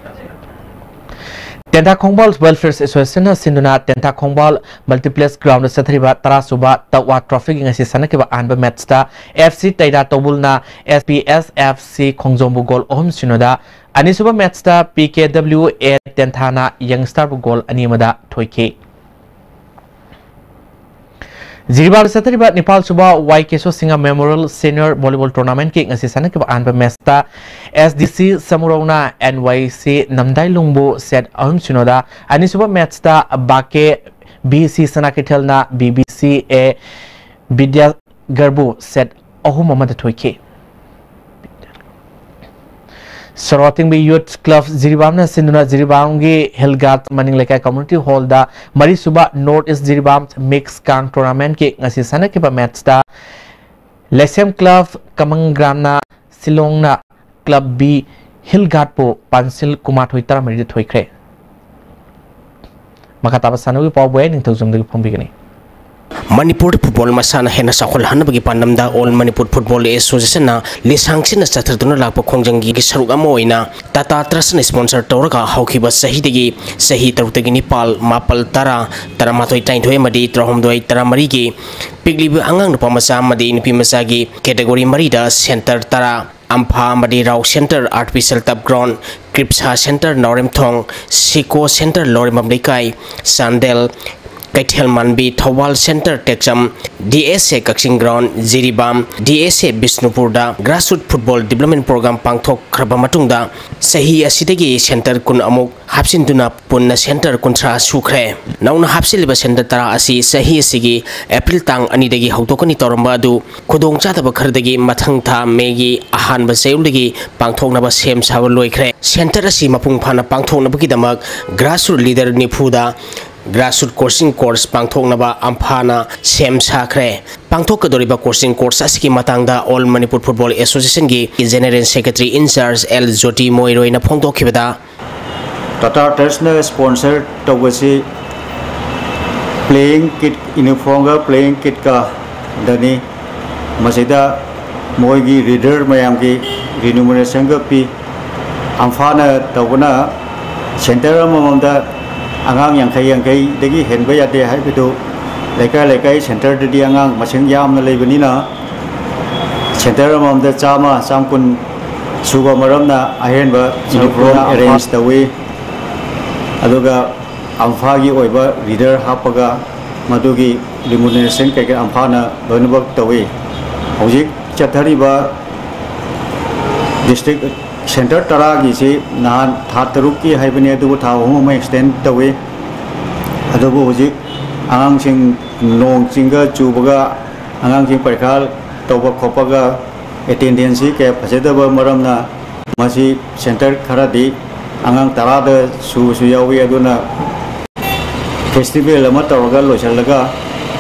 ꯇꯦꯟꯊꯥ ꯈꯣꯡꯕꯥꯜ Welfare Associationꯅ ꯁꯤꯟꯗꯨꯅ ꯇꯦꯟꯊꯥ ꯈꯣꯡꯕꯥꯜ Multiplex Groundꯗ ꯆꯠꯊꯔꯤꯕ ꯇꯔꯥꯁꯨꯕ ꯇꯛꯋꯥ Trophyꯒꯤ ꯉꯁꯤ ꯁꯥꯟꯅꯈꯤꯕ ꯑꯍꯥꯟꯕ matchꯇ FC ꯇꯩꯔꯥ ꯇꯧꯕꯨꯜꯅ SPSFC ꯈꯣꯡꯖꯣꯝꯕꯨ goal ꯑꯍꯨꯝ ꯁꯤꯅꯣꯗ, ꯑꯅꯤꯁꯨꯕ matchꯇ PKWA ꯇꯦꯟꯊꯥꯅ Young Starꯕꯨ goal ꯑꯅꯤ ꯑꯃꯗ ꯊꯣꯏꯈꯤ꯫ ꯖꯤꯔꯤꯕꯥꯝꯗ ꯆꯠꯊꯔꯤꯕ ꯅꯤꯄꯥꯜ ꯁꯨꯕ ꯋꯥꯏ ꯀꯦꯁꯣ ꯁꯤꯡꯍ Memorial Senior Volleyball Tournamentꯀꯤ ꯉꯁꯤ ꯁꯥꯟꯅꯈꯤꯕ ꯑꯍꯥꯟꯕ matchꯇ SDC ꯁꯃꯨꯔꯧꯅ NYC ꯅꯝꯗꯥꯏꯂꯨꯡꯕꯨ set ꯑꯍꯨꯝ ꯁꯤꯅꯣꯗ, ꯑꯅꯤꯁꯨꯕ matchꯇ ꯕꯥꯀꯦ BC ꯁꯅꯥ ꯀꯩꯊꯦꯜꯅ BBC A ꯕꯤꯗ꯭ꯌꯥꯒꯔꯕꯨ set ꯑꯍꯨꯝ ꯑꯃꯗ ꯊꯣꯏꯈꯤ꯫ ꯁꯣꯔꯣꯇꯤꯡꯕꯤ Youth Club ꯖꯤꯔꯤꯕꯥꯝꯅ ꯁꯤꯟꯗꯨꯅ ꯖꯤꯔꯤꯕꯥꯝꯒꯤ Hill Guard ꯃꯅꯤꯡ ꯂꯩꯀꯥꯏ Community Hallꯗ ꯃꯔꯤꯁꯨꯕ North East Jiribam Mix Kang Tournamentꯀꯤ ꯉꯁꯤ ꯁꯥꯟꯅꯈꯤꯕ matchꯇ ꯂꯩꯁꯦꯝ Club ꯀꯃꯪꯒ꯭ꯔꯥꯝꯅ ꯁꯤꯂꯣꯡꯅ Club B ꯍꯤꯜ ꯒꯥꯔꯗꯄꯨ ꯄꯥꯟꯁꯤꯜ ꯀꯨꯟꯃꯥꯊꯣꯏ ꯇꯔꯥꯃꯔꯤꯗ ꯊꯣꯏꯈ꯭ꯔꯦ꯫ ꯃꯈꯥ ꯇꯥꯕ ꯁꯥꯟꯅꯕꯒꯤ ꯄꯥꯎꯕꯨ ꯑꯩ ꯅꯤꯡꯊꯧꯖꯝꯗꯒꯤ ꯐꯣꯡꯕꯤꯒꯅꯤ꯫ ꯃꯅꯤꯄꯨꯔꯗ ꯐꯨꯠꯕꯣꯜ ꯃꯁꯥꯟꯅ ꯍꯦꯟꯅ ꯆꯥꯎꯈꯠꯍꯟꯅꯕꯒꯤ ꯄꯥꯟꯗꯝꯗ ꯑꯣꯜ ꯃꯅꯤꯄꯨꯔ ꯐꯨꯠꯕꯣꯜ ꯑꯦꯁꯣꯁꯤꯌꯦꯁꯟꯅ ꯂꯤꯁꯥꯡꯁꯤꯟꯅ ꯆꯠꯊꯗꯨꯅ ꯂꯥꯛꯄ ꯈꯣꯡꯖꯪꯒꯤ ꯁꯔꯨꯛ ꯑꯃ ꯑꯣꯏꯅ ꯇꯥꯇꯥ ꯇ꯭ꯔꯁꯅ ꯁ꯭ꯄꯣꯟꯁꯔ ꯇꯧꯔꯒ ꯍꯧꯈꯤꯕ ꯆꯍꯤꯗꯒꯤ ꯆꯍꯤ ꯇꯔꯨꯛꯇꯒꯤ ꯅꯤꯄꯥꯜ, ꯃꯥꯄꯜ, ꯇꯔꯥ, ꯇꯔꯥꯃꯥꯊꯣꯏ, ꯇꯔꯥꯅꯤꯊꯣꯏ ꯑꯃꯗꯤ ꯇꯔꯥꯍꯨꯝꯗꯣꯏ, ꯇꯔꯥꯃꯔꯤꯒꯤ ꯄꯤꯛꯂꯤꯕ ꯑꯉꯥꯡ ꯅꯨꯄꯥ ꯃꯆꯥ ꯑꯃꯗꯤ ꯅꯨꯄꯤ ꯃꯆꯥꯒꯤ ꯀꯦꯇꯦꯒꯣꯔꯤ ꯃꯔꯤꯗ ꯁꯦꯟꯇꯔ ꯇꯔꯥ, ꯑꯝꯐꯥ ꯑꯃꯗꯤ ꯔꯥꯎ ꯁꯦꯟꯇꯔ, ꯑꯥꯔꯠ ꯄꯤꯁꯦꯜ ꯇꯞ ꯒ꯭ꯔꯥꯎꯟ, ꯀ꯭ꯔꯤꯞꯁꯥ ꯁꯦꯟꯇꯔ ꯅꯥꯎꯔꯦꯝꯊꯣꯡ, ꯁꯤꯀꯣ ꯁꯦꯟꯇꯔ ꯂꯧꯔꯦꯝꯕꯝ ꯂꯩꯀꯥꯏ, ꯆꯥꯟꯗꯦꯜ, ꯀꯩꯊꯦꯜ ꯃꯥꯟꯕꯤ, ꯊꯧꯕꯥꯜ ꯁꯦꯟꯇꯔ ꯇꯦꯛꯆꯝ, ꯗꯤ ꯑꯦꯁ ꯑꯦ ꯀꯛꯆꯤꯡ ꯒ꯭ꯔꯥꯎꯟ, ꯖꯤꯔꯤꯕꯥꯝ, ꯗꯤ ꯑꯦꯁ ꯑꯦ ꯕꯤꯁꯅꯨꯄꯨꯔꯗ ꯒ꯭ꯔꯥꯁꯔꯨꯠ ꯐꯨꯠꯕꯣꯜ ꯗꯤꯕ꯭ꯂꯞꯃꯦꯟ ꯄ꯭ꯔꯣꯒ꯭ꯔꯥꯝ ꯄꯥꯡꯊꯣꯛꯈ꯭ꯔꯕ ꯃꯇꯨꯡꯗ ꯆꯍꯤ ꯑꯁꯤꯗꯒꯤ ꯁꯦꯟꯇꯔ ꯀꯨꯟ ꯑꯃꯨꯛ ꯍꯥꯞꯆꯤꯟꯗꯨꯅ ꯄꯨꯟꯅ ꯁꯦꯟꯇꯔ ꯀꯨꯟꯊ꯭ꯔꯥ ꯁꯨꯈ꯭ꯔꯦ꯫ ꯅꯧꯅ ꯍꯥꯞꯆꯤꯜꯂꯤꯕ ꯁꯦꯟꯇꯔ ꯇꯔꯥ ꯑꯁꯤ ꯆꯍꯤ ꯑꯁꯤꯒꯤ ꯑꯦꯄ꯭ꯔꯤꯜ ꯇꯥꯡ ꯑꯅꯤꯗꯒꯤ ꯍꯧꯗꯣꯛꯀꯅꯤ ꯇꯧꯔꯝꯕ ꯑꯗꯨ ꯈꯨꯗꯣꯡꯆꯥꯗꯕ ꯈꯔꯗꯒꯤ ꯃꯊꯪ ꯊꯥ ꯃꯦꯒꯤ ꯑꯍꯥꯟꯕ ꯆꯌꯣꯜꯗꯒꯤ ꯄꯥꯡꯊꯣꯛꯅꯕ ꯁꯦꯝ ꯁꯥꯕ ꯂꯣꯏꯈ꯭ꯔꯦ꯫ ꯁꯦꯟꯇꯔ ꯑꯁꯤ ꯃꯄꯨꯡ ꯐꯥꯅ ꯄꯥꯡꯊꯣꯛꯅꯕꯒꯤꯗꯃꯛ ꯒ꯭ꯔꯥꯁꯔꯨꯠ ꯂꯤꯗꯔ ꯅꯤꯐꯨꯗ ꯒ꯭ꯔꯥꯁꯔꯨꯠ ꯀꯣꯆꯤꯡ ꯀꯣꯔꯁ ꯄꯥꯡꯊꯣꯛꯅꯕ ꯑꯝꯐꯥꯅ ꯁꯦꯝ ꯁꯥꯈ꯭ꯔꯦ꯫ ꯄꯥꯡꯊꯣꯛꯀꯗꯧꯔꯤꯕ ꯀꯣꯆꯤꯡ ꯀꯣꯔꯁ ꯑꯁꯤꯒꯤ ꯃꯇꯥꯡꯗ ꯑꯣꯜ ꯃꯅꯤꯄꯨꯔ ꯐꯨꯠꯕꯣꯜ ꯑꯦꯁꯣꯁꯤꯌꯦꯁꯟꯒꯤ general secretary in charge L Joti ꯃꯣꯏꯔꯣꯏꯅ ꯐꯣꯡꯗꯣꯛꯈꯤꯕꯗ, ꯇꯥꯇꯥ ꯇ꯭ꯔꯁꯅ ꯁ꯭ꯄꯣꯟꯁꯔ ꯇꯧꯕꯁꯤ ꯄ꯭ꯂꯦꯌꯤꯡ ꯀꯤꯠ, ꯌꯨꯅꯤꯐꯣꯔꯝꯒ ꯄ꯭ꯂꯦꯌꯤꯡ ꯀꯤꯠꯀ ꯗꯅꯤ꯫ ꯃꯁꯤꯗ ꯃꯣꯏꯒꯤ ꯔꯤꯗꯔ ꯃꯌꯥꯝꯒꯤ ꯔꯤꯅꯨꯃꯔꯦꯁꯟꯒ ꯄꯤ꯫ ꯑꯝꯐꯥꯅ ꯇꯧꯕꯅ ꯁꯦꯟꯇꯔ ꯑꯃꯃꯝꯗ ꯑꯉꯥꯡ ꯌꯥꯡꯈꯩ ꯌꯥꯡꯈꯩꯗꯒꯤ ꯍꯦꯟꯕ ꯌꯥꯗꯦ ꯍꯥꯏꯕꯗꯨ ꯂꯩꯀꯥꯏ ꯂꯩꯀꯥꯏ ꯁꯦꯟꯇꯔꯗꯗꯤ ꯑꯉꯥꯡ ꯃꯁꯤꯡ ꯌꯥꯝꯅ ꯂꯩꯕꯅꯤꯅ ꯁꯦꯟꯇꯔ ꯑꯃꯃꯝꯗ ꯆꯥꯝꯃ, ꯆꯥꯝꯃ ꯀꯨꯟ ꯁꯨꯕ ꯃꯔꯝꯅ ꯑꯍꯦꯟꯕ ꯌꯨꯅꯤꯐꯣꯔꯝ ꯑꯦꯔꯦꯟꯖ ꯇꯧꯏ꯫ ꯑꯗꯨꯒ ꯑꯝꯐꯥꯒꯤ ꯑꯣꯏꯕ ꯔꯤꯗꯔ ꯍꯥꯞꯄꯒ ꯃꯗꯨꯒꯤ ꯔꯤꯃꯨꯅꯦꯔꯦꯁꯟ ꯀꯩꯀꯩ ꯑꯝꯐꯥꯅ ꯂꯣꯏꯅꯃꯛ ꯇꯧꯏ꯫ ꯍꯧꯖꯤꯛ ꯆꯠꯊꯔꯤꯕ ꯗꯤꯁꯇ꯭ꯔꯤꯛ ꯁꯦꯟꯇꯔ ꯇꯔꯥꯒꯤꯁꯤ ꯅꯍꯥꯟ ꯊꯥ ꯇꯔꯨꯛꯀꯤ ꯍꯥꯏꯕꯅꯤ, ꯑꯗꯨꯕꯨ ꯊꯥ ꯑꯍꯨꯝ ꯑꯃ ꯑꯦꯛꯁꯇꯦꯟ ꯇꯧꯏ꯫ ꯑꯗꯨꯕꯨ ꯍꯧꯖꯤꯛ ꯑꯉꯥꯡꯁꯤꯡ ꯅꯣꯡ ꯆꯤꯡꯒ ꯆꯨꯕꯒ ꯑꯉꯥꯡꯁꯤꯡ ꯄꯔꯤꯈꯥ ꯇꯧꯕ ꯈꯣꯠꯄꯒ ꯑꯦꯇꯦꯟꯗꯦꯟꯁꯁꯤ ꯀꯌꯥ ꯐꯖꯗꯕ ꯃꯔꯝꯅ ꯃꯁꯤ ꯁꯦꯟꯇꯔ ꯈꯔꯗꯤ ꯑꯉꯥꯡ ꯇꯔꯥꯗ ꯁꯨꯕꯁꯨ ꯌꯥꯎꯏ꯫ ꯑꯗꯨꯅ ꯐꯦꯁꯇꯤꯚꯦꯜ ꯑꯃ ꯇꯧꯔꯒ ꯂꯣꯏꯁꯤꯜꯂꯒ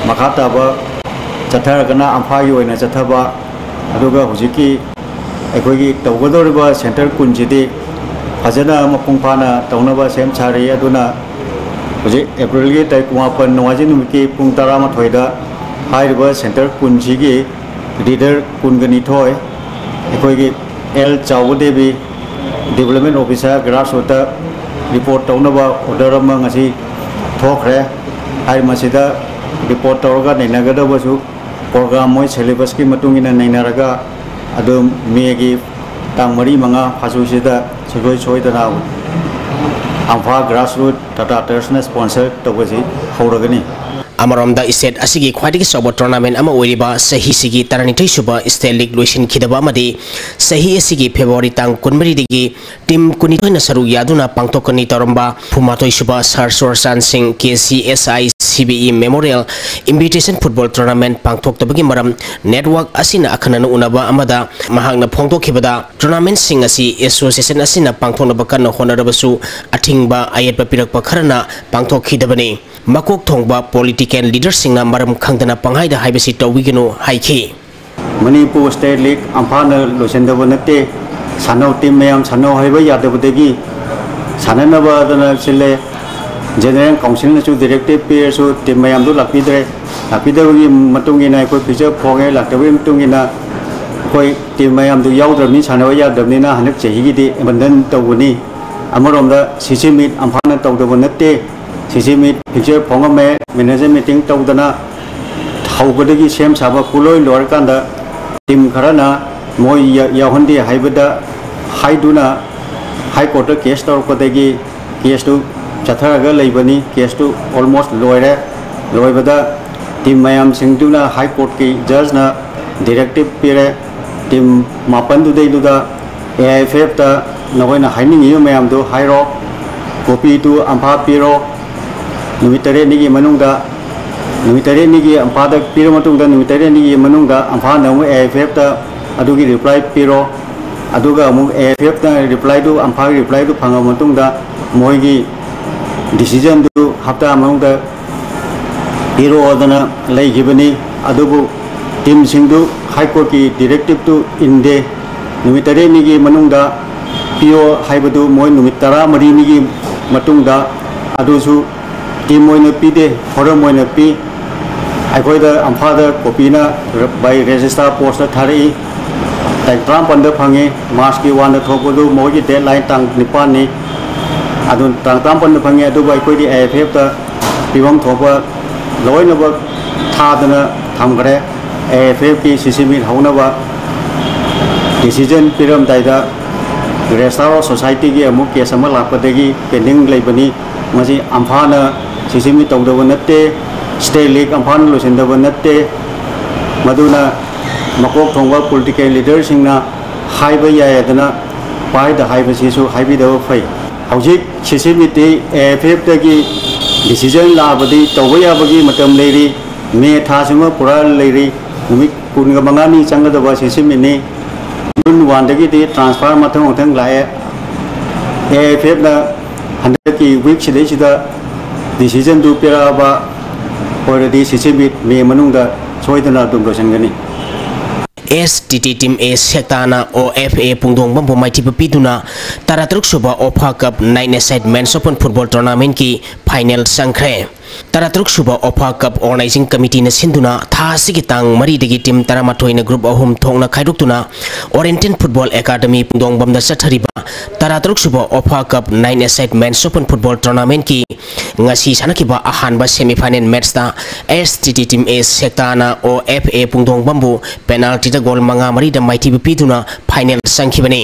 ꯃꯈꯥ ꯇꯥꯕ ꯆꯠꯊꯔꯒꯅ ꯑꯝꯐꯥꯒꯤ ꯑꯣꯏꯅ ꯆꯠꯊꯕ, ꯑꯗꯨꯒ ꯍꯧꯖꯤꯛꯀꯤ ꯑꯩꯈꯣꯏꯒꯤ ꯇꯧꯒꯗꯧꯔꯤꯕ ꯁꯦꯟꯇꯔ ꯀꯨꯟꯁꯤꯗꯤ ꯐꯖꯅ ꯃꯄꯨꯡ ꯐꯥꯅ ꯇꯧꯅꯕ ꯁꯦꯝ ꯁꯥꯔꯤ꯫ ꯑꯗꯨꯅ ꯍꯧꯖꯤꯛ ꯑꯦꯄ꯭ꯔꯤꯜꯒꯤ ꯇꯥꯔꯤꯛ ꯀꯨꯟꯃꯥꯄꯟ ꯅꯣꯡꯃꯥꯏꯖꯤꯡ ꯅꯨꯃꯤꯠꯀꯤ ꯄꯨꯡ ꯇꯔꯥꯃꯥꯊꯣꯏꯗ ꯍꯥꯏꯔꯤꯕ ꯁꯦꯟꯇꯔ ꯀꯨꯟꯁꯤꯒꯤ ꯂꯤꯗꯔ ꯀꯨꯟꯒ ꯅꯤꯊꯣꯏ ꯑꯩꯈꯣꯏꯒꯤ ꯑꯦꯜ ꯆꯥꯎꯕ ꯗꯦꯕꯤ, ꯗꯤꯕꯂꯞꯃꯦꯟ ꯑꯣꯐꯤꯁꯥꯔ, ꯒ꯭ꯔꯥꯁꯔꯨꯠꯇ ꯔꯤꯄꯣꯔꯠ ꯇꯧꯅꯕ ꯑꯣꯔꯗꯔ ꯑꯃ ꯉꯁꯤ ꯊꯣꯛꯈ꯭ꯔꯦ꯫ ꯍꯥꯏꯔꯤꯕ ꯃꯁꯤꯗ ꯔꯤꯄꯣꯔꯠ ꯇꯧꯔꯒ ꯅꯩꯅꯒꯗꯕꯁꯨ ꯄ꯭ꯔꯣꯒ꯭ꯔꯥꯝ ꯃꯣꯏ ꯁꯦꯂꯦꯕꯁꯀꯤ ꯃꯇꯨꯡ ꯏꯟꯅ ꯅꯩꯅꯔꯒ ꯑꯗꯨꯝ ꯃꯦꯒꯤ ꯇꯥꯡ ꯃꯔꯤ ꯃꯉꯥ ꯐꯥꯖꯨꯁꯤꯗ ꯁꯨꯡꯁꯣꯏ ꯁꯣꯏꯗꯅ ꯑꯝꯐꯥ ꯒ꯭ꯔꯥꯁꯔꯨꯠ ꯇꯥꯇꯥ ꯇ꯭ꯔꯁꯅ ꯁ꯭ꯄꯣꯟꯁꯔ ꯇꯧꯕꯁꯤ ꯍꯧꯔꯒꯅꯤ꯫ ꯑꯃꯔꯣꯝꯗ, ꯏꯁꯇꯦꯠ ꯑꯁꯤꯒꯤ ꯈ꯭ꯋꯥꯏꯗꯒꯤ ꯆꯥꯎꯕ ꯇꯣꯔꯅꯥꯃꯦꯟ ꯑꯃ ꯑꯣꯏꯔꯤꯕ ꯆꯍꯤꯁꯤꯒꯤ ꯇꯔꯥꯅꯤꯊꯣꯏ ꯁꯨꯕ ꯏꯁꯇꯦꯠ ꯂꯤꯒ ꯂꯣꯏꯁꯤꯟꯈꯤꯗꯕ ꯑꯃꯗꯤ ꯆꯍꯤ ꯑꯁꯤꯒꯤ ꯐꯦꯕ꯭ꯔꯨꯋꯥꯔꯤ ꯇꯥꯡ ꯀꯨꯟꯃꯔꯤꯗꯒꯤ ꯇꯤꯝ ꯀꯨꯟꯅꯤꯊꯣꯏꯅ ꯁꯔꯨꯛ ꯌꯥꯗꯨꯅ ꯄꯥꯡꯊꯣꯛꯀꯅꯤ ꯇꯧꯔꯝꯕ ꯐꯨꯝꯃꯥꯊꯣꯏ ꯁꯨꯕ ꯁꯥꯔ ꯆꯨꯔꯆꯥꯟ ꯁꯤꯡ K C S I C B E memorial invitation football tournament ꯄꯥꯡꯊꯣꯛꯇꯕꯒꯤ ꯃꯔꯝ ꯅꯦꯠꯋꯥꯔꯛ ꯑꯁꯤꯅ ꯑꯈꯟꯅꯅ ꯎꯅꯕ ꯑꯃꯗ ꯃꯍꯥꯛꯅ ꯐꯣꯡꯗꯣꯛꯈꯤꯕꯗ, ꯇꯣꯔꯅꯥꯃꯦꯟꯁꯤꯡ ꯑꯁꯤ ꯑꯦꯁꯣꯁꯤꯌꯦꯁꯟ ꯑꯁꯤꯅ ꯄꯥꯡꯊꯣꯛꯅꯕ ꯀꯟꯅ ꯍꯣꯠꯅꯔꯕꯁꯨ ꯑꯊꯤꯡꯕ ꯑꯌꯦꯠꯄ ꯄꯤꯔꯛꯄ ꯈꯔꯅ ꯄꯥꯡꯊꯣꯛꯈꯤꯗꯕꯅꯤ꯫ ꯃꯀꯣꯛ ꯊꯣꯡꯕ ꯄꯣꯂꯤꯇꯤꯀꯦꯜ ꯂꯤꯗꯔꯁꯤꯡꯅ ꯃꯔꯝ ꯈꯪꯗꯅ ꯄꯪꯍꯥꯏꯗ ꯍꯥꯏꯕꯁꯤ ꯇꯧꯕꯤꯒꯅꯨ ꯍꯥꯏꯈꯤ꯫ ꯃꯅꯤꯄꯨꯔ ꯁ꯭ꯇꯦꯠ ꯂꯤꯒ ꯑꯝꯐꯥꯅ ꯂꯣꯏꯁꯤꯟꯗꯕ ꯅꯠꯇꯦ꯫ ꯁꯥꯟꯅꯧ, ꯇꯤꯝ ꯃꯌꯥꯝ ꯁꯥꯟꯅꯧ ꯍꯥꯏꯕ ꯌꯥꯗꯕꯗꯒꯤ ꯁꯥꯟꯅꯅꯕꯗꯅ ꯁꯤꯜꯂꯦ꯫ ꯖꯦꯅꯔꯦꯜ ꯀꯥꯎꯟꯁꯤꯜꯅꯁꯨ ꯗꯤꯔꯦꯛꯇꯤꯞ ꯄꯤꯔꯁꯨ ꯇꯤꯝ ꯃꯌꯥꯝꯗꯨ ꯂꯥꯛꯄꯤꯗ꯭ꯔꯦ꯫ ꯂꯥꯛꯄꯤꯗꯕꯒꯤ ꯃꯇꯨꯡ ꯏꯟꯅ ꯑꯩꯈꯣꯏ ꯐꯤꯛꯆꯔ ꯐꯣꯡꯉꯦ, ꯂꯥꯛꯇꯕꯒꯤ ꯃꯇꯨꯡ ꯏꯟꯅ ꯑꯩꯈꯣꯏ ꯇꯤꯝ ꯃꯌꯥꯝꯗꯨ ꯌꯥꯎꯗ꯭ꯔꯕꯅꯤ, ꯁꯥꯟꯅꯕ ꯌꯥꯗꯕꯅꯤꯅ ꯍꯟꯗꯛ ꯆꯍꯤꯒꯤꯗꯤ ꯑꯦꯕꯟꯗꯟ ꯇꯧꯒꯅꯤ꯫ ꯑꯃꯔꯣꯝꯗ ꯁꯤꯁꯤ ꯃꯤꯠ ꯑꯝꯐꯥꯅ ꯇꯧꯗꯕ ꯅꯠꯇꯦ꯫ ꯁꯤꯁꯤ ꯃꯤꯠ ꯐꯤꯛꯆꯔ ꯐꯣꯡꯉꯝꯃꯦ, ꯃꯦꯅꯦꯖꯔ ꯃꯤꯇꯤꯡ ꯇꯧꯗꯅ ꯍꯧꯕꯗꯒꯤ ꯁꯦꯝ ꯁꯥꯕ ꯄꯨꯂꯣꯏ ꯂꯣꯏꯔꯀꯥꯟꯗ ꯇꯤꯝ ꯈꯔꯅ ꯃꯣꯏ ꯌꯥ-, ꯌꯥꯎꯍꯟꯗꯦ ꯍꯥꯏꯕꯗ ꯍꯥꯏꯗꯨꯅ ꯍꯥꯏ ꯀꯣꯔꯠꯇ ꯀꯦꯁ ꯇꯧꯔꯛꯄꯗꯒꯤ ꯀꯦꯁꯇꯨ ꯆꯠꯊꯔꯒ ꯂꯩꯕꯅꯤ꯫ ꯀꯦꯁꯇꯨ ꯑꯣꯜꯃꯣꯁ ꯂꯣꯏꯔꯦ꯫ ꯂꯣꯏꯕꯗ ꯇꯤꯝ ꯃꯌꯥꯝꯁꯤꯡꯗꯨꯅ ꯍꯥꯏ ꯀꯣꯔꯠꯀꯤ ꯖꯖꯅ ꯗꯤꯔꯦꯛꯇꯤꯞ ꯄꯤꯔꯦ꯫ ꯇꯤꯝ ꯃꯥꯄꯟꯗꯨꯗꯩꯗꯨꯗ ꯑꯦ ꯑꯥꯏ ꯑꯦꯐ ꯑꯦꯐꯇ ꯅꯈꯣꯏꯅ ꯍꯥꯏꯅꯤꯡꯉꯤꯕ ꯃꯌꯥꯝꯗꯨ ꯍꯥꯏꯔꯣ, ꯀꯣꯄꯤꯗꯨ ꯑꯝꯐꯥ ꯄꯤꯔꯣ꯫ ꯅꯨꯃꯤꯠ ꯇꯔꯦꯠꯅꯤꯒꯤ ꯃꯅꯨꯡꯗ, ꯅꯨꯃꯤꯠ ꯇꯔꯦꯠꯅꯤꯒꯤ ꯑꯝꯐꯥꯗ ꯄꯤꯔ ꯃꯇꯨꯡꯗ, ꯅꯨꯃꯤꯠ ꯇꯔꯦꯠꯅꯤꯒꯤ ꯃꯅꯨꯡꯗ ꯑꯝꯐꯥꯅ ꯑꯃꯨꯛ ꯑꯦ ꯑꯥꯏ ꯑꯦꯐ ꯑꯦꯐꯇ ꯑꯗꯨꯒꯤ ꯔꯤꯄ꯭ꯂꯥꯏ ꯄꯤꯔꯣ꯫ ꯑꯗꯨꯒ ꯑꯃꯨꯛ ꯑꯦ ꯑꯥꯏ ꯑꯦꯐ ꯑꯦꯐꯅ ꯔꯤꯄ꯭ꯂꯥꯏꯗꯨ, ꯑꯝꯐꯥꯒꯤ ꯔꯤꯄ꯭ꯂꯥꯏꯗꯨ ꯐꯪꯉꯕ ꯃꯇꯨꯡꯗ ꯃꯣꯏꯒꯤ ꯗꯤꯁꯤꯖꯟꯗꯨ ꯍꯞꯇꯥ ꯃꯅꯨꯡꯗ ꯄꯤꯔꯛꯑꯣꯗꯅ ꯂꯩꯈꯤꯕꯅꯤ꯫ ꯑꯗꯨꯕꯨ ꯇꯤꯝꯁꯤꯡꯗꯨ ꯍꯥꯏ ꯀꯣꯔꯠꯀꯤ ꯗꯤꯔꯦꯛꯇꯤꯞꯇꯨ ꯏꯟꯗꯦ꯫ ꯅꯨꯃꯤꯠ ꯇꯔꯦꯠꯅꯤꯒꯤ ꯃꯅꯨꯡꯗ ꯄꯤꯌꯣ ꯍꯥꯏꯕꯗꯨ ꯃꯣꯏ ꯅꯨꯃꯤꯠ ꯇꯔꯥꯃꯔꯤꯅꯤꯒꯤ ꯃꯇꯨꯡꯗ ꯑꯗꯨꯁꯨ ꯇꯤꯝ ꯑꯣꯏꯅ ꯄꯤꯗꯦ, ꯐꯣꯔꯝ ꯑꯣꯏꯅ ꯄꯤ꯫ ꯑꯩꯈꯣꯏꯗ ꯑꯝꯐꯥꯗ ꯀꯣꯄꯤꯅ ꯕꯥꯏ ꯔꯦꯖꯤꯁꯇꯥꯔ ꯄꯣꯁꯇ ꯊꯥꯔꯛꯏ꯫ ꯇꯥꯡ ꯇꯔꯥꯃꯥꯄꯟꯗ ꯐꯪꯉꯤ꯫ ꯃꯥꯔꯁꯀꯤ ꯋꯥꯟꯗ ꯊꯣꯛꯄꯗꯨ ꯃꯈꯣꯏꯒꯤ ꯗꯦꯠꯂꯥꯏꯟ ꯇꯥꯡ ꯅꯤꯄꯥꯟꯅꯤ꯫ ꯑꯗꯨ ꯇꯥꯡ ꯇꯔꯥꯃꯥꯄꯟꯗ ꯐꯪꯉꯤ, ꯑꯗꯨꯕꯨ ꯑꯩꯈꯣꯏꯗꯤ ꯑꯦ ꯑꯦꯐ ꯑꯦꯐꯇ ꯄꯤꯐꯝ ꯊꯣꯛꯄ ꯂꯣꯏꯅꯃꯛ ꯊꯥꯗꯅ ꯊꯝꯈ꯭ꯔꯦ꯫ ꯑꯦ ꯑꯦꯐ ꯑꯦꯐꯀꯤ ꯁꯤꯁꯤ ꯃꯤꯠ ꯍꯧꯅꯕ ꯗꯤꯁꯤꯖꯟ ꯄꯤꯔꯝꯗꯥꯏꯗ ꯔꯦꯖꯤꯁꯇꯥꯔ ꯑꯣꯐ ꯁꯣꯁꯥꯏꯇꯤꯒꯤ ꯑꯃꯨꯛ ꯀꯦꯁ ꯑꯃ ꯂꯥꯛꯄꯗꯒꯤ ꯄꯦꯟꯗꯤꯡ ꯂꯩꯕꯅꯤ꯫ ꯃꯁꯤ ꯑꯝꯐꯥꯅ ꯁꯤꯁꯤ ꯃꯤꯠ ꯇꯧꯗꯕ ꯅꯠꯇꯦ, ꯁ꯭ꯇꯦꯠ ꯂꯤꯒ ꯑꯝꯐꯥꯅ ꯂꯣꯏꯁꯤꯟꯗꯕ ꯅꯠꯇꯦ꯫ ꯃꯗꯨꯅ ꯃꯀꯣꯛ ꯊꯣꯡꯕ ꯄꯣꯂꯤꯇꯤꯀꯦꯜ ꯂꯤꯗꯔꯁꯤꯡꯅ ꯍꯥꯏꯕ ꯌꯥꯏꯗꯅ ꯄꯥꯏꯗ ꯍꯥꯏꯕꯁꯤꯁꯨ ꯍꯥꯏꯕꯤꯗꯕ ꯐꯩ꯫ ꯍꯧꯖꯤꯛ ꯁꯤꯁꯤ ꯃꯤꯠꯇꯤ ꯑꯦ ꯑꯦꯐ ꯑꯦꯐꯇꯒꯤ ꯗꯤꯁꯤꯖꯟ ꯂꯥꯛꯑꯕꯗꯤ ꯇꯧꯕ ꯌꯥꯕꯒꯤ ꯃꯇꯝ ꯂꯩꯔꯤ꯫ ꯃꯦ ꯊꯥꯁꯤꯃ ꯄꯨꯔꯥ ꯂꯩꯔꯤ꯫ ꯅꯨꯃꯤꯠ ꯀꯨꯟꯒ ꯃꯉꯥꯅꯤ ꯆꯪꯒꯗꯕ ꯁꯤꯁꯤ ꯃꯤꯠꯅꯤ꯫ ꯖꯨꯟ ꯋꯥꯟꯗꯒꯤꯗꯤ ꯇ꯭ꯔꯥꯟꯁꯐꯔ ꯃꯊꯪ ꯃꯊꯪ ꯂꯥꯛꯑꯦ꯫ ꯑꯦ ꯑꯦꯐ ꯑꯦꯐꯅ ꯍꯟꯗꯛꯀꯤ ꯋꯤꯛꯁꯤꯗꯩꯁꯤꯗ ꯗꯤꯁꯤꯖꯟꯗꯨ ꯄꯤꯔꯛꯑꯕ ꯑꯣꯏꯔꯗꯤ ꯁꯤꯁꯤ ꯃꯤꯠ ꯃꯦ ꯃꯅꯨꯡꯗ ꯁꯣꯏꯗꯅ ꯑꯗꯨꯝ ꯂꯣꯏꯁꯤꯟꯒꯅꯤ꯫ ꯑꯦꯁ ꯇꯤ ꯇꯤ ꯇꯤꯝ ꯑꯦ ꯁꯦꯛꯇꯥꯅ ꯑꯣ ꯑꯦꯐ ꯑꯦ ꯄꯨꯡꯗꯣꯡꯕꯝꯕꯨ ꯃꯥꯏꯊꯤꯕ ꯄꯤꯗꯨꯅ ꯇꯔꯥꯇꯔꯨꯛ ꯁꯨꯕ ꯑꯣꯐꯥ ꯀꯞ ꯅꯥꯏꯟ ꯑꯦ ꯁꯥꯏꯠ ꯃꯦꯟꯁ ꯑꯣꯄꯟ ꯐꯨꯠꯕꯣꯜ ꯇꯣꯔꯅꯥꯃꯦꯟꯠꯀꯤ ꯐꯥꯏꯅꯦꯜ ꯆꯪꯈ꯭ꯔꯦ꯫ ꯇꯔꯥꯇꯔꯨꯛ ꯁꯨꯕ ꯑꯣꯐꯥ ꯀꯞ ꯑꯣꯔꯒꯅꯥꯏꯖꯤꯡ ꯀꯃꯤꯇꯤꯅ ꯁꯤꯟꯗꯨꯅ ꯊꯥ ꯑꯁꯤꯒꯤ ꯇꯥꯡ ꯃꯔꯤꯗꯒꯤ ꯇꯤꯝ ꯇꯔꯥꯃꯥꯊꯣꯏꯅ ꯒ꯭ꯔꯨꯞ ꯑꯍꯨꯝ ꯊꯣꯛꯅ ꯈꯥꯏꯗꯣꯛꯇꯨꯅ ꯑꯣꯔꯤꯌꯦꯟꯇꯦꯜ ꯐꯨꯠꯕꯣꯜ ꯑꯦꯀꯥꯗꯃꯤ ꯄꯨꯡꯗꯣꯡꯕꯝꯗ ꯆꯠꯊꯔꯤꯕ ꯇꯔꯥꯇꯔꯨꯛ ꯁꯨꯕ ꯑꯣꯐꯥ ꯀꯞ ꯅꯥꯏꯟ ꯑꯦ ꯁꯥꯏꯠ ꯃꯦꯟꯁ ꯑꯣꯄꯟ ꯐꯨꯠꯕꯣꯜ ꯇꯣꯔꯅꯥꯃꯦꯟꯠꯀꯤ ꯉꯁꯤ ꯁꯥꯟꯅꯈꯤꯕ ꯑꯍꯥꯟꯕ ꯁꯦꯃꯤꯐꯥꯏꯅꯦꯜ ꯃꯦꯠꯁꯇ ꯑꯦꯁ ꯇꯤ ꯇꯤ ꯇꯤꯝ ꯑꯦ ꯁꯦꯛꯇꯥꯅ ꯑꯣ ꯑꯦꯐ ꯑꯦ ꯄꯨꯡꯗꯣꯡꯕꯝꯕꯨ ꯄꯦꯅꯥꯜꯇꯤꯗ ꯒꯣꯜ ꯃꯉꯥ ꯃꯔꯤꯗ ꯃꯥꯏꯊꯤꯕ ꯄꯤꯗꯨꯅ ꯐꯥꯏꯅꯦꯜ ꯆꯪꯈꯤꯕꯅꯤ꯫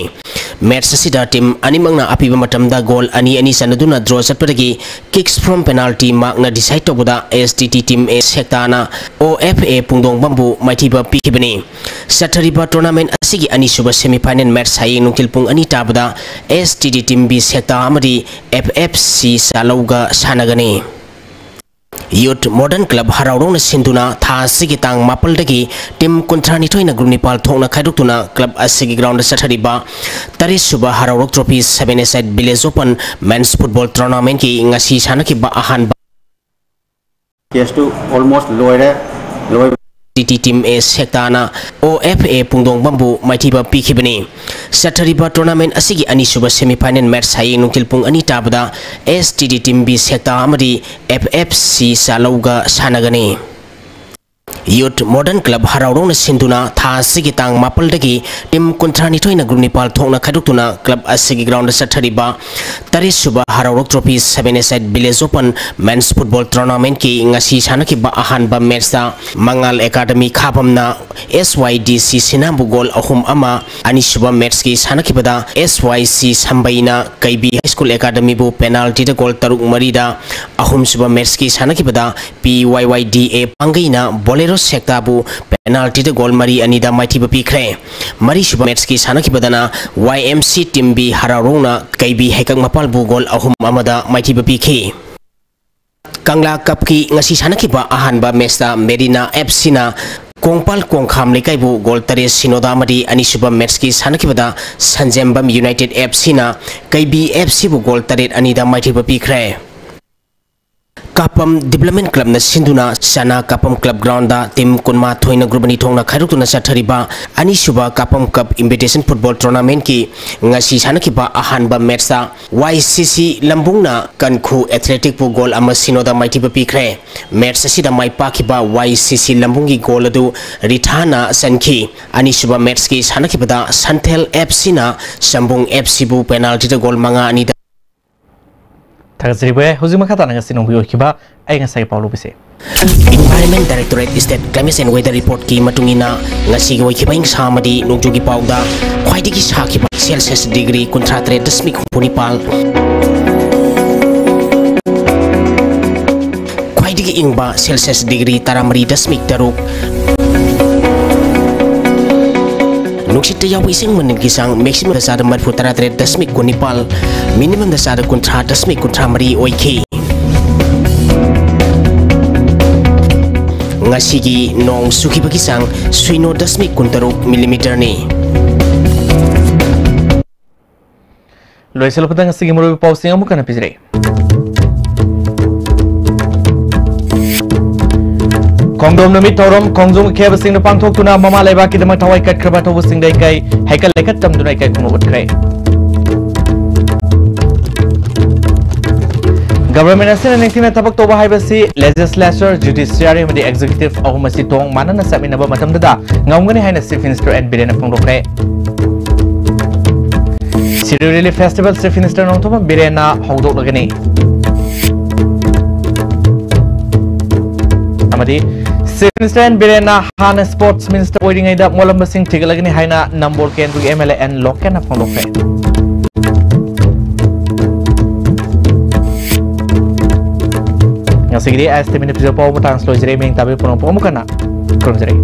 ꯃꯦꯠꯁ ꯑꯁꯤꯗ ꯇꯤꯝ ꯑꯅꯤꯃꯛꯅ ꯑꯄꯤꯕ ꯃꯇꯝꯗ ꯒꯣꯜ ꯑꯅꯤ ꯑꯅꯤ ꯆꯟꯅꯗꯨꯅ ꯗ꯭ꯔꯣ ꯆꯠꯄꯗꯒꯤ ꯀꯤꯛꯁ ꯐ꯭ꯔꯣꯝ ꯄꯦꯅꯥꯜꯇꯤ ꯃꯥꯔꯛꯅ ꯗꯤꯁꯥꯏꯗ ꯇꯧꯕꯗ ꯑꯦꯁ ꯇꯤ ꯇꯤ ꯇꯤꯝ ꯑꯦ ꯁꯦꯛꯇꯥꯅ ꯑꯣ ꯑꯦꯐ ꯑꯦ ꯄꯨꯡꯗꯣꯡꯕꯝꯕꯨ ꯃꯥꯏꯊꯤꯕ ꯄꯤꯈꯤꯕꯅꯤ꯫ ꯆꯠꯊꯔꯤꯕ ꯇꯣꯔꯅꯥꯃꯦꯟꯠ ꯑꯁꯤꯒꯤ ꯑꯅꯤꯁꯨꯕ ꯁꯦꯃꯤꯐꯥꯏꯅꯦꯜ ꯃꯦꯠꯁ ꯍꯌꯦꯡ ꯅꯨꯡꯊꯤꯜ ꯄꯨꯡ ꯑꯅꯤ ꯇꯥꯕꯗ ꯑꯦꯁ ꯇꯤ ꯇꯤ ꯇꯤꯝ ꯕꯤ ꯁꯦꯛꯇꯥ ꯑꯃꯗꯤ ꯑꯦꯐ ꯑꯦꯐ ꯁꯤ ꯆꯥꯂꯧꯒ ꯁꯥꯟꯅꯒꯅꯤ꯫ ꯌꯨꯠ ꯃꯣꯗꯔꯟ ꯀ꯭ꯂꯕ ꯍꯔꯥꯎꯔꯧꯅ ꯁꯤꯟꯗꯨꯅ ꯊꯥ ꯑꯁꯤꯒꯤ ꯇꯥꯡ ꯃꯥꯄꯜꯗꯒꯤ ꯇꯤꯝ ꯀꯨꯟꯊ꯭ꯔꯥꯅꯤꯊꯣꯏꯅ ꯒ꯭ꯔꯨꯞ ꯅꯤꯄꯥꯜ ꯊꯣꯛꯅ ꯈꯥꯏꯗꯣꯛꯇꯨꯅ ꯀ꯭ꯂꯕ ꯑꯁꯤꯒꯤ ꯒ꯭ꯔꯥꯎꯟꯗ ꯆꯠꯊꯔꯤꯕ ꯇꯔꯦꯠ ꯁꯨꯕ ꯍꯔꯥꯎꯔꯧ ꯇ꯭ꯔꯣꯐꯤ ꯁꯚꯦꯟ ꯑꯦ ꯁꯥꯏꯠ ꯚꯤꯂꯦꯖ ꯑꯣꯄꯟ ꯃꯦꯟꯁ ꯐꯨꯠꯕꯣꯜ ꯇꯣꯔꯅꯥꯃꯦꯟꯠꯀꯤ ꯉꯁꯤ ꯁꯥꯟꯅꯈꯤꯕ ꯑꯍꯥꯟꯕ ꯀꯦꯁꯇꯨ ꯑꯣꯜꯃꯣꯁ ꯂꯣꯏꯔꯦ꯫ ꯂꯣꯏꯕ ꯇꯤ ꯇꯤ Team A ꯁꯦꯛꯇꯥꯅ ꯑꯣ ꯑꯦꯐ ꯑꯦ ꯄꯨꯡꯗꯣꯡꯕꯝꯕꯨ ꯃꯥꯏꯊꯤꯕ ꯄꯤꯈꯤꯕꯅꯤ꯫ ꯆꯠꯊꯔꯤꯕ tournament ꯑꯁꯤꯒꯤ ꯑꯅꯤꯁꯨꯕ semi final match ꯍꯌꯦꯡ ꯅꯨꯡꯊꯤꯜ ꯄꯨꯡ ꯑꯅꯤ ꯇꯥꯕꯗ ꯑꯦꯁ ꯇꯤ ꯇꯤ Team B ꯁꯦꯛꯇꯥ ꯑꯃꯗꯤ ꯑꯦꯐ ꯑꯦꯐ ꯁꯤ ꯆꯥꯂꯧꯒ ꯁꯥꯟꯅꯒꯅꯤ꯫ Youth Modern Club ꯍꯔꯥꯎꯔꯣꯡꯅ ꯁꯤꯟꯗꯨꯅ ꯊꯥ ꯑꯁꯤꯒꯤ ꯇꯥꯡ ꯃꯥꯄꯜꯗꯒꯤ team ꯀꯨꯟꯊ꯭ꯔꯥꯅꯤꯊꯣꯏꯅ group ꯅꯤꯄꯥꯜ ꯊꯣꯛꯅ ꯈꯥꯏꯗꯣꯛꯇꯨꯅ club ꯑꯁꯤꯒꯤ ground ꯆꯠꯊꯔꯤꯕ ꯇꯔꯦꯠꯁꯨꯕ ꯍꯔꯥꯎꯔꯣꯛ trophy seven-a-side village open men's football tournamentꯀꯤ ꯉꯁꯤ ꯁꯥꯟꯅꯈꯤꯕ ꯑꯍꯥꯟꯕ matchꯇ ꯃꯉꯥꯜ Academy ꯈꯥꯕꯝꯅ ꯑꯦꯁ ꯋꯥꯏ ꯗꯤ ꯁꯤ ꯁꯤꯅꯥꯕꯨ goal ꯑꯍꯨꯝ ꯑꯃ, ꯑꯅꯤꯁꯨꯕ matchꯀꯤ ꯁꯥꯟꯅꯈꯤꯕꯗ ꯑꯦꯁ ꯋꯥꯏ ꯁꯤ ꯁꯝꯕꯩꯅ ꯀꯩꯕꯤ High School Academyꯕꯨ penaltyꯗ goal ꯇꯔꯨꯛ ꯃꯔꯤꯗ, ꯑꯍꯨꯝꯁꯨꯕ matchꯀꯤ ꯁꯥꯟꯅꯈꯤꯕꯗ ꯄꯤ ꯋꯥꯏ ꯋꯥꯏ ꯗꯤ ꯑꯦ ꯄꯥꯡꯒꯩꯅ Bolero ꯁꯦꯛꯇꯥꯕꯨ penaltyꯗ goal ꯃꯔꯤ ꯑꯅꯤꯗ ꯃꯥꯏꯊꯤꯕ ꯄꯤꯈ꯭ꯔꯦ꯫ ꯃꯔꯤꯁꯨꯕ matchꯀꯤ ꯁꯥꯟꯅꯈꯤꯕꯗꯅ Y M C Team B ꯍꯔꯥꯎꯔꯣꯡꯅ ꯀꯩꯕꯤ ꯍꯩꯀꯛ ꯃꯄꯥꯜꯕꯨ goal ꯑꯍꯨꯝ ꯑꯃꯗ ꯃꯥꯏꯊꯤꯕ ꯄꯤꯈꯤ꯫ ꯀꯪꯂꯥ Cupꯀꯤ ꯉꯁꯤ ꯁꯥꯟꯅꯈꯤꯕ ꯑꯍꯥꯟꯕ matchꯇ ꯃꯦꯔꯤꯅꯥ ꯑꯦꯐ ꯁꯤꯅ ꯀꯣꯡꯄꯥꯜ ꯀꯣꯡꯈꯥꯝ ꯂꯩꯀꯥꯏꯕꯨ goal ꯇꯔꯦꯠ ꯁꯤꯅꯣꯗ ꯑꯃꯗꯤ ꯑꯅꯤꯁꯨꯕ matchꯀꯤ ꯁꯥꯟꯅꯈꯤꯕꯗ ꯁꯟꯖꯦꯝꯕꯝ United ꯑꯦꯐ ꯁꯤꯅ ꯀꯩꯕꯤ ꯑꯦꯐ ꯁꯤꯕꯨ goal ꯇꯔꯦꯠ ꯑꯅꯤꯗ ꯃꯥꯏꯊꯤꯕ ꯄꯤꯈ꯭ꯔꯦ꯫ ꯀꯥꯄꯝ Development Clubꯅ ꯁꯤꯟꯗꯨꯅ ꯆꯅꯥ ꯀꯥꯄꯝ Club Groundꯗ team ꯀꯨꯟꯃꯥꯊꯣꯏꯅ group ꯑꯅꯤ ꯊꯣꯛꯅ ꯈꯥꯏꯗꯣꯛꯇꯨꯅ ꯆꯠꯊꯔꯤꯕ ꯑꯅꯤꯁꯨꯕ ꯀꯥꯄꯝ Cup Invitation Football Tournamentꯀꯤ ꯉꯁꯤ ꯁꯥꯟꯅꯈꯤꯕ ꯑꯍꯥꯟꯕ matchꯇ ꯋꯥꯏ ꯁꯤ ꯁꯤ ꯂꯝꯕꯨꯡꯅ ꯀꯟꯈꯨ Athleticꯄꯨ goal ꯑꯃ ꯁꯤꯅꯣꯗ ꯃꯥꯏꯊꯤꯕ ꯄꯤꯈ꯭ꯔꯦ꯫ Match ꯑꯁꯤꯗ ꯃꯥꯏ ꯄꯥꯛꯈꯤꯕ ꯋꯥꯏ ꯁꯤ ꯁꯤ ꯂꯝꯕꯨꯡꯒꯤ goal ꯑꯗꯨ ꯔꯤꯊꯥꯅ ꯆꯟꯈꯤ꯫ ꯑꯅꯤꯁꯨꯕ matchꯀꯤ ꯁꯥꯟꯅꯈꯤꯕꯗ ꯁꯟꯊꯦꯜ ꯑꯦꯐ ꯁꯤꯅ ꯆꯝꯕꯨꯡ ꯑꯦꯐ ꯁꯤꯕꯨ penaltyꯗ goal ꯃꯉꯥ ꯑꯅꯤꯗ ꯊꯥꯒꯠꯆꯔꯤ꯫ ꯍꯧꯖꯤꯛ ꯃꯈꯥ ꯇꯥꯅ ꯉꯁꯤ ꯅꯣꯡꯃꯒꯤ ꯑꯣꯏꯈꯤꯕ ꯑꯏꯪ ꯑꯁꯥꯒꯤ ꯄꯥꯎ ꯂꯧꯕꯁꯦ꯫ Environment Directorate State Climate and Weather Reportꯀꯤ ꯃꯇꯨꯡ ꯏꯟꯅ, ꯉꯁꯤꯒꯤ ꯑꯣꯏꯈꯤꯕ ꯑꯌꯤꯡꯁꯥ ꯑꯃꯗꯤ ꯅꯣꯡꯖꯨꯒꯤ ꯄꯥꯎꯗ ꯈ꯭ꯋꯥꯏꯗꯒꯤ ꯁꯥꯈꯤꯕ Celsius degree ꯀꯨꯟꯊ꯭ꯔꯥ ꯇꯔꯦꯠ ꯗꯁꯃꯤꯛ ꯍꯨꯝꯐꯨ ꯅꯤꯄꯥꯜ, ꯈ꯭ꯋꯥꯏꯗꯒꯤ ꯏꯪꯕ Celsius degree ꯇꯔꯥꯃꯔꯤ ꯗꯁꯃꯤꯛ ꯇꯔꯨꯛ, ꯅꯨꯡꯁꯤꯠꯇ ꯌꯥꯎꯕ ꯏꯁꯤꯡ ꯃꯅꯤꯜꯒꯤ ꯆꯥꯡ maximumꯗ ꯆꯥꯗ ꯃꯔꯤꯐꯨ ꯇꯔꯥ ꯇꯔꯦꯠ ꯗꯁꯃꯤꯛ ꯀꯨꯟ ꯅꯤꯄꯥꯜ, minimumꯗ ꯆꯥꯗ ꯀꯨꯟꯊ꯭ꯔꯥ ꯗꯁꯃꯤꯛ ꯀꯨꯟꯊ꯭ꯔꯥ ꯃꯔꯤ ꯑꯣꯏꯈꯤ꯫ ꯉꯁꯤꯒꯤ ꯅꯣꯡ ꯆꯨꯈꯤꯕꯒꯤ ꯆꯥꯡ ꯁꯤꯅꯣ ꯗꯁꯃꯤꯛ ꯀꯨꯟꯇꯔꯨꯛ millimeterꯅꯤ꯫ ꯂꯣꯏꯁꯤꯜꯂꯛꯄꯗ ꯉꯁꯤꯒꯤ ꯃꯔꯨꯑꯣꯏꯕ ꯄꯥꯎꯁꯤꯡ ꯑꯃꯨꯛ ꯍꯟꯅ ꯄꯤꯖꯔꯛꯏ꯫ ꯈꯣꯡꯗꯣꯝ ꯅꯨꯃꯤꯠ ꯊꯧꯔꯝ ꯈꯣꯡꯖꯣꯝ ꯑꯈꯦꯕꯁꯤꯡꯅ ꯄꯥꯡꯊꯣꯛꯇꯨꯅ ꯃꯃꯥ ꯂꯩꯕꯥꯛꯀꯤꯗꯃꯛ ꯊꯋꯥꯏ ꯀꯠꯈ꯭ꯔꯕ ꯊꯧꯕꯨꯁꯤꯡꯗ ꯏꯀꯥꯏ ꯍꯩꯀꯠ ꯂꯩꯀꯠ ꯇꯝꯗꯨꯅ ꯏꯀꯥꯏ ꯈꯨꯝꯅ ꯎꯠꯈ꯭ꯔꯦ꯫ Government ꯑꯁꯤꯅ ꯅꯤꯡꯊꯤꯅ ꯊꯕꯛ ꯇꯧꯕ ꯍꯥꯏꯕꯁꯤ legislature, judiciary ꯑꯃꯗꯤ executive ꯑꯍꯨꯝ ꯑꯁꯤ ꯊꯣꯡ ꯃꯥꯟꯅꯅ ꯆꯠꯃꯤꯟꯅꯕ ꯃꯇꯝꯗꯗ ꯉꯝꯒꯅꯤ ꯍꯥꯏꯅ Chief Minister N ꯕꯤꯔꯦꯟꯅ ꯐꯣꯡꯗꯣꯛꯈ꯭ꯔꯦ꯫ Shirui Lily Festival Chief Minister Nongthombam ꯕꯤꯔꯦꯟꯅ ꯍꯧꯗꯣꯛꯂꯒꯅꯤ꯫ ꯑꯃꯗꯤ Chief Minister N ꯕꯤꯔꯦꯟꯅ ꯍꯥꯟꯅ Sports Minister ꯑꯣꯏꯔꯤꯉꯩꯗ ꯃꯣꯠꯂꯝꯕꯁꯤꯡ ꯊꯤꯒꯠꯂꯒꯅꯤ ꯍꯥꯏꯅ ꯅꯝꯕꯣꯜ ꯀꯦꯟꯗ꯭ꯔꯒꯤ M L A N ꯂꯣꯀꯦꯟꯅ ꯐꯣꯡꯗꯣꯛꯈ꯭ꯔꯦ꯫ ꯉꯁꯤꯒꯤꯗꯤ ꯑꯦꯁ ꯇꯤ ꯚꯤ ꯅ꯭ꯌꯨꯁ ꯄꯥꯎ ꯃꯇꯥꯡꯁꯤ ꯂꯣꯏꯖꯔꯦ꯫ ꯃꯤꯡ ꯇꯥꯕꯤꯌꯨ ꯄꯨꯝꯅꯃꯛꯄꯨ ꯑꯃꯨꯛ ꯍꯟꯅ ꯈꯨꯔꯨꯝꯖꯔꯤ꯫